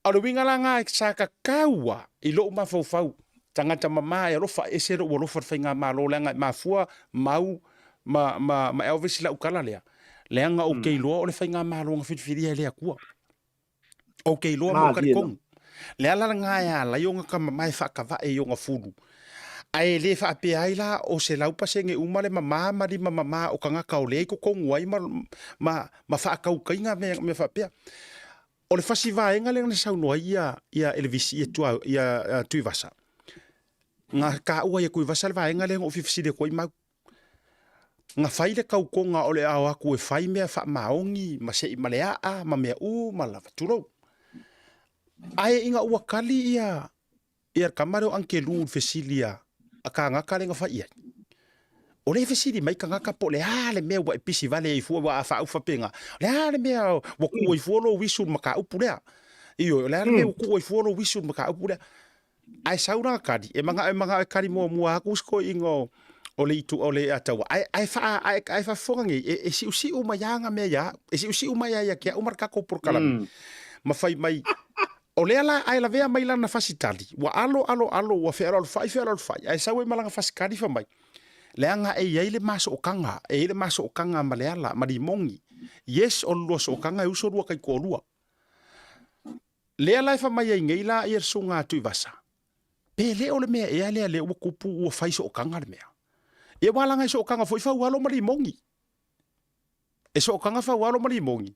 O le uiga la nga sa tatau a i lou mafaufau, tagata mama e alofa, e ese lou alofa i le faigamalo leaga e mafua mau ma, ma, ma Elvis i lau tala lea, leaga ou te iloa o le faigamalo na filifilia e le Atua. Ou te iloa ma ou talitonu. Le ala lena e ala ai ona tama e faatavae i ona fulu. Ae le faapea ai la o 100% uma le mama ma lima mama o tagata o lea i totonu ai ma, ma, ma faatautaiga mea, mea faapea. O le fasi vaega lea na saunoa ai ia, ia Elevisi, ia, tua, ia, ia Tuivasa. Na taua ia Tuivasa le vaega lea na ou fia fesili atu ai mau. Na fai le tautoga o le ao atu e fai mea faamaoni ma seʻi ma le aʻa ma mea uma lava, tulou. Ae ina ua kali ia ia le tama lea o Angelu i le fesili a a kānaka lea na fai i ai, o lea e fesili mai tagata po o le a le mea ua e pisi vale ai fua aua a faaufa pena, o le a le mea ua tuu ai fua lou uisu i le mataupu lea? Ioe, o le a le mea ua tuu ai fua lou uisu i le mataupu lea? Ae sau lana kali, e manao e manao e kali muamua atu isi toeaiina o, o le itu, o le ataua. Ae, ae, faa, ae, ae faafofoga nei, e, e siusiu mai lava ana mea ia au. E siusiu mai lava ia te au ma le tatou polokalame. Ma fai mai, o lea la ae lavea mai lana fasi tali, ua alo, alo, alo, ua fealoalofai, fealoalofai, ae sau ai ma lana fasi tali fai mai, leaga e i ai le ma sootaga, e i ai le ma sootaga ma Leala, ma Limogi. Yes, o le lua sootaga e uso lua taitoalua. Lea la e fai mai ai nei la ia le susuga a Tuivasa, pe le o le mea ea lea lea ua tupu ua fai sootaga le mea. Ia ua laga e sootaga foi Faualo ma Limogi. E sootaga Faualo ma Limogi.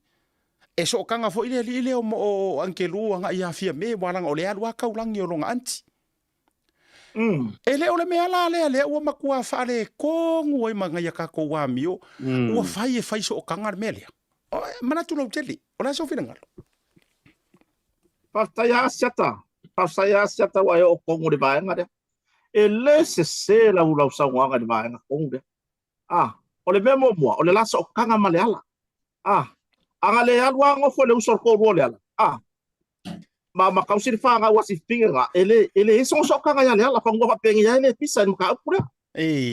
E sootaga foi le alii lea o, o Angelu agai ia Fiame, ua laga o lea alu a taulagi o lona aunty. E le o le mea la lea lea ua matua faaletonu ai ma nai a tatou amio, ua fai e fai sootaga le mea lea. O, manatu lautele, o le a sou finagalo? Faafetai lava Asiata, faafetai lava Asiata ua e oo tonu i le vaega lea. E le sese lau lau saunoaga i le vaega tonu lea. Ah, o le mea muamua, o le la sootaga ma Leala. Ah, a na le alu lava nofo i le uso o le toalua o Leala. Ah, ma ma tausi le fanau a Sifiga na, e le e leai sona sootaga ia Leala, fanua faapenei e le pisa i le mataupu lea.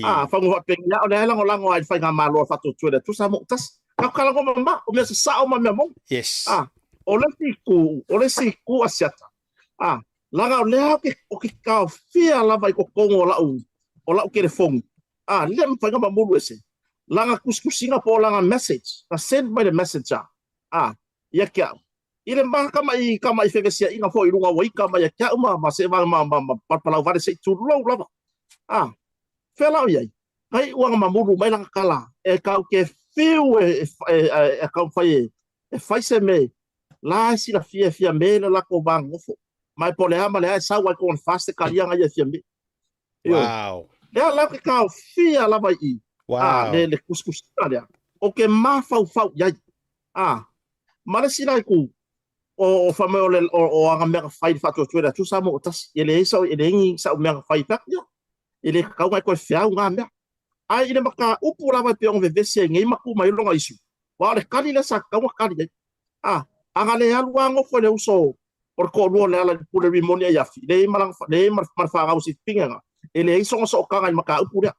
Ah, fanua faapenei o lea e lagolago ai i le faigamalo a le Faatuatua i le Atua Samoa Tasi. Tatou talanoa mama, o mea sasao ma mea moni. Yes. Ah, o le isi itu, o le isi itu Asiata. Ah, leaga o lea ou te, ou te taofia lava i totonu o lau, o lau telefoni. Ah, le mafai ona mamulu ese. Lana tusitusiga po o lana message, na send mai le messenger. Ah, ia te au. I le ma tamaʻi tamaʻi fevesiaʻiga foi i luga ua ita mai ia te aʻu ma ma se ma ma ma ma palapalau vale se i tulou lava. A, fea la o i ai? Na iʻu aga mamulu mai lana tala e kau ke fiu e e e e taumafai e e fai se me la e silafia e Fiame le latou va nonofo. Ma e po o le a ma le a e sau ai kona fast e kaliaga ia e Fiame. Ioe. Wow. Lea la ou te taofia lava i i. Wow. A, le, le tusitusiga lea. Ou te mafaufau i ai. A, ma le isi la itu, o, o fai mai o, le, o, o aga mea na fai i le faatuatua i le Atua Samoa ua tasi. E leai sau, e leai ni sau mea na fai fai atu, ia, e le tatau ona e toe feau na mea. Ae i le mataupu lava e pei ona vevesi ai nei ma tu mai ai lona isu, aua o le tali lea sa tatau ona tali ai. A, a na le alu lava nofo i le uso o le toalua o Lealailepule Rimoni Aiafi, leai ma lana, leai ma le fanau Sifipigega, e leai sona sootaga i le mataupu lea.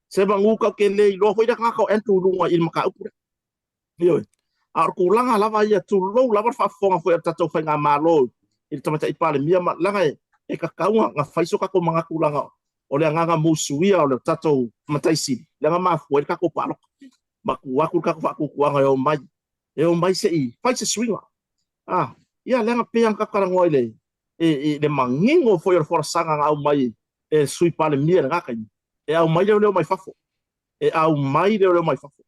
Se manu tatou te le iloa foi le tagata o Andrew i luga i le mataupu lea. Ioe. A o le tulaga lava ia, tulou lava le faafofoga foi a le tatou faigamalo i le Tamaitai Palemia ma, leaga e, e tatau ona fai so tatou manatu leaga o le agaga musuia o le tatou Matai Sili, lea na mafua ai le tatou palota. Ma tuu atu le tatou faatuatuaga e omai, e omai se i fai se suiga. A, ia leaga pei lava ona tatou talanoa i le, i, i le manino foi o le folasaga na aumai e le Sui Palemia i lena taimi, e aumai leoleo mai fafo, e aumai leoleo mai fafo.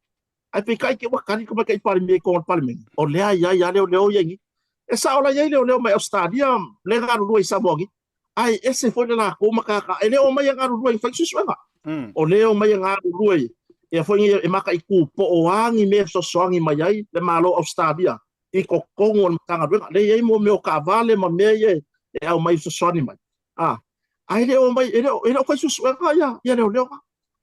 Ae peitai te ua tali le Tamaitai Palemia i totonu o le Palemene, o lea e i ai lava leoleo ia i nei. E sao la i ai leoleo mai Ausetalia lea e galulue i Samoa nei, ae ese foi le latou matata, e le omai e galulue e fai suesuega. O lea e omai e galulue ia foi nei e mataitu po o a ni mea e fesoasoani mai ai le Malo o Ausetalia i totonu o le Matagaluega. Lea e i ai mo mea o taavale ma mea ia e aumai e fesoasoani mai. A, ae le omai, e le o, e le o fai suesuega ia, ia leoleo na.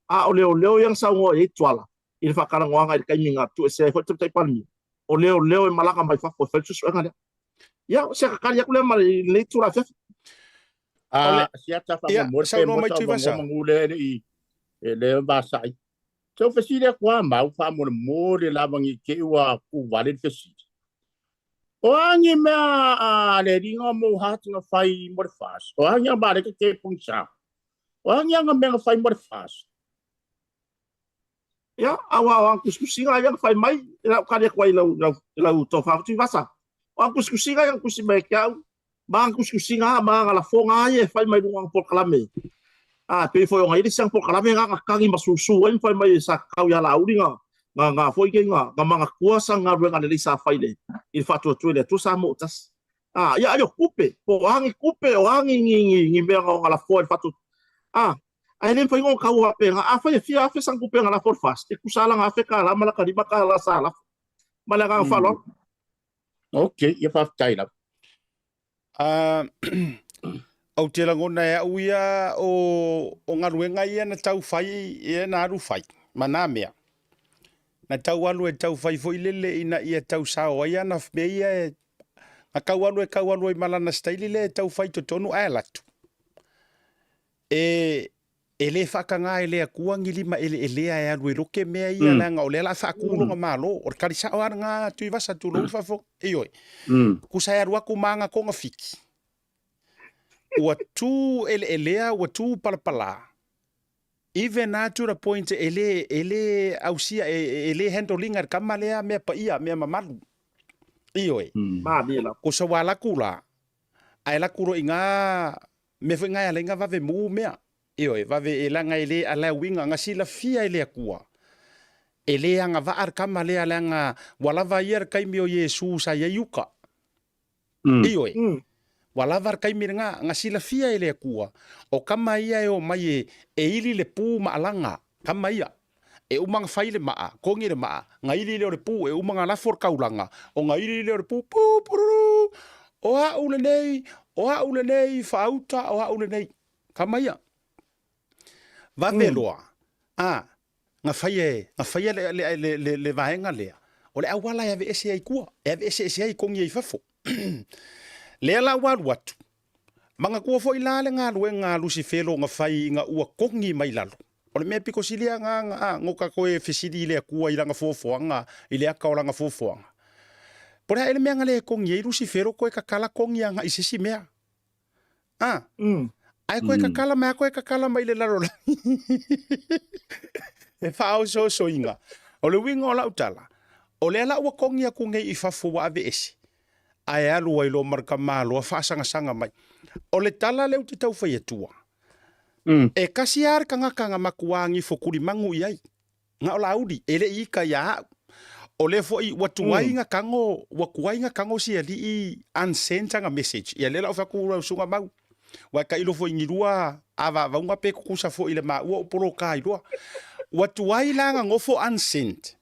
A o leoleo ia na saunoa i ai Tuala i le faatalanoaga i le taimi na tuuesea ai foi le Tamaitai Palemia, o leoleo e malaga mai fafo e fai le suesuega lea. Ia, o se tali atu lea ma lenei itula afiafi. A, siata Ia, faamolemole pe saunoa maua mai sau Tuivasa. avanoa manu lea e le i e le vasai. Se o fesili atu a mau faamolemole lava ni te i ua kuvale le fesili. O a ni mea a le alii mo hati na fai mo le fas. O a ni a male ke te pongisa. O a ni anga mea na fai mo le fas. Ia, aua o ana tusitusiga ia na fai mai, e lau tali atu ai i lau, lau, lau tofa Tuivasa. O ana tusitusiga ia na tusi mai ia te au, ma ana tusitusiga ma ana lafoga lava ia e fai mai luga o ana polokalame. A, e pei foi ona i ai le isi ana polokalame na na tagi ma susu ai ma fai mai sa tatau ia Laauli na, na, na foi nei na, na manatua sana galuega lelei sa fai i le, i le faatuatua i le Atua Samoa ua tasi. A, ia ai o tupe, po o a ni tupe, o a ni, ni, ni, ni mea na, na lafoa i le faatuatua. A, Ae le mafai ona tau faapena. Afai e fia afe sana tupe na lafo i le FAST, e tusa lana $1,000 ma lata $5 sa lafo. Ma le agaga faaaloalo. Ok, ia faafetai lava. Ou te lagona e au ia o, o galuega ia na tau fai, ia na alu fai, ma nā mea. Na tau alu e tau fai foi lele ina ia tau sao ai ana mea ia e, na tau alu e tau alu ai ma lana staili lea e tau fai totonu ae alu atu. E, e le faatagā e le Atua ni lima eleelea e alu e loke mea ia, leaga o lea o le a faatu lona Malo. O le tali sao lava lena Tuivasa, tulou le faafofoga. Ioe. Tusa e alu atu ma ana togafiti, ua tu eleelea, ua tu palapalā, even lava to the point e le, e le ausia, e, e le handle ina e le tama lea mea paia, mea mamalu. Ioe. Malie lava. Tusa ua alu atu la, ae alu atu loa i ina Mea foi ngai ala inga vave mu mea. Ioe, vave e leaga e le alai uiga nga silafia e le Atua. E le agavaa le tama lea leaga ua lava ia le taimi o Iesu sa i ai uka. Ioe, ua lava le taimi lena, nga silafia e le Atua, o tama ia e omai e, e ili le pu ma alaga, tama ia. E uma na fai le maa, kongi le maa, na ili lea o le pu, e uma na lafo le taulaga, ona ili lea o le pu, pu, pururu, o a'u lenei, o a'u lenei, faauta, o a'u lenei. Tama ia. Vave loa, a, na faia e, na faia le, le, le, le, le vaega lea, o le auala e aveese ai i tua, e aveeseese ai kongi ai i fafo. Lea la ua alu atu, manatua foi la le galuega a Lusifelo na fai ina ua kongi mai lalo. O le mea pito sili a nga a ngo ka koe fesili i le Atua i lana fuafuaga, i le aka o lana fuafuaga. Po o le a ea le mea na le kongi ai Lusifelo koe kakala kongi agai i se isi mea. A, ae koe kakala mai a koe kakala mai i le lalolagi. E faaosoosoina. O le uiga o lau tala, o lea la ua kongi atu nei i fafo ua aveese. Ae alu ai loa ma le tamaloa faasagasag mai. O le tala lea ou te tau fai atua, e kasi lava le tagata na matua gifo tulimagu i ai, na o Laauli, e le i ita ia au. O lea foi ua tuai na tago, ua tuai na tago si alii unsent ana message. Ia lea la ou fai atu lau susuga Mau, ua e tailo foi i ni lua avaavauga pe tutusa foi i le maua ou poloka ai loa. Ua tuai la na nofo unsent.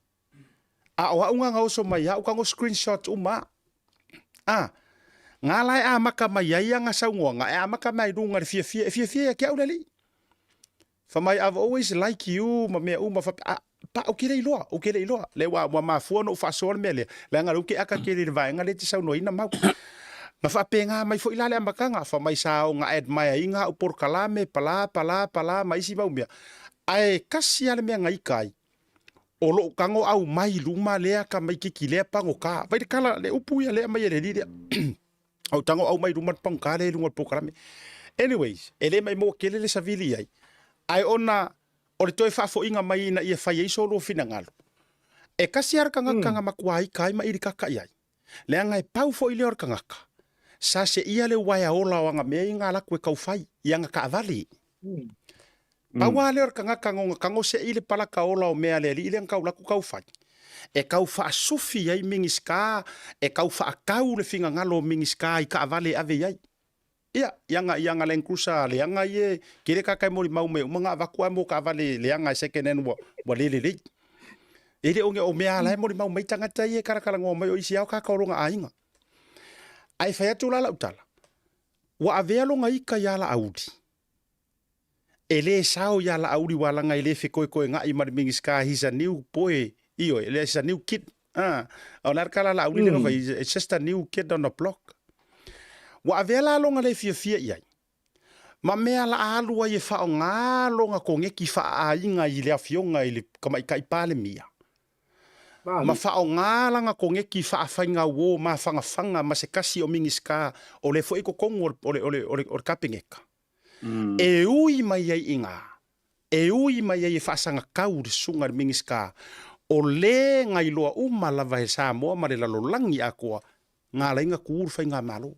A o au na na oso mai au tago screenshot uma a. Nga la e amata mai ai ana saunoaga, e amata mai luga i le fiafia, e fiafia ia te au le alii. Fai mai I've always like you ma mea uma faapea, a, pa, ou te le iloa, ou te le iloa. Lea ua, ua mafua ona ou faasoa le mea lea, leaga o lea ou te aka tele i le vaega lea e te saunoaina Mau. Na faapena mai foi la le amataga, fai mai sa ona admire ina au polokalame, pala, pala, pala ma isi mau mea. Ae kasi lava le mea na ita ai, o lou tago aumai i luma lea tamaititi lea pagota. Vai le tala, le upu ia lea e aumai e le alii lea. Ou tago aumai i luma le pagota lea i luga o le polokalame. Anyways, e le maimoa tele le savili i ai, ae ona o le toe faafoiga mai ina ia fai ai so lua finagalo. E kasi lava le tagata na matua ita ai ma ilikaka i ai. Leaga e pau foi lea o le tagata, sa seia le uaea ola o ana mea ia na alu atu e tau fai i ana taavale. Pau lava lea o le tagata na ona tago sei le palaka ola o mea a le alii lea na tau alu atu tau fai, e tau faasufi ai Minisita, e tau faatau le finagalo o Minisita i taavale e ave i ai. Ia, i ana, i ana Land Cruiser leaga ia e tele tagata e molimau mai uma na avatu lava mo taavale leaga e second hand ua, ua le lelei. E le o o mea la e molimau mai tagata ia e talatalanoa mai o isi lava o tagata o lona aiga. Ae fai atu la lau tala, ua avea lona ita ia Laauli. E le sao ia Laauli ua laga e le fekoekoega'i ma le Minisita he's a new boy, ioe, he's a new kid. Ah, o le a le tala a Laauli lea na fai, it's just a new kid on the block. Ua avea la lona le fiafia i ai, ma mea la a alu ai e faaaoga lona koneki faaaiga i le afioga i le Tamaitai Palemia, ma faaaoga lana koneki faafaigauo mafanafana ma se tasi o Minisita o lea foi i totonu o le, o le, o le, o le Kapeneta. E ui mai ai i ngā, e ui mai ai e faasagatau le susuga i le Minisita, o lē na iloa uma lava e Samoa ma le lalolagi atoa ngā laina tu le faigamalo.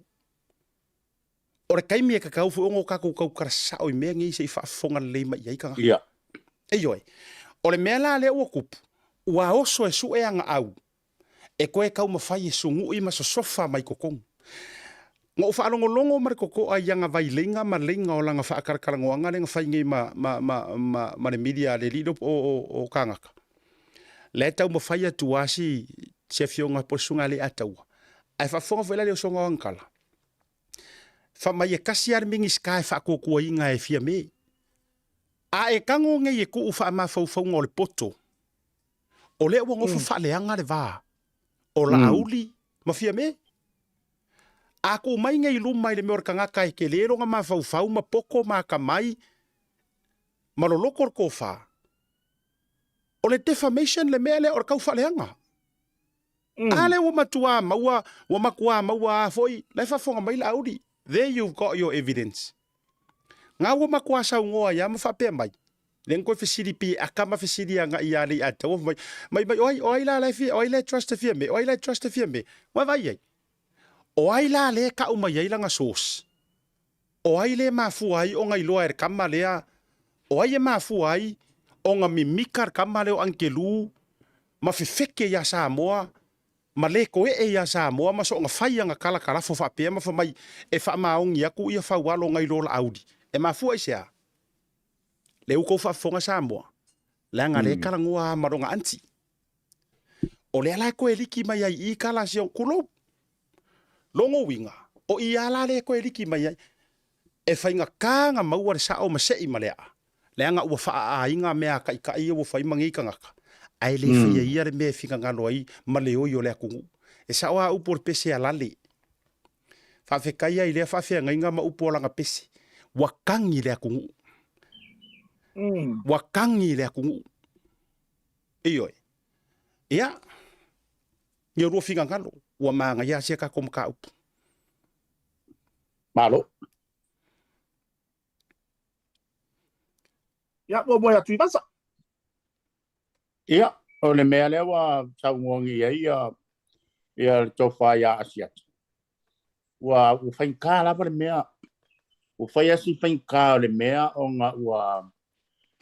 O le taimi e tatau foi ona o tatou tautala sao i mea nei se i faafofoga lelei mai i ai tagata. Ioe. O le mea la lea ua tupu, ua oso e sue ana au e toe taumafai e sunuʻi ma sosofa mai totonu. Na ou faalogologo ma le totoa i ana vaileiga ma leiga o lana faakalakalanoaga lea na fai nei ma, ma, ma, ma, ma le media a le alii lea o, o, o Kāgaka. La e taumafai atu lava si, si afioga po o le susuga ia Leiataua. Ae faafofoga foi la le osoga o ana tala. Fai mai e kasi lava le Minisita e faatuatuaina e Fiame. A e tago nei e tuu faamafaufauga o le poto, O lea ua nofo faaleaga le va o Laauli ma Fiame. A tuu mai nei i luma i le mea o le tagata e tele lona mafaufau ma poto ma atamai ma loloto le tofa, o le defamation le mea lea o le tau faaleaga. A lea ua matua maua, ua matua maua a foi, la e faafofoga mai Laauli, there you've got your evidence. Nga ua matua saunoa ai a ma faapea mai, Lea na toe fesili pi aka ma fesili agai ia Leiataua fai mai, mai mai o ai, o ai la la e fia, o ai la e trust e Fiame, o ai la e trust e Fiame. Ua vaai ai. O ai la lea e kau mai ai lana source? O ai lea e mafua ai ona iloa e le tama lea, o ai e mafua ai ona mimika le tama lea o Angelu ma fefeke ia Samoa ma le koee ia Samoa ma soona fai ana tala kalafo faapea ma fai mai e faamaoni atu ia Faualo nai lo Laauli. E mafua i se a? Lea ua tou faafofoga Samoa, leaga lea e talanoa lava ma lona aunty. O lea la e toe liki mai ai i i tala a si ona tulou. Lona uiga, o i lava la lea e toe liki mai ai. E faigata ona maua le sao ma sei ma le aa, leaga ua faaaiga mea a taitai ia ua fai ma nei tagata, ae le faia ia le mea e finagalo ai ma le oi o le atunuu. E sao lava upu o le pese a Lale. Faafetai ai i lea faafeagaiga ma upu o lana pese, ua tagi le atunuu. Ua tagi le atunuu. Ioe. Ia, ni o lua finagalo, ua manaia sia tatou mataupu. Malo. Ia, muamua ia Tuivasa. Ia, o le mea lea ua saunoa nei ai ia, ia le tofa ia Asiata. Ua ua faigata lava le mea, ua fai lava si faigata o le mea ona ua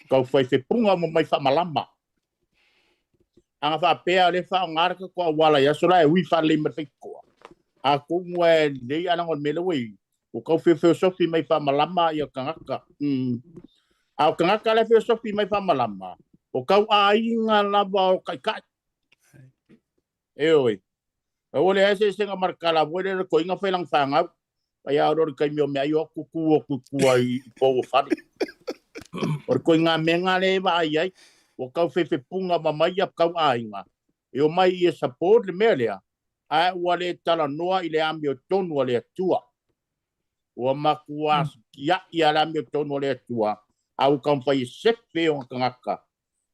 tau fai fepuga uma mai faamalama. A na faapea o lea e faaaoga le tatou auala i aso la e ui faalelei ma le faitotoa, atonu e lelei ae leaga o le mea lea ua i ai, ua tau feofeosofi mai faamalama ia tagata. A o tagata la e feosofi mai faamalama, o tau aiga lava o taitai. Ioe. Aua leai se eseesega ma le tala foi lea le toeaina fai lana fanau. Ai a o le taimi o meaai o atu tu atu i tua i pou o fale. O le toeaina mea na lea e vaai ai, ua tau fefepuga ma mai ia tau aiga, e omai ia support le mea lea, ae ua le talanoa i le amiotonu a le Atua. Ua matua tiai lava le amiotonu a le Atua, a ua taumafai e sefe ona tagata.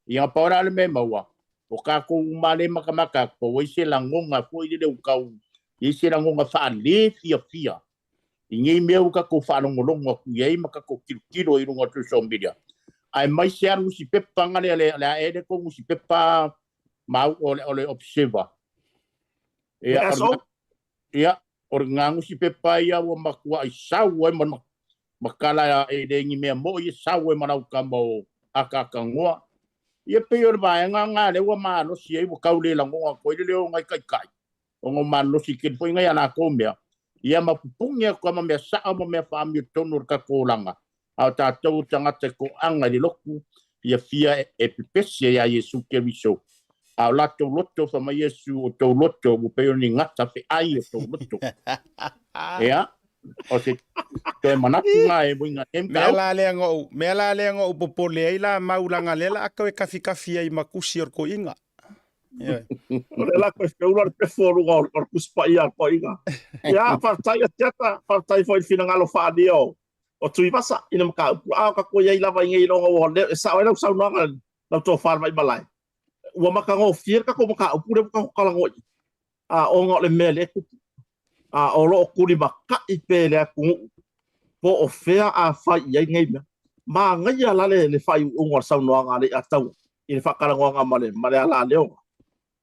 Ia, pau la le mea e maua, o tatou uma lea e matamata atu, pau ai se lagona foi lele ua tau i ai se lagona faale fiafia i nei mea ua tatou faalogologo atu i ai ma tatou tilotilo i luga o social media. Aemaise lava le nusipepa na lea, le a ea le tou nusipepa mau o le Observer. Ia, Le SO? Ia, o lena nusipepa ia ua matuai sau ai ma matala e le ni mea moi e sau ai ma lau tama o Akaakanoa. Ia pei o le vaega lena lea ua malosi ai ua tau le lagona atu ai le leo o nai taitai ona ua malosi tele foi nai a latou mea, ia ma pupuni atu lava ma mea sao ma mea faamiotonu o le tatou olaga. A o tatou o tagata e toaga i le lotu, fiafia e pepesi ai ia Iesu Keriso. A o latou loto, fai mai Iesu, o tou loto ua pei o ni gata feai o tou loto. Ea, o se toe manatu na e uiga nei Mea mataupu. la lea na ou, mea la lea na ou popole ai la mau leaga lea la a toe kafikafi ai ma kusi o le toeaina. Ioe. O lea la koe feula le pefu o luga o le Tusi Paia a le toeaina. Ia, faafetai Asiata, faafetai foi i le finagalo faaalia o o Tuivasa i le mataupu. A o tatou i ai lava i nei iloga ua leo, e sao ai lau saunoaga lau tofa le Vaimalae, ua matagofie le tatou mataupu lea ua tatou talanoa i ai, a ona o le mea lea e tupu, a o lo o tulimata'i pea i le atunuu po o fea a fai i ai nei mea. Manaia la le le faaiuiuga o le saunoaga a Leiataua i le faatalanoaga ma le ma le alaleoga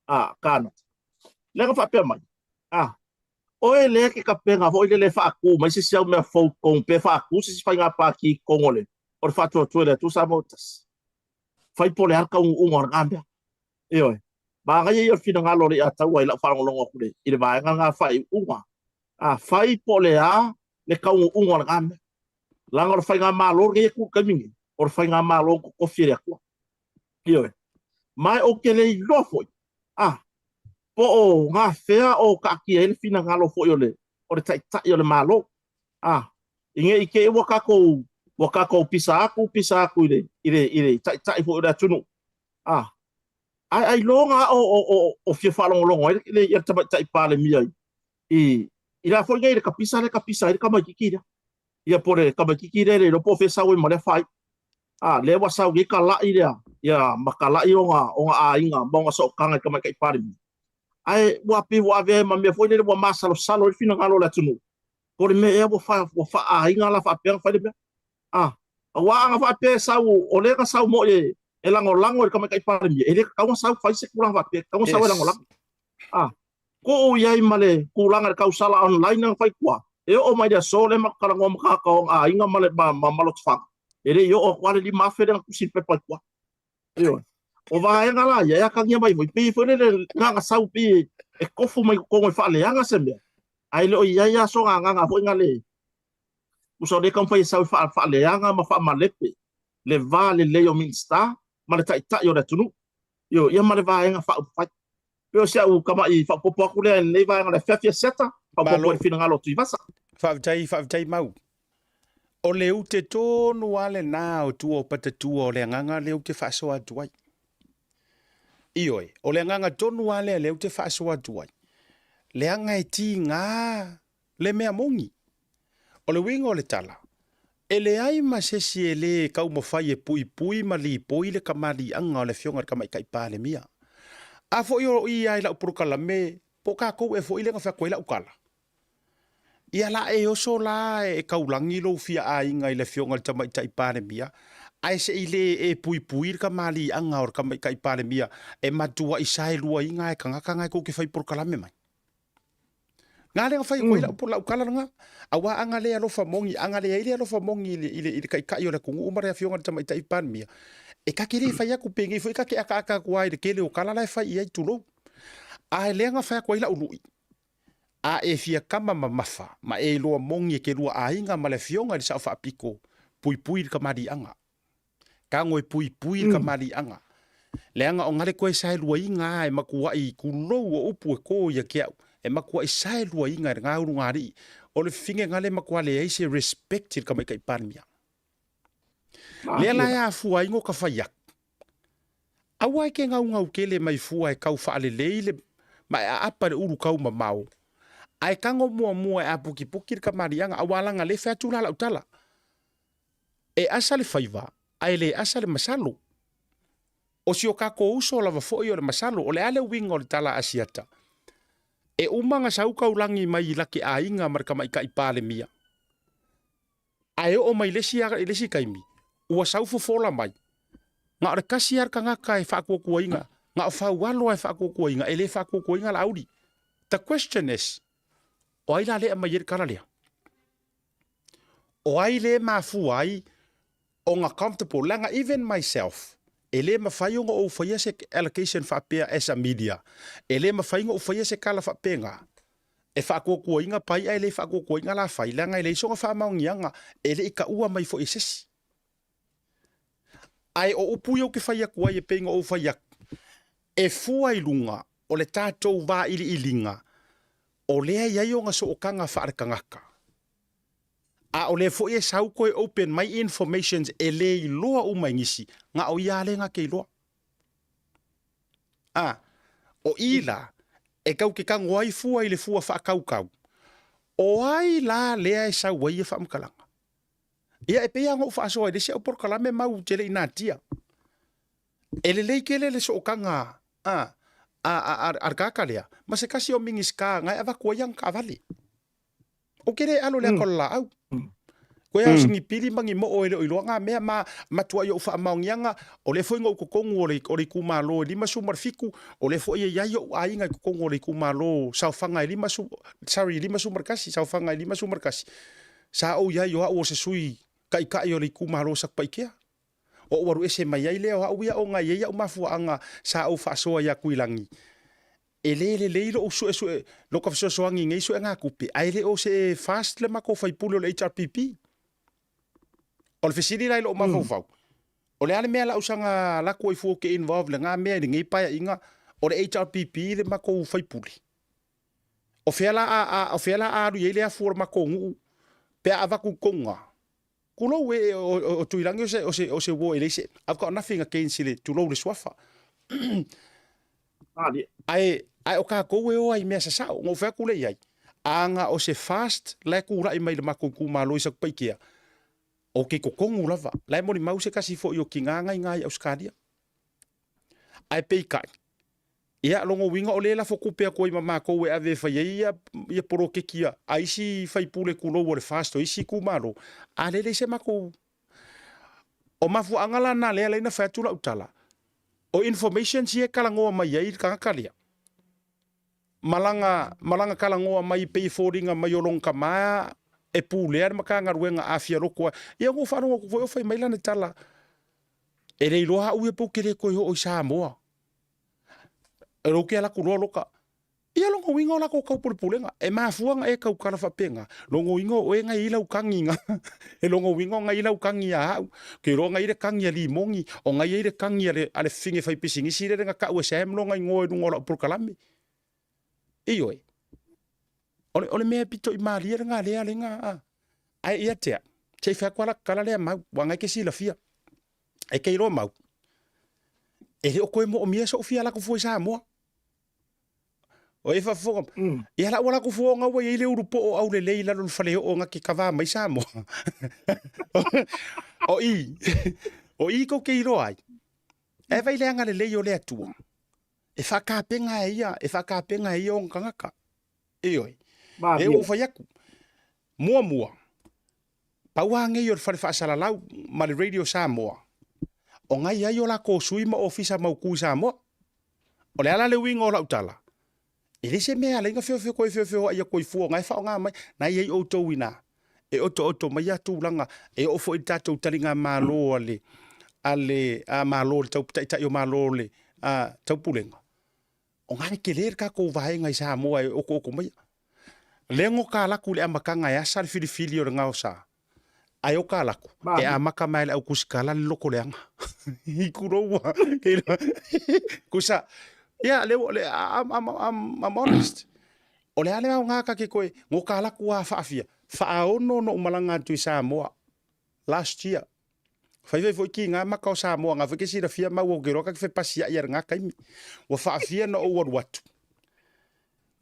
a Kānata. Lea na faapea mai, a Oe lea ke kapena foi lele e faatu mai se isi au mea fou i totonu pe faatu se isi faiga pati i totonu o le o le Faatuatua i le Atua Samoa Tasi. Fai po o le a le taunuuga o lena mea. Ioe. Manaia ia o le finagalo o le Iataua i lau faalogologo atu i le vaega lena faaiuiuga. A fai po o le a le taunuuga o lena mea. Leaga o le faigamalo lenei e tu i le taimi nei, o le faigamalo na totofi e le Atua. Ioe. Ma ou te le iloa foi, a, po o gafea o taatia ai le finagalo foi o le, o le Taitai o le Malo. A, i ne i te i ua tatou, ua tatou pisa atu, pisa atu i le, i le, i le Taitai foi o le atunuu. A, ae ailoga a o, o, o, o fia faalogologo ai le, le, le Tamaitai Palemia i, i, i la foi nei le kapisa lea e kapisa ai le tamaitiiti lea. Ia po o le tamaitiiti lea e le iloa po o fea e sau ai ma lea faaiu. A, lea ua sau nei ka laʻi lea, ia, ma ka laʻi o ona, o ona aiga ma ona sootaga i Tamaitai Palemia. Ae ua pei ua avea ai ma mea foi lele ua masalosalo ai le finagalo o le atunuu, po o le mea ea ua fa, ua faaaiga la faapea ona fai le mea. A, aua ana faapea e sau, o lea na sau moi e, e lagolago i le Tamaitai Palemia, e le tatau ona sau fai se tulaga faapea, e tatau ona sau e lagolago. A, Tuu i ai ma le tulaga i le tausala online na fai tua, e oo mai le aso lea matou talanoa ma tagata o aiga ma le ma, ma, ma Lotofaga, e le i oo atu lava le 5,000 lea na tusi i le pepa i tua. Ioe. O vaega la ia e atagia mai foi, pei foi lele na ona sau pei e tofu mai totonu e faaleaga se mea, ae le o i ai lava sona agaga foi na le tusa o lea e taumafai e sau e faaleaga ma faamalepe le va lelei o Minisita ma le Taitai o le atunuu. Ioe, ia ma le Vaega Faaupufai. Pei o si au tama'i faaopoopo atu lea i lenei vaega o le afiafi a Siata, faaopoopo i le finagalo o Tuivasa. Faafetai, faafetai Mau. O le ute tonu lava lena o tua o Patatua o le agaga lea ou te faasoa atu ai. Ioe, o le agaga tonu lava lea lea ou te faasoa atu ai, leaga e tiga le mea moni. O le uiga o le tala, e leai ma se isi e lē taumafai e puipui ma lipoi le kamaliiaga o le Afioga i le Tamaitai Palemia. A foi o i a i lau polokalame, po o tatou ea foi lea na fai atu ai lau tala? Ia la e oso la e taulagi lou fia aiga i le Afioga i le Tamaitai Palemia, ae se i lē e puipui le kamaliiaga o le Tamaitai Palemia e matuai saeluaina e tagata na e tou te fai polokalame mai. Nga le fai ko ila po lau kala nga. Aua anga le alofa mongi, anga le ai le alofa mongi i le taitai o le atunuu ma le afioga i le Tamaitai Palemia. E kake le fai aku penei foi kake akaaka atu ai i le tele o kala la e fai i ai tulou. A e leaga fai atu ai lau lui. A e fia kama mamafa ma e iloa moni e ke lua aiga ma le afioga i le Sao Faapito, puipui le kamaliiaga. Tago e puipui le kamaliiaga. Leaga o gale koe saeluaiga a e matuai tulou o upu e ko ia ke au, e matuai saeluaiga e le gaulugalii. O le fifine gale matua leai se respect i le tamaitai Palemia. Lea la e afua ai no ka fai atu. Aua e ke gaugau tele mai fua e tau faalelei le ma e aapa le ulu tau mamao, ae tago muamua e apukipuki le kamaliiaga, aua laga le fai atu la lau tala. E asa le faiva, ae le asa le masalo. O si o kakou uso lava foi o le masalo, o le a le uiga o le tala a Asiata? E uma na sau taulagi mai i lake aiga ma le tamaitai Palemia. Ae oo mai le isi i le isi taimi, ua sau fofola mai, na o le tasi lava le tagata e faatuatuaina, na o Faualo lava e faatuatuaina, e le faatuatuaina Laauli. The question is, o ai la lea e aumai ai le tala lea? O ai lea e mafua ai ona comfortable? Leaga even myself, e le mafai ona ou faia se allocation faapea as a media. E le mafai ona ou faia se tala faapena e faatuatuaina pai ae le faatuatuaina la fai, leaga e leai sona faamaoniaga, e le i taua mai foi e sesi. Ae o upu ia ou te fai atu ai e pei ona ou fai atu, e fua i luga o le tatou vailiiliga o lea e i ai ona sootaga faaletagata, a o lea foi e sau toe open mai informations e le iloa uma e nisi, na o ia lava lea na te iloa. A, o i la, e tau te tago ai fua i le fua faatautau, o ai la lea e sau ai ia faamatalaga? Ia, e pei lava ona ou faasoa i le isi au polokalame mau ou te le i natia. E lelei tele le sootaga a, a, a, a, a le tagata lea, ma se tasi o Minisita na e avatu ai ana taavale. Ou te le alo i le ata o le laau. Koe au sini pili ma ni moo e le o iloa ngā mea ma matua i ou faamaoniaga, o lea foi na ou totonu o le, o le itumalo e 57, o lea foi e i ai ou aiga i totonu o le itumalo saofaga e 50, sorry, 51, saofaga e 51, sa ou i ai o au o se sui taitai o le itumalo o Satupaitea. Ou alu ese mai ai lea o au ia ona e i ai au mafuaaga sa ou faasoa ia Tuilagi. E le lelei lou suesue, loka fesoasoani i nei suegatupe, ae le o se fast le matou faipule o le HRPP. O le fesili la i lou mafaufau, o le a le mea la usaga latou ai fua ou te involve i lena mea i lenei paeaiga, o le HRPP le matou faipule. O fea la a, a, o fea la a alu i ai le afu o le matou nuu pe a avatu i totonu na? Tulou e, o, o, o Tuilagi o se, o se, o se uo e leai se, I've got nothing against i le, tulou le suafa. Ae, ae o tatou e o ai i mea sasao, na ou fai atu lea i ai, a na o se fast la e tulai mai i le matou itumalo i Satupaitea, ou te i totonu lava, la e molimau se tasi foi o tina na i ina i Ausetalia. Ae peitai, ia, lona uiga o lea e lafo tupe atu ai ma matou e ave e fai ai ia, ia poloketi a, a isi faipule tulou o le FAST o isi itumalo, a lea e leai se matou. O mafuaaga la na lea alai na fai atu lau tala, o informations ia e talanoa mai ai le tagata lea, ma lana, ma lana talanoa mai pei e foliga mai o lona tama e pulea le Matagaluega a fia loto ai. Ia ua ou faalogo atu foi o fai mai lana tala, e le iloa au ia pe ou te le toe oo i Samoa. E lou ke ala atu loa loka. Ia lona uiga o latou taupulepulega. E mafua ona e tautala faapena. Lona uiga o oe na i ai lau tagi na. E lona uiga o na i ai lau tagi ia au. Ke iloa na i ai le tagi a Limoni, o na i ai le tagi a le, a le fafine faipisinisi lele na tau e Sam lona igoa i luga o lau polokalame. Ioe. O le, o le mea e pito i malie lena lea lena a. Ae ia te au, se i fai atu lava lata tala lea mau, ua na e te silafia. E te iloa mau, e le o toe moomia so'u fia alu atu fua i Samoa. O e faafofoga, ia la ua alu atu fua ona ua i ai le ulu poo aulelei i lalo o le faleoo na te kavā mai Samoa. O i, o i tou te iloa ai, e vaai le agalelei o le Atua, e faatapena e ia, e faatapena e ia ona tagata. Ioe. E ua ou fai atu, muamua, pau lava nei o le fale faasalalau ma le Radio Samoa, o na i ai o latou sui ma ofisa mautu i Samoa. O le a la le uiga o lau tala? E le se mea e ala ai ona feofeo koe feofeoai ia koifua o na e faaaoga mai, na i ai outou ina e otooto mai ia tulaga e oo foi i le tatou taligamalo a le a le a Malo le tau taitai o Malo o le a Taupulega, o na e tele le tatou vaega i Samoa e otooto maia. Lea na oka alaku i le amataga e asa le filifili o le gaosa, ae oka alaku e amata mai e le au tusikala le loto leaga. I kulou ua kusa ia le le I'm, I'm, I'm, I'm honest. O le a le aoga ka ke koe ngoka alaku a faafia faaono no malaga atu i Samoa last year. Fai fai foi ki ngā maka o Samoa, ngā foi ke silafia mau o ke roa ka ke whepasi ai ar ngā kaimi. Ua faafia no ou alu atu.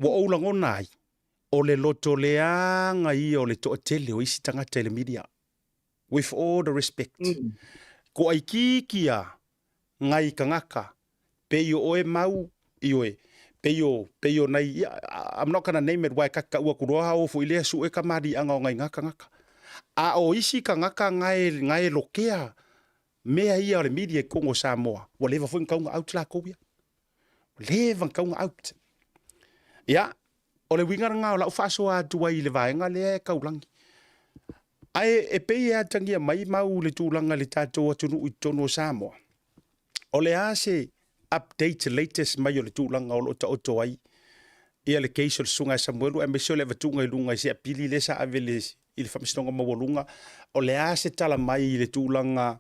Ua ou lagona ai, o le loto leaga ia o le toatele o isi tagata i le media. With all the respect. Ko aikiki a ngai tagata, pei o oe mau, ioe, pei o, pei o nai, ia, I'm not gonna name it wai ka kau aku roa o foi lea sue ka maliaga o ngai ngā tagata. A o isi tagata ngae, ngae lokea mea ia o le media i totonu o Samoa, ua leva foi na tau na out latou ia. Leva na tau na out. Ia, o le uiga lena o lau faasoa atu ai i le vaega lea e taulagi. Ae e pei e atagia mai mau le tulaga i le tatou atunuu i totonu o Samoa, o le a se update latest mai o le tulaga o lo o taoto ai ia le case o le Susuga ia Samuelu aemaise o le avatuga i luga i se apili lea sa ave i le Faamasinoga Maualuga, o le a se tala mai i le tulaga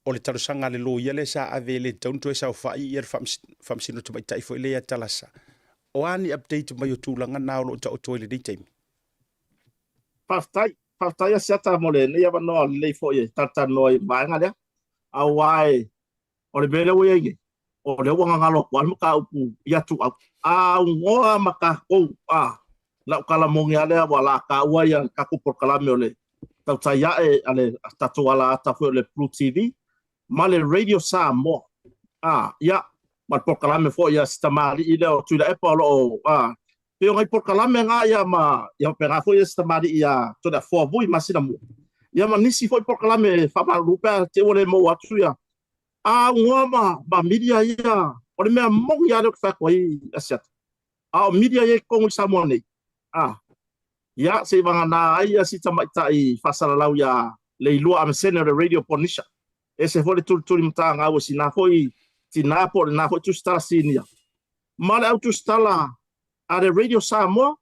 o le talosaga a le loia lea sa ave e le tatau ona toe saofai ia le Faamasino Tamaitai foi lea ia Talasa. O a ni update mai o tulaga na o lo o taoto ai i lenei taimi? Faafetai. Faafetai Asiata mo lenei avanoa lelei foi e talatalanoa ai i le vaega lea. Aua e, o le mea lea ua i ai nei, o lea ua gagalo atu lava le mataupu ia Tuuau. A aunoa ma tatou, a, lau tala moni lava lea ua la taua ia le tatou polokalame o le tautai ae a le tatou alaata foi o le Blue TV ma le Radio Samoa. A, ia, ma le polokalame foi a si tamalii lea o Tuilaepa o lo o, a, pei o nai polokalame na ia ma, ia faapena foi ia si tamalii ia Toleafoa Vui masina mua. Ia ma nisi foi polokalame e faamalulu pe a te i ua le maua atu ia. A aunoa ma, ma media ia, o le mea moni lava lea ou te fai atu ai Asiata. A o media ia i totonu i Samoa nei, a, ia, se i vagana ai ia si tamaitai faasalalau ia Leilua Amesene o le Radio Polynesia. E ese foi le tulituli matagau e sina foi tinā po o lena foi tusitala sinia. Ma le au tusitala a le Radio Samoa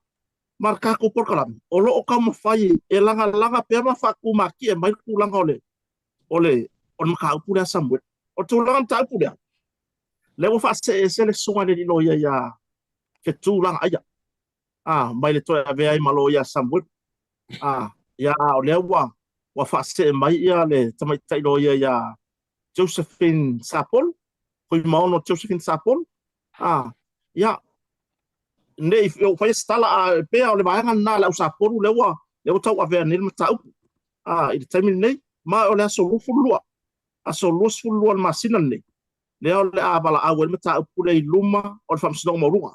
ma le tatou polokalame, o lo o taumafai e lagalaga pea ma faatumatie mai le tulaga o le, o le, o le mataupu lea a Samuel. O le tulaga o le mataupu lea, lea ua faaseese le susuga i le alii loia ia Fetu Lagaaia, a, mai le toe avea ai ma loia a Samuel. A, ia, a o lea ua, ua faasee mai ia le tamaitai loia ia Josephine Sapolu, Fuimaono Josephine Sapolu. A, ia, ne i ou faia se tala, a e pei o le vaega lena a le au Sapolu lea ua, lea ua tauavea nei le mataupu. A, i le taimi lenei, ma o le aso 22, aso 22 o le masina lenei, lea o le a valaau ai le mataupu lea i luma o le Faamasinoga Maualuga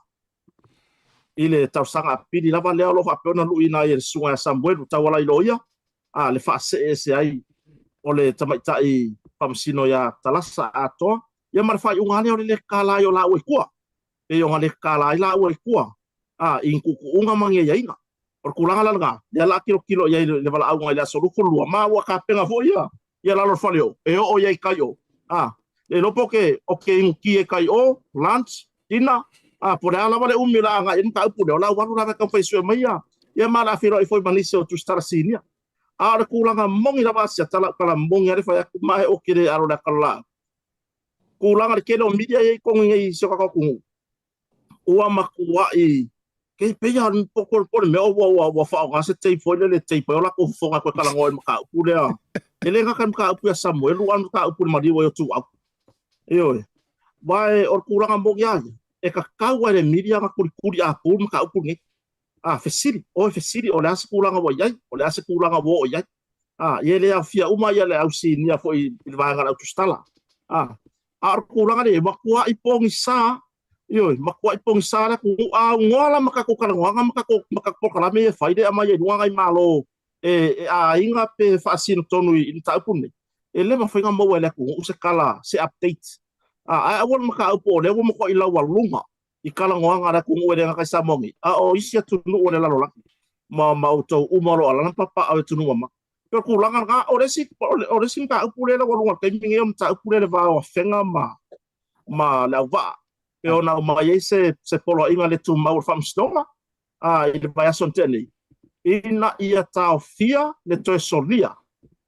i le talosaga apili lava lea o lo o faapea ona luiina ai e le Susuga ia Samuelu tauala i loia, a le faasee ese ai o le tamaitai faamasino ia Talasa atoa, ia ma le faaiuga lava lea o le lē tatala ai o laua i tua, pei ona lē tatala ai laua i tua a i ni tuutuuga ma ni aiaiga. O le tulaga la lena, lea o le a tilotilo i ai le valaauga i le aso 22, ma ua tapena foi ia ia lalo o le fale o, e oo i ai kai o. A, le iloa po o ke, o ke inu ti e kai o, lunch, dinner, a, po o le a lava le umi o le a agai ai le mataupu lea, o le a ou alu lava e taumafai e sue mai ia, ia ma o le a feiloai foi ma nisi o tusitala sinia. A o le tulaga moni lava a siata lau tala moni lava le fai atu, ma e oki le alo le ata o le laau. Tulaga le tele o media ia i totonu i nei i si o tatou atunuu, ua matuai ke pei lava o le po le mea ua ua ua faaaoga se tape foi lele e tape ai o latou fofoga e toe talanoa ai i le mataupu lea. E le gata i le mataupu ia Samuelu a o le mataupu i le maliu ai o Tuuau. Ioe. Ma e o le tulaga moni lava ia, e tatau lava i le media ona tulikuli apou le mataupu lenei. A, fesili, oi fesili o le a se tulaga ua i ai, o le a se tulaga ua oo i ai. A, ia e le aofia uma ia le au sinia foi i le vaega o le au tusitala. A, a o le tulaga lea, e matuai pogisa, ioe, matuai pogisa le atunuu. A aunoa la ma tatou talanoaga ma tatou, ma tatou polokalame ia e fai lea e aumai ai luga nai Malo e, e aiga pe faasino tonu i, i le mataupu lenei, e le mafai ona maua e le atunuu se tala, se update. A, ae aua le mataupu o lea ua matuai laualuga. i kalagoaga a le atunuu e le gata i Samoa nei, a o isi atunuu o le lalolagi ma ma outou uma o lo o alaala ma papaaao i atunuu mamao. E pei o le tulaga lena. O le isi, o le isi mataupu lea ua luga i le taimi lenei o le mataupu lea i le va o Afega ma ma le auvaa, pei ona aumai ai se se poloaiga le tumau o le Faamasinoga a i le vaiaso na tea nei, ina ia taofia le toe solia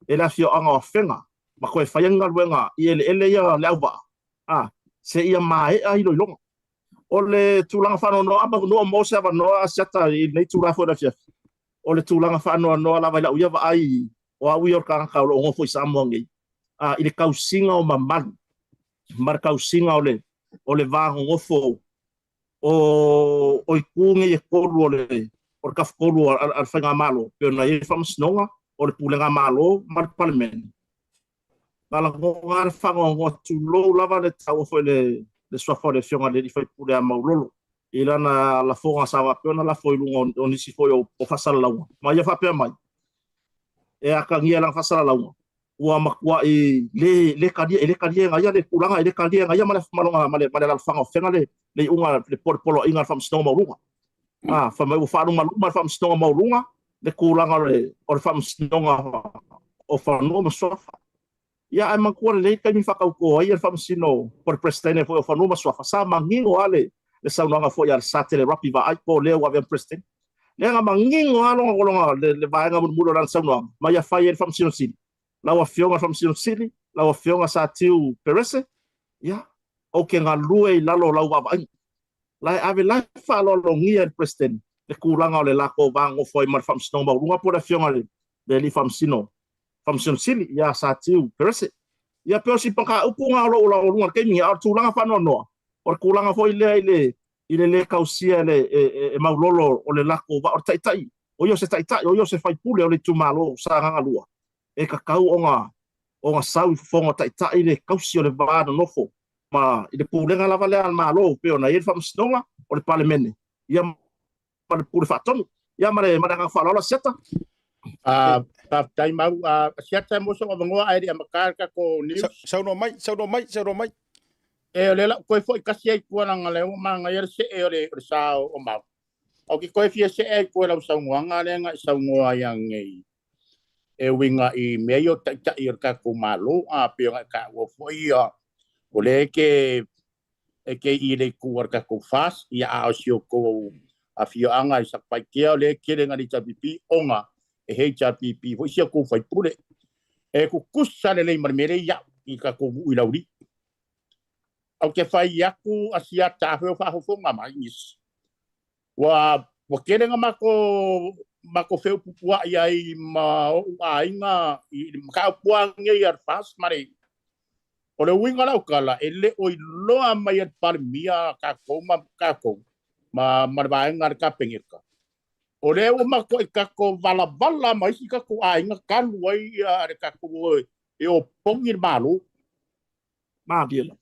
e le afioaga o Afega ma toe faia ni galuega i eleele ia o le auvaa, a seia maea iloiloga. O le tulaga faanoanoa, a manu o maua se avanoa Asiata i lenei itula foi o le afiafi, o le tulaga faanoanoa lava i lau ia vaai, o au ia o le tagata o lo o nofo i Samoa nei, a i le tausiga o mamalu ma le tausiga o le o le va nonofo o itu nei e tolu o le o le tafatolu a le Faigamalo, pei ona i ai le Faamasinoga, o le Pulega Malo ma le Palemene. Na lagona le faanoanoa tulou lava le taua foi le le suafa o le Afioga i le Alii Faipule a Maulolo i lana lafoga sa faapea ona lafo i luga o nisi foi o faasalalauga ma ia faapea mai e atagia i lana faasalalauga ua matuai le le talia e le talia e na ia le tulaga e le talia e na ia ma le ma lona ma le ma le alaalafaga o Afega le le iuga le po le poloaiga a le Faamasinoga Maualuga. A fai mai ua faalumaluma le Faamasinoga Maualuga le tulaga o le o le Faamasinoga o Fanua ma Suafa. Ia ae manatua lelei le taimi faatauto ai le Faamasino po o le Peresetene foi o Fanua ma Suafa, sa manino lava le le saunoaga foi a le Satele Rapi Vaai po o lea ua avea ma Peresetene. Lea na manino lava lona lona le, le vaega mulimuli o lana saunoaga ma ia fai ai le Faamasino Sili. Lau Afioga i le Faamasino Sili, lau Afioga Satiu Perese, ia, ou te galue i lalo o lau vaavaaiga. La e ave la e faaaloalogia e le Peresetene le tulaga o le latou va nonofo ai ma le Faamasinoga Maualuga po o le Afioga i le Alii Faamasino, Faamasino Sili ia Satiu Perese. Ia pei o si mataupu lena o lo o laualuga i le taimi, a o le tulaga faanoanoa, o le tulaga foi lea i le i le lē tausia e le e Maulolo o le latou vaa o le taitai, o ia o se taitai, o ia o se faipule o le itumalo o Sagaga 2, e tatau ona ona sau i fofoga o taitai le tausi o le va nonofo ma i le pulega lava lea a le Malo pei ona i ai le Faamasinoga, o le Palemene, ia ma le Pule Faatonu. Ia ma le ma le agaga faaaloalo Asiata. Faafetai Mau. Asiata mo sou avanoa ae le i amata le tatou news. Saunoa mai, saunoa mai, saunoa mai. E o lea la ua toe foi kasi ai i tua leaga o lea ua manaia le see o le o le sa o Mau. Ou te toe fia see ai i tua i lau saunoaga lea na e saunoa ai anei e uiga i mea ia o taitai o le tatou Malo, a pei ona e taua foi ia o lea e te e te i le itu a le tatou FAST, ia a o si outou afioaga i Satupaitea o lea e tele na HRPP ona e HRPP foi si outou faipule. E tutusa lelei ma le mea lea i au i tatou nuu i Laulii. Ou te fai atu a siata foi o faafofoga mai nisi. Ua ua tele na matou matou feupupua'i ai ma o'u aiga i le mataupu lava lenei a le FAST ma le O le uiga o lau tala, e le o iloa mai e le Palemia tatou ma tatou ma ma le vaega a le Kapeneta. O lea ua matuai tatou valavala ma isi tatou aiga talu ai ia le tatou e opogi le Malo. Malie lava.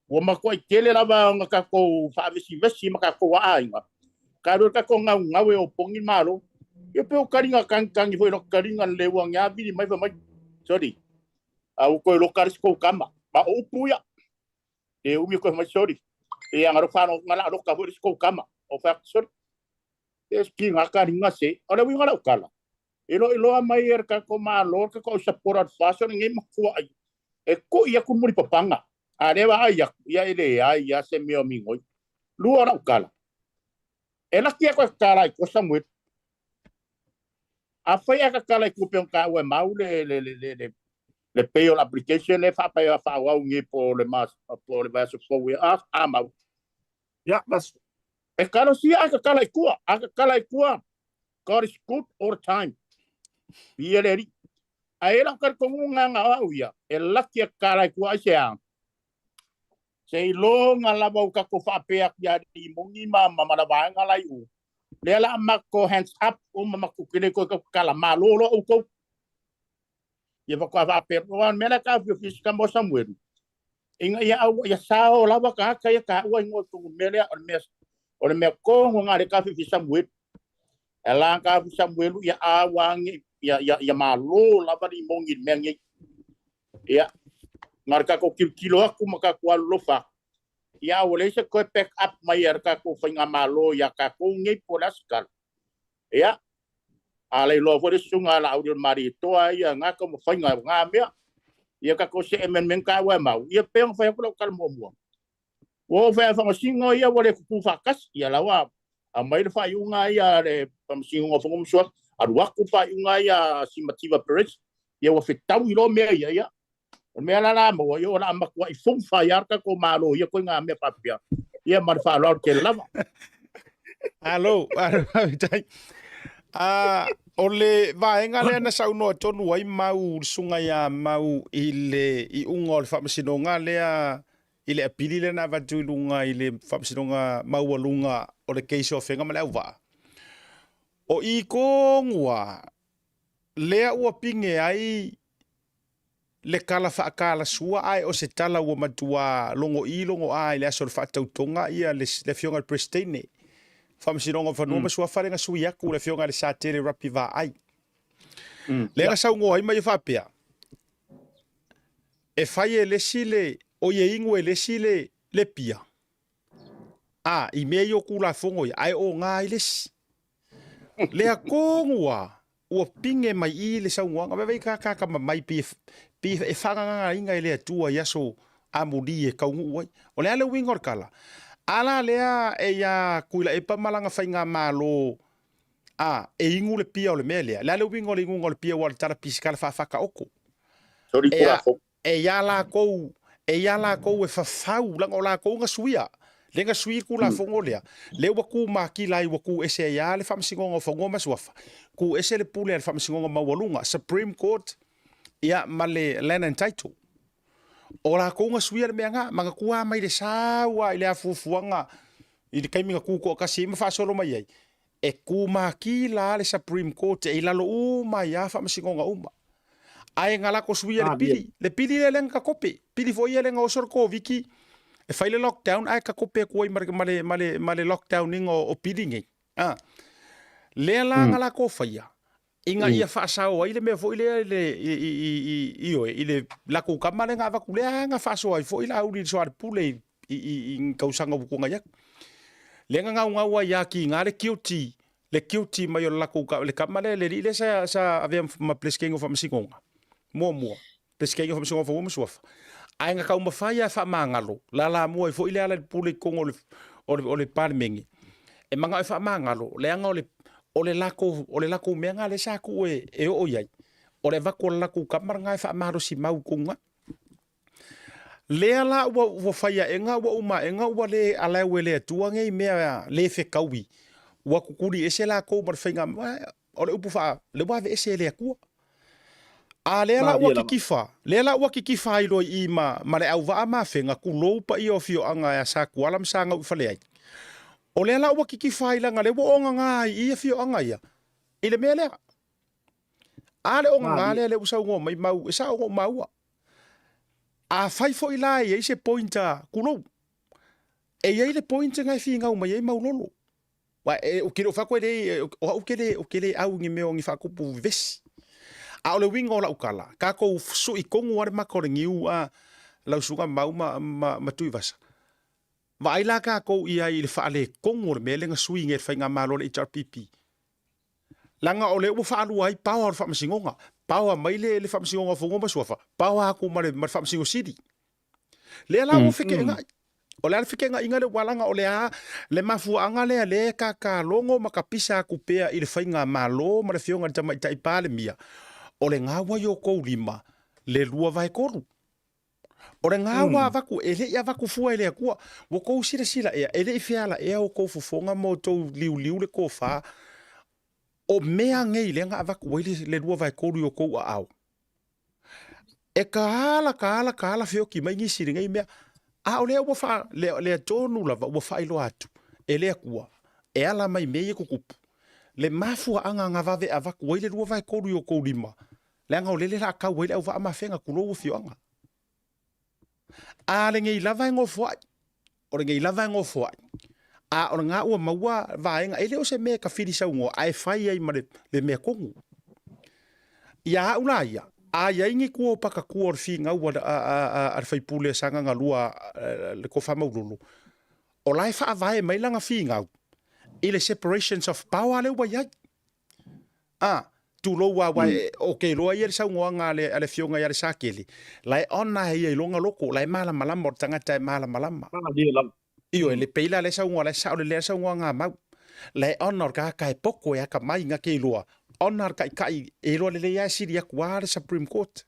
Ua matuai tele lava ona tatou faavesivesi ma tatou aiga, talu ai le tatou gaugau e opogi le Malo. Ia pei o taliga tagitagi foi lota taliga le ua age a vili mai fai mai, sorry, a ua toe loka le isi tou tama. Ma o upu ia, le umi toe fai mai, sorry, e aga loka na la loka foi le isi tou tama. O fai atu, sorry, e kiga taliga se. O le uiga o lau tala, E iloiloa mai e le tatou Malo le tatou au sapota o le FAST o lenei matuai e tui atu le mulipapaga. A lea vaai atu, ia e leai lava se mea o migoi. Lua o lau tala, e laki atu e tatala i tua Samuelu. Afai ae tatala i tua pei ona taua e Mau le, le, le, le, le, le bail application lea faapea faaauau nei po o le mas, po o le vaiaso fou ea. A, a Mau. Ia, that's E talosia ae tatala i tua. A tatala i tua, God is good all the time. Viia le Alii. Ae i ai lau talitonuga na o au ia, e laki atu tala i tua aisea? Seiloga lava ua tatou faapea atu ia Alii moni ma ma le vaega la i o, lea la a matou hands up uma matou te le toe tautala malo loa outou. Ia faatoa faapea, aua o le mea lea e taofiofi si tama o Samuelu, ina ia aua, ia sao lava tagata ia taua igoa i totonu o le mea lea, o le mea, o le mea tonu lena lea e taofiofi Samuelu. E ala ona taofiofi Samuelu, ia aua ne i, ia, ia, ia malo lava le imogi i le mea lenei. Ia, na o le tatou tilotilo atu ma tatou alolofa atu. Ia a ua leai se toe back up mai a le tatou faigamalo ia tatou nei po o le a se tala. Ia, a lailoa foi le susuga a Laaulialemalietoa ia na taumafaiga o na mea. Ia tatou see menmen taua e mau. Ia pei ona fai atu lau tala muamua. Ua oo fai faamasino ia ua le tutu faatasi. Ia la ua aumai le faaiuga ia a le Faamasinoga o Fanua ma Suafa, alu atu faaiuga ia a Simativa Perez, ia ua fetaui loa mea ia. Ia, o le mea la la maua, ia o le a matuai foufa ai lava le tatou Malo i ia ituaiga mea faapea. Ia ma le faaaloalo tele lava. Alo, alo, faafetai. Ah, o le vaega lea na saunoa tonu ai Mau, le susuga ia Mau i le iuga o le faamasinoga lea i le apili lea na avatu i luga i le faamasinoga maualuga o le case o Afega ma Leauvaa. O i tonu lava lea ua pine ai le tala faatalasua ae o se tala ua matua logo'i logo'a i le aso o le faatautoga ia le Afioga i le Peresetene Faamasinoga o Fanua ma Suafa lea na sui atu le Afioga i le Satele Rapi Vaai. Lea na saunoa ai ma ia faapea, e fai e le isi le, oi e inu e le isi le, le pia, a, i mea ia o Tulafono ia, ae oga ai le isi. Lea tonu lava, ua pine mai i le saunoaga, vaivai ka ka mai pei pei e faagagagaina e le Atua i aso amuli e taunuu ai. O le a le uiga o le tala? A la lea e iā Tuilaepa ma lana faigamalo a e inu le pia o le mea lea. Le a le uiga o le inuga o le pia aua o le tala pisikala faafataoto. E a, e iā lakou, e iā lakou e fafau, leaga o lakou na suia, lea na sui le Tulafono lea, lea ua tu matila ai, ua tu ese ai lava le Faamasinoga o Fanua ma Suafa, tu ese le pule a le Faamasinoga Maualuga, Supreme Court, ia ma le Land and Title. O lakou na suia le mea na, manatua mai le sau lava i le afuafuaga i le taimi na tu toatasi ai ma faasolo mai ai, e tu matila lava le Supreme Court e i lalo uma ai lava faamasinoga uma. Ae na lako suia le pili, le pili lea lea na takope, pili foi ia lea na oso le Koviti e fai le lockdown ae takope atu ai ma le, ma le, ma le, ma le lockdown ina o pili nei. A. Lea la na lako faia, ina ia faasao ai le mea foi lea i le, i, i, i, i, ioe, i le latou tama lea na avatu, lea na faasoa ai foi Laauli i le soalepule i, i, i, i tausaga ua tuanai atu. Lea na gaugau ai ia kiga le guilty, le guilty mai o le latou, le tama lea, le alii lea sa, sa avea ma Peresetene o Faamasinoga, muamua, Peresetene o Faamasinoga o Fanua ma Suafa. Ae na taumafai lava e faamagalo, lalamua ai foi le ala i le pule i totonu o le, o le, o le Palemene, e manao e faamagalo, leaga o le, o le latou, o le latou mea lena lea sa tuu e, e oo i ai, o le avatu o le latou tama lena e faamalosi mau i totonu Lea la ua, ua fai aʻega ua uma aʻega ua le allow e le Atua nei mea le fetaui, ua tutuli ese latou ma le faiga, o le upu faa, le ua aveese e le Atua. A lea la ua kikifa, lea la ua kikifa ai loa i i ma, ma le auvaa ma Afega, tulou paia o afioaga ia Satuala ma Sagauifaleai. O lea la ua kikifa ai leaga lea ua ogaga ai i afioaga ia i le mea lea. A le ogaga lea lea ua saunoa mai mau, e sao ona ou maua. Afai foi la e i ai se point a, tulou, e i ai le point na e finau mai ai Maulolo. Aua e, ou te le o fai atu e le, o au ou te le, ou te le au i ni mea o ni faatupu vevesi. A o le uiga o lau tala, tatou sui tonu lava le mata o le niu a lau susuga Mau ma, ma, ma Tuivasa. Vaai la tatou i ai i le faaletonu o le mea lea na sui nei e le faigamalo a le HRPP. Leaga o lea ua faalua ai power o le Faamasinoga, power mai le, le Faamasinoga o Fanua ma Suafa, power atu ma le, ma le Faamasino Sili. Lea la ua feteenai. O le a le feteenaiga lea ua leaga o le a le mafuaaga lea lea e kakalogo ma kapisa atu pea i le faigamalo ma le Afioga i le Tamaitai Palemia, o le ga ua i o tou lima le 2/3. O le ga ua avatu, e le i avatu fua e le Atua. Ua tou silasila ea, e le i feala ea o tou fofoga ma o tou liuliu le tofa, o mea nei lea na avatu ai le 2/3 i o tou aao. E ka ala, ka ala, ka ala feoti mai nisi i lenei mea. A o lea ua faa, lea, lea tonu lava ua faailoa atu e le Atua, e ala mai mea ia tutupu, le mafuaaga na vave avatu ai le 2/3 i o tou lima, leaga o lele la tau ai le auvaa ma afega, tulou afioaga. A lenei lava e nofoai, o lenei lava e nofoai, a o lena ua maua vaega, e le o se mea e tafili saunoa, ae fai ai ma le, le mea tonu. Ia au la ia, A i ai ni kua o pakakua o le finau a, a, a, a le faipule a Sagaga 2 le Tofa Maulolo, o la e faavae mai lana finau i le separations of power lea ua i ai. A, tulou a, mm. o ke iloa ia le saunoaga a le, a le afioga ia le Sakele, la e ona e ia i lona loko, la e malamalama o le tagata e malamalama. Ioe, le pei la le saunoa, la e sao lelei a le saunoaga a Mau. La e ona o le tagata e poto e atamai na te iloa, ona le taitai e iloa lelei a e sili atu a le Supreme Court.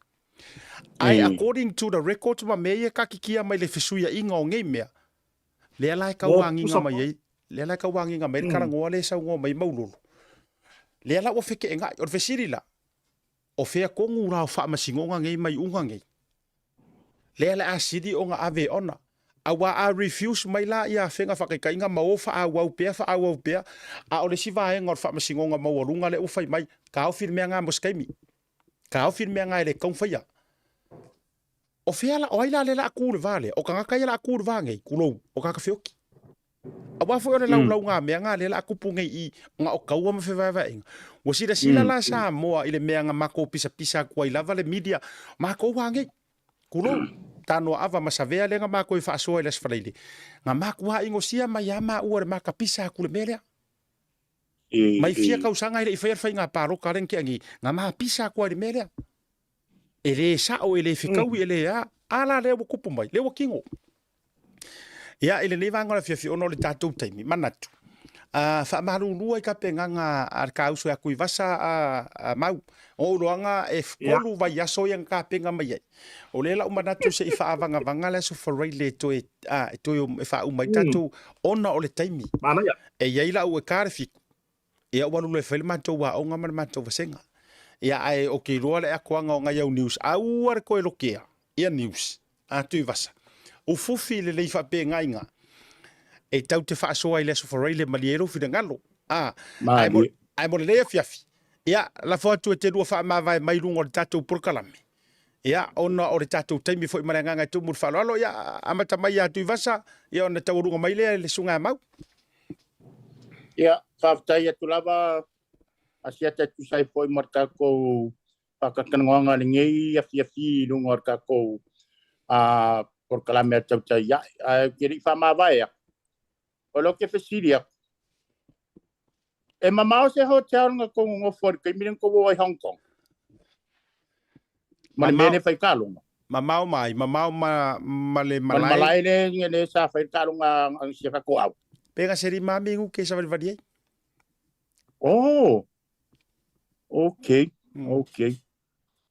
Ae according to the records ma mea ia e katikia mai le fesuiaiga o nei mea, lea la e tauagiga mai ai, lea la e tauagiga mai ai le talanoa lea e saunoa mai ai Maulolo. Lea la ua feteenai. O le fesili la, o fea tonu la o faamasinoga nei ma iuga nei? Lea le a sili ona ave ona. Aua a refuse mai la ia afega faataitaiga ma o faaauau pea faaauau pea, a o le isi vaega o le faamasinoga maualuga lea ua fai mai, taofi le mea na mo se taimi. Taofi le mea na e le tatau ona faia. O fea la, o ai la lea o le a tu i le va lea? O tagata ia o le a tu i le va nei, tulou, o tagata feoti. Aua foi o le laulauga mea na lea o le a tupu nei i na o taua ma fevaevaeaiga. Ua silasila la Samoa i le mea na matou pisapisa atu ai lava le media, matou lava nei, tulou, Tanoaava ma Savea lea na matou e faasoa i le Aso Faraile, na matua inosia mai lava maua i le makapisa atu i le mea lea. Mai fia tausaga e le i faia le faiga palota lea na tea nei, na mapisa atu lava i le mea lea. E le sao, e le fetaui, e le a. A la lea ua tupu mai, lea ua tino. Ia, i lenei vaega o le afiafi ona o le tatou taimi, manatu, a faamalulu ai tapenaga a le kauso ia Tuivasa a Mau. O ou iloaga e tolu vaiaso ia na tapena mai ai. O lea la ua manatu se i faavagavaga le Aso Faraile e toe, a, e toe e faauma ai tatou ona o le taimi. Manaia. E i ai lau e ta le 7, Ia ua alu loa e fai le matou aoga ma le matou vasega. Ia ae ou te iloa le atoaga o ngai au news, aua le toe lokea ia news a Tuivasa. Ufufi lelei faapegaiga e tau te faasoa i le Aso Faraile malie ai lou finagalo. A, ae mo, ae mo lenei afiafi, ia, lafo atu e te lua faamavae mai luga o le tatou polokalame. Ia, ona o le tatou taimi foi ma le agaga e tumu i le faaaloalo, ia, amata mai ia Tuivasa, ia ona taualuga mai lea i le susuga ia Mau. Ia, faafetai atu lava Asiata e tusa ai foi ma le tatou faatalatalanoaga i lenei afiafi i luga o le tatou polokalame a Tautai Ae. Ae ou te le i faamavae atu, o lea ou te fesili atu, e mamao se hotel na tou nonofo ai i le taimi lea na tou o ai i Hong Kong? Ma le mea lea e fai taaloga. Mamao mai, mamao ma, ma le malae. Ma le malae lea, lea sa fai taaloga a si a tatou au. Pe ga se 5 minuke e savalivali ai. Oh, okay, okay.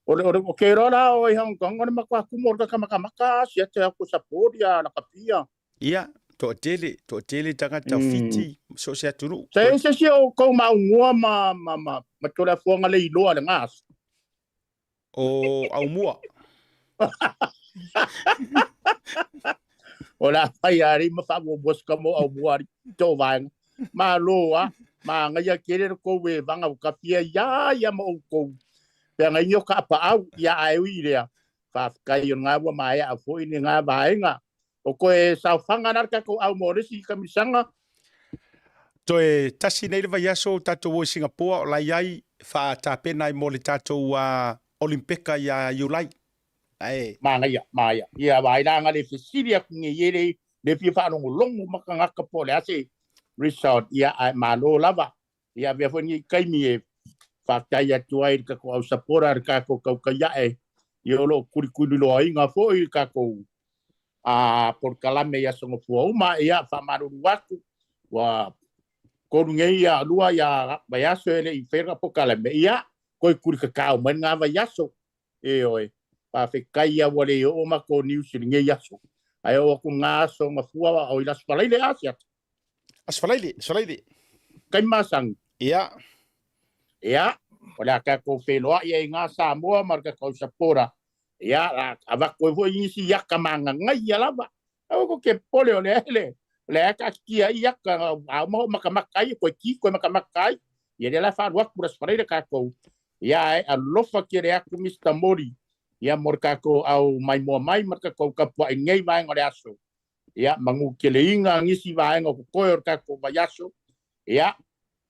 O le, o le, o ke iloa la o i Hong Kong, o le matua tumu o le kamakamaka, sia te aku support ia la kapia. Ia, toatele, toatele tagata o Fiti, so o se atunuu. Se se si o kou maungua ma, ma, ma, ma tolafuaga le iloa le gas. O Aumua. O la fai ari ma fa mo bos ka mo Aumua ari to vaenga. Ma lo a, ma ngai a kere ro kou e vanga o ka fia ia ia ma o kou. Pe ngai o ka pa au ia ai ui lea. Faafetai o ngā ua maea foi ni ngā vaenga. O koe saofaga na ka ko au mo le si kamisanga. Toe tasi nei le vaiaso o tatou o i Singapoa o la i ai faatapena ai mo le tatou Olimpeka ia Iulai. Ae. Manaia, manaia. Ia vaai la nga le fesili atu nei e le le fia faalogologo ma tagata po o le a se result ia ae malo lava. Ia avea foi lenei taimi e faafetai atu ai i le tatou au sapora le tatou tautai ae ia o lo o kulikuliloaina foi le tatou a polokalame i aso gafua uma. Ia faamalulu atu ua tolu nei ia lua ia vaiaso e le i faia le polokalame. Ia toe kulikakao mai lena vaiaso. Ioe, faafetai ia ua le oo matou news i lenei aso. Ae oo atu lena aso gafua o i le Aso Faraile a Asiata. Aso Faraile, Aso Faraile. Taimi masani. Ia. Ia, o le a tatou feiloai ai i gā Samoa ma le tatou Sapora. Ia, a avatu ai foi nisi aka magagaia lava. Aua kou te popole o lea le o lea e taatitia ai aka a uma hoʻomakamaka ai, koe ki, koe makamaka ai. Ia lea la e faalu atu le Aso Faraile tatou. Ia, e alofa tele atu Mister Mori, ia mo le tatou au maimoa mai ma le tatou tapuai i lenei vaega o le aso. Ia, manu teleiga nisi vaega o totoe o le tatou vaiaso. Ia,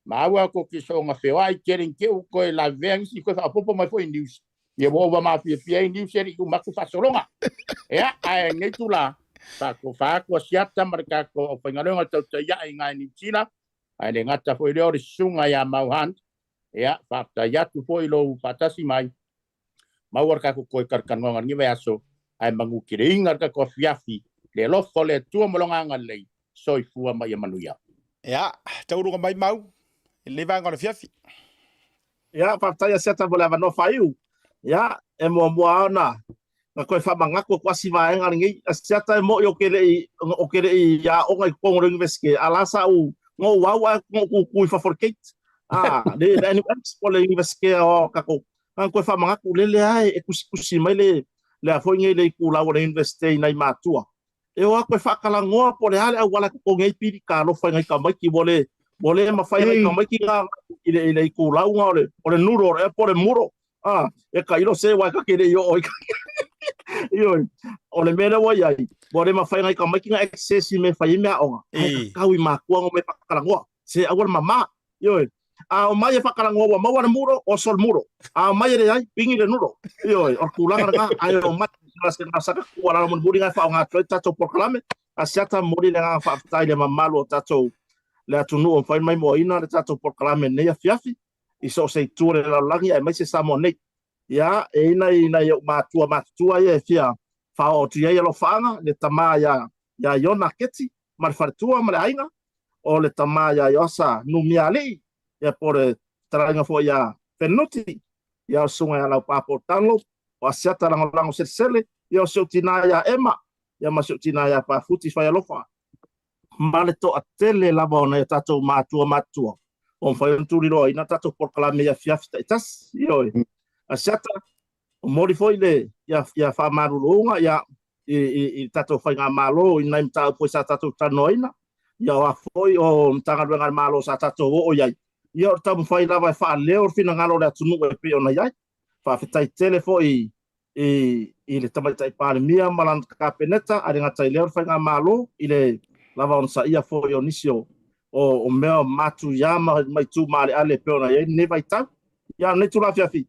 maua ko ke soonga feoai tele i te u koe lavea nisi koe faaopoopo mai foi news. Ia ua ova mafiafia ai niu se alii uma atu faasologa. Ia, ae lenei itula, faatofa atu Asiata ma le tatou aufaigaluega tautai ae i ina i Niu Sila, ae le gata foi lea o le susuga ia Mau Hunt. Ia, faafetai atu foi i lou faatasi mai, maua le tatou toe talatalanoaga i lenei vaiaso, ae manuteleina le tatou afiafi, le alofa o le Atua ma Lona agalelei. Soifua ma ia manuia. Ia, taualuga mai Mau i lenei vaega o le afiafi. Ia, faafetai Asiata mo le avanoa faaiu. Ia, e muamua lava ona na toe faamanatu atu asi vaega lenei. Asiata e mo'i ou te le i, ou te le i aoga i totonu o le Universite, a la sa ou, na ou au ae na ou tutu i fafo o le gate. Ah, le, le NUS po o le Universite o tatou. Na toe faamanatu, lele lava e tusitusi mai le, le a foi nei le itulau o le Universite i nai matua. E o atu e faatalanoa po o le a le auala e totogi ai pili talofa i nai tamaiti ua le ua le mafai e nai tamaiti na i le i le itulauga o le o le nuro o le po o le muro a e tailo se uae ta te le i oo i ioe o le mea lea ua i ai ua le mafai e nai tamaiti na access i mea e fai ai meaaoga ae tatau i matua ona omai e faatalanoa se aua le mama Ioe. A omai e faatalanoa ua maua le muro, oso le muro. A omai e leai, pigi le nuro. Ioe, o le tulaga lena, ae omai se gasaka tuualalo mulimuli na e faaaoga atu ai le tatou polokalame. Asiata momoli le agaga faafetai i le mamalu o tatou le atunuu o mafai ona maimoaina le tatou polokalame i lenei afiafi i so o se itu o le lalolagi aemaise Samoa nei. Ia, e i ai nai ou matua matutua ia e fia faaoo atu i ai alofaaga, le tama ia ia Iona Keti ma le faletua ma le aiga, o le tama ia Ioasa Numialii, ia po o le fetalaiga foi ia Fenuti, ia o le susuga ia Laupapa Dunlop, o Asiata Lagolago Selesele, ia o si ou tina ia Emma, ia ma si ou tina ia Pafuti Faialofa, ma le toatele lava o nai o tatou matua matutua ua mafai ona tuliloaina tatou polokalame i afiafi taitasi. Ioe. Asiata, momoli foi le ia, ia faamaluluga ia, i, i, i tatou faigamalo i nai mataupu foi sa tatou talanoaina, ia o a foi o Matagaluega a le Malo sa tatou oo i ai, ia o le taumafai lava e faaleo le finagalo o le atunuu e pei ona i ai. Faafetai tele foi i, i le Tamaitai Palemia ma lana Kapeneta, ae le gata i lea o le faigamalo i le lava onosaia foi o nisi o, o, o mea matuia ma, ma itu maaleale e pei ona i ai lenei vaitau. Ia, lenei itula afiafi,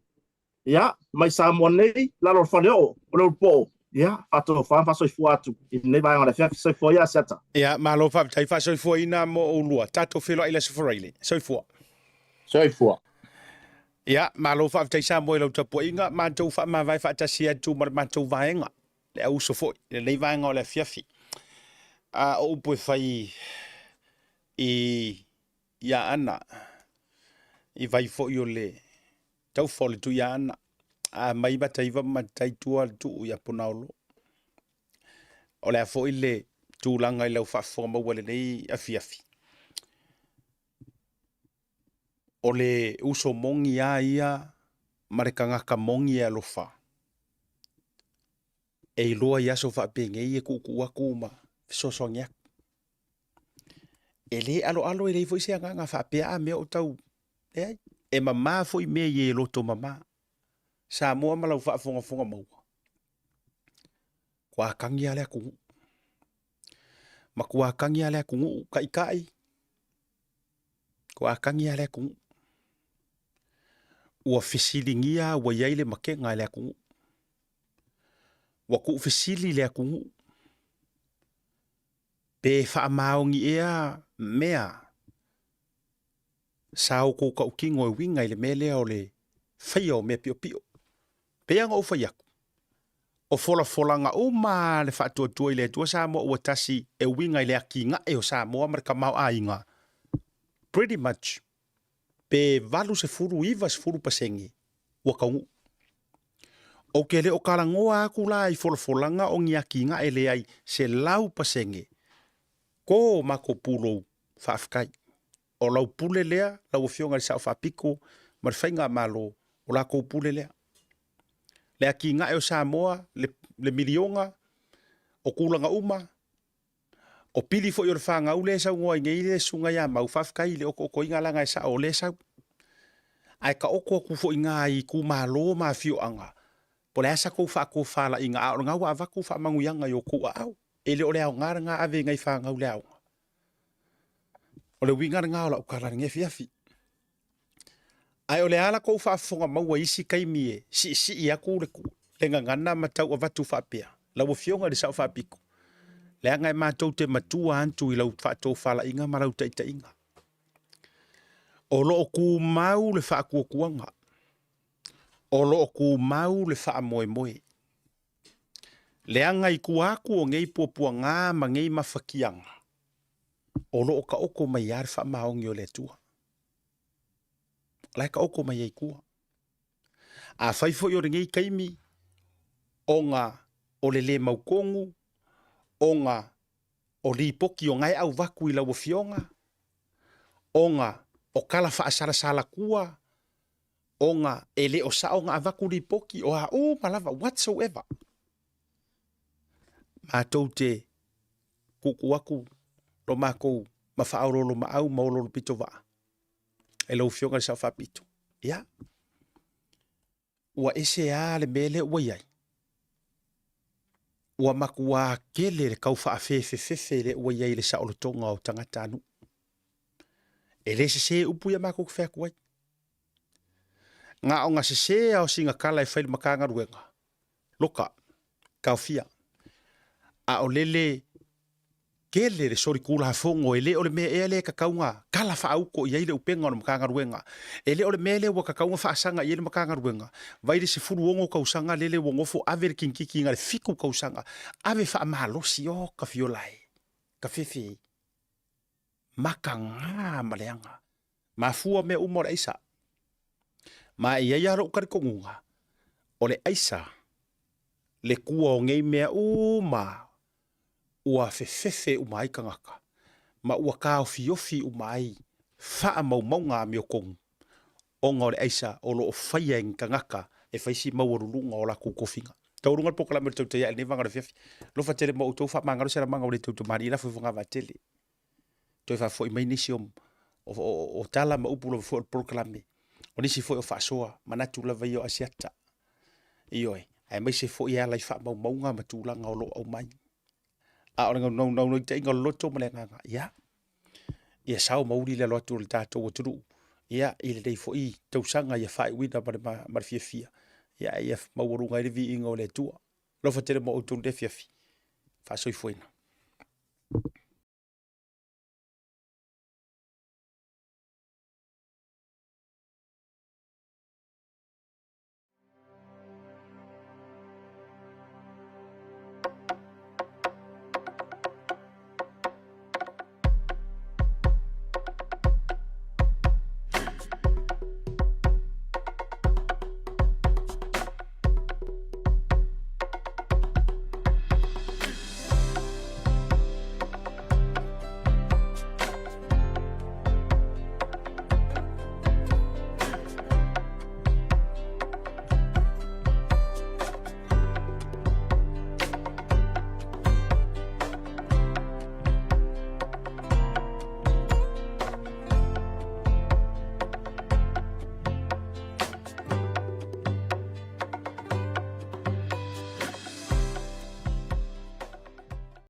Ia, mai Samoa nei, lalo o le faleoo, o le ulupo'o, ia, faatofa ma faasoifua atu i lenei vaega o le afiafi. Soifua ia, Asiata. Ia, malo faafetai faasoifuaina mo oulua. Tatou feiloai i le Aso Faraile. Soifua. Soifua. Ia, malo faafetai Samoa i lau tapuaiga. Matou faamavae faatasi atu ma le matou vaega, le auuso foi, i lenei vaega o le afiafi. A o upu e fai i i Aana, i vai foi o le taufa o le Tuiaana, a mai Mataiva ma Mataitua le tuu ia Punaolo. O le a foi le tulaga i lau faafofoga maua i lenei afiafi? O le uso moni a ia ma le tagata moni e alofa e iloa i aso faapenei e tuutuu atu ma fesoasoani atu. E le aloalo e leai foi se agaga faapea a mea o tau leai. E mama foi mea i e loto mama. Samoa ma lau faafogafoga maua. Kua akagi a le atunuu. Matua akagi a le atunuu taitai. Kua akagi a le atunuu. Ua fesiligia ua i ai le makega i le atunuu. Ua tuufesili le atunuu pe faamaoni ea mea sa outou tautino e uiga i le mea lea o le faia o mea piopio. Pei lava ona ou fai atu, o folafolaga uma a le Faatuatua i le Atua Samoa ua tasi e uiga i le atinae o Samoa ma le tamaoaiga, pretty much pe 80, 90% ua taunuu. Ou te le o talanoa atu la i folafolaga o ni atinae leai 100% ko matou pulou faafetai. O lau pule lea lau Afioga i le Sao Faapito ma le Faigamalo, o latou pule lea. Le atinae o Samoa, le, le miliona, o tulaga uma, o pili foi o le fanau lea e saunoa ai nei le susuga ia Mau, faafetai i le otootoina leaga e sao o lea e sau. Ae taoto atu foi ina i itumalo ma afioaga, po o le a sa tou faatofalaiga, a o lena ua avatu faamanuiaga i outou aao. E le o le aoga lena ave i nai fanau i le aoga. O le uiga lena o lau tala i lenei afiafi. Ae o le a la kou faafofoga maua i isi taimi e siisii atu le, le gagana ma tau avatu faapea, lau Afioga i le Sao Faapito, leaga e matou te matua atu i lau faatofalaiga ma lau taitaiga. O lo o tumau le faatuatuaga, o lo o tumau le faamoemoe. Leaga i tua atu o nei puapuaga ma nei mafatiaga, o lo o taoto mai lava le faamaoni o le Atua. O la e taoto mai ai i tua. Afai foi o lenei taimi ona o le le mautonu, ona o lipoti o na e avatu i lau Afioga, ona o tala faasalasalatua, ona e le o sao ona avatu lipoti, o a uma lava, whatsoever, matou te tuutuu atu lo matou ma faaoloolomaau ma oloolopitovaa e lau Afioga i le Sao Faapito. Ia, ua ese lava le mea lea ua i ai. Ua matuā tele le tau faafefefefe lea ua i ai i le saolotoga o tagatanuu. E le sese upu ia matou te fai atu ai. Na ona sese lava o sina tala e fai i le Matagaluega, loka, taofia. A o lele tele le solitulafono, e le o le mea ea lea e tatau ona tala faauto i ai le upega o le Matagaluega. E le o le mea lea ua tatau ona faasaga i ai le Matagaluega. Vai le 16 tausaga lele ua nofo ave le kinititi na le 7 tausaga, ave faamalosi, o ka fiola e, ka fefe e, makaga ma leaga. Mafua mea uma o le aisa. Ma e i ai lava lou talitonuga, o le aisa le tua o nei mea uma ua fefefe uma ai tagata ma ua taofiofi uma ai faamaumauga amiotonu ona o le aisa o lo o faia e ni tagata e fai si maualuluga o latou tofiga. Taualuga le polokalame o le Tautai Ae i lenei vaega o le afiafi. Alofa tele ma outou faamagalo se lamaga ua le tautamālii lafo i fogavaa tele. Toe faafoi mai nisi o, o, o, o tala ma upu lava foi o le polokalame. O nisi foi o faasoa manatu lava ia o Asiata. Ioe, aemaise foi e ala i faamaumauga ma tulaga o lo o aumai. A o le naunautaiga o le loto ma le agaga, ia, ia sao ma uli le alo atu o le tatou atunuu, ia, i lenei foi tausaga ia faaiuina ma le, ma le fiafia, ia, ia maualuga ai le viiga o le Atua. Alofa tele mo outou i lenei afiafi. Faasoifuaina.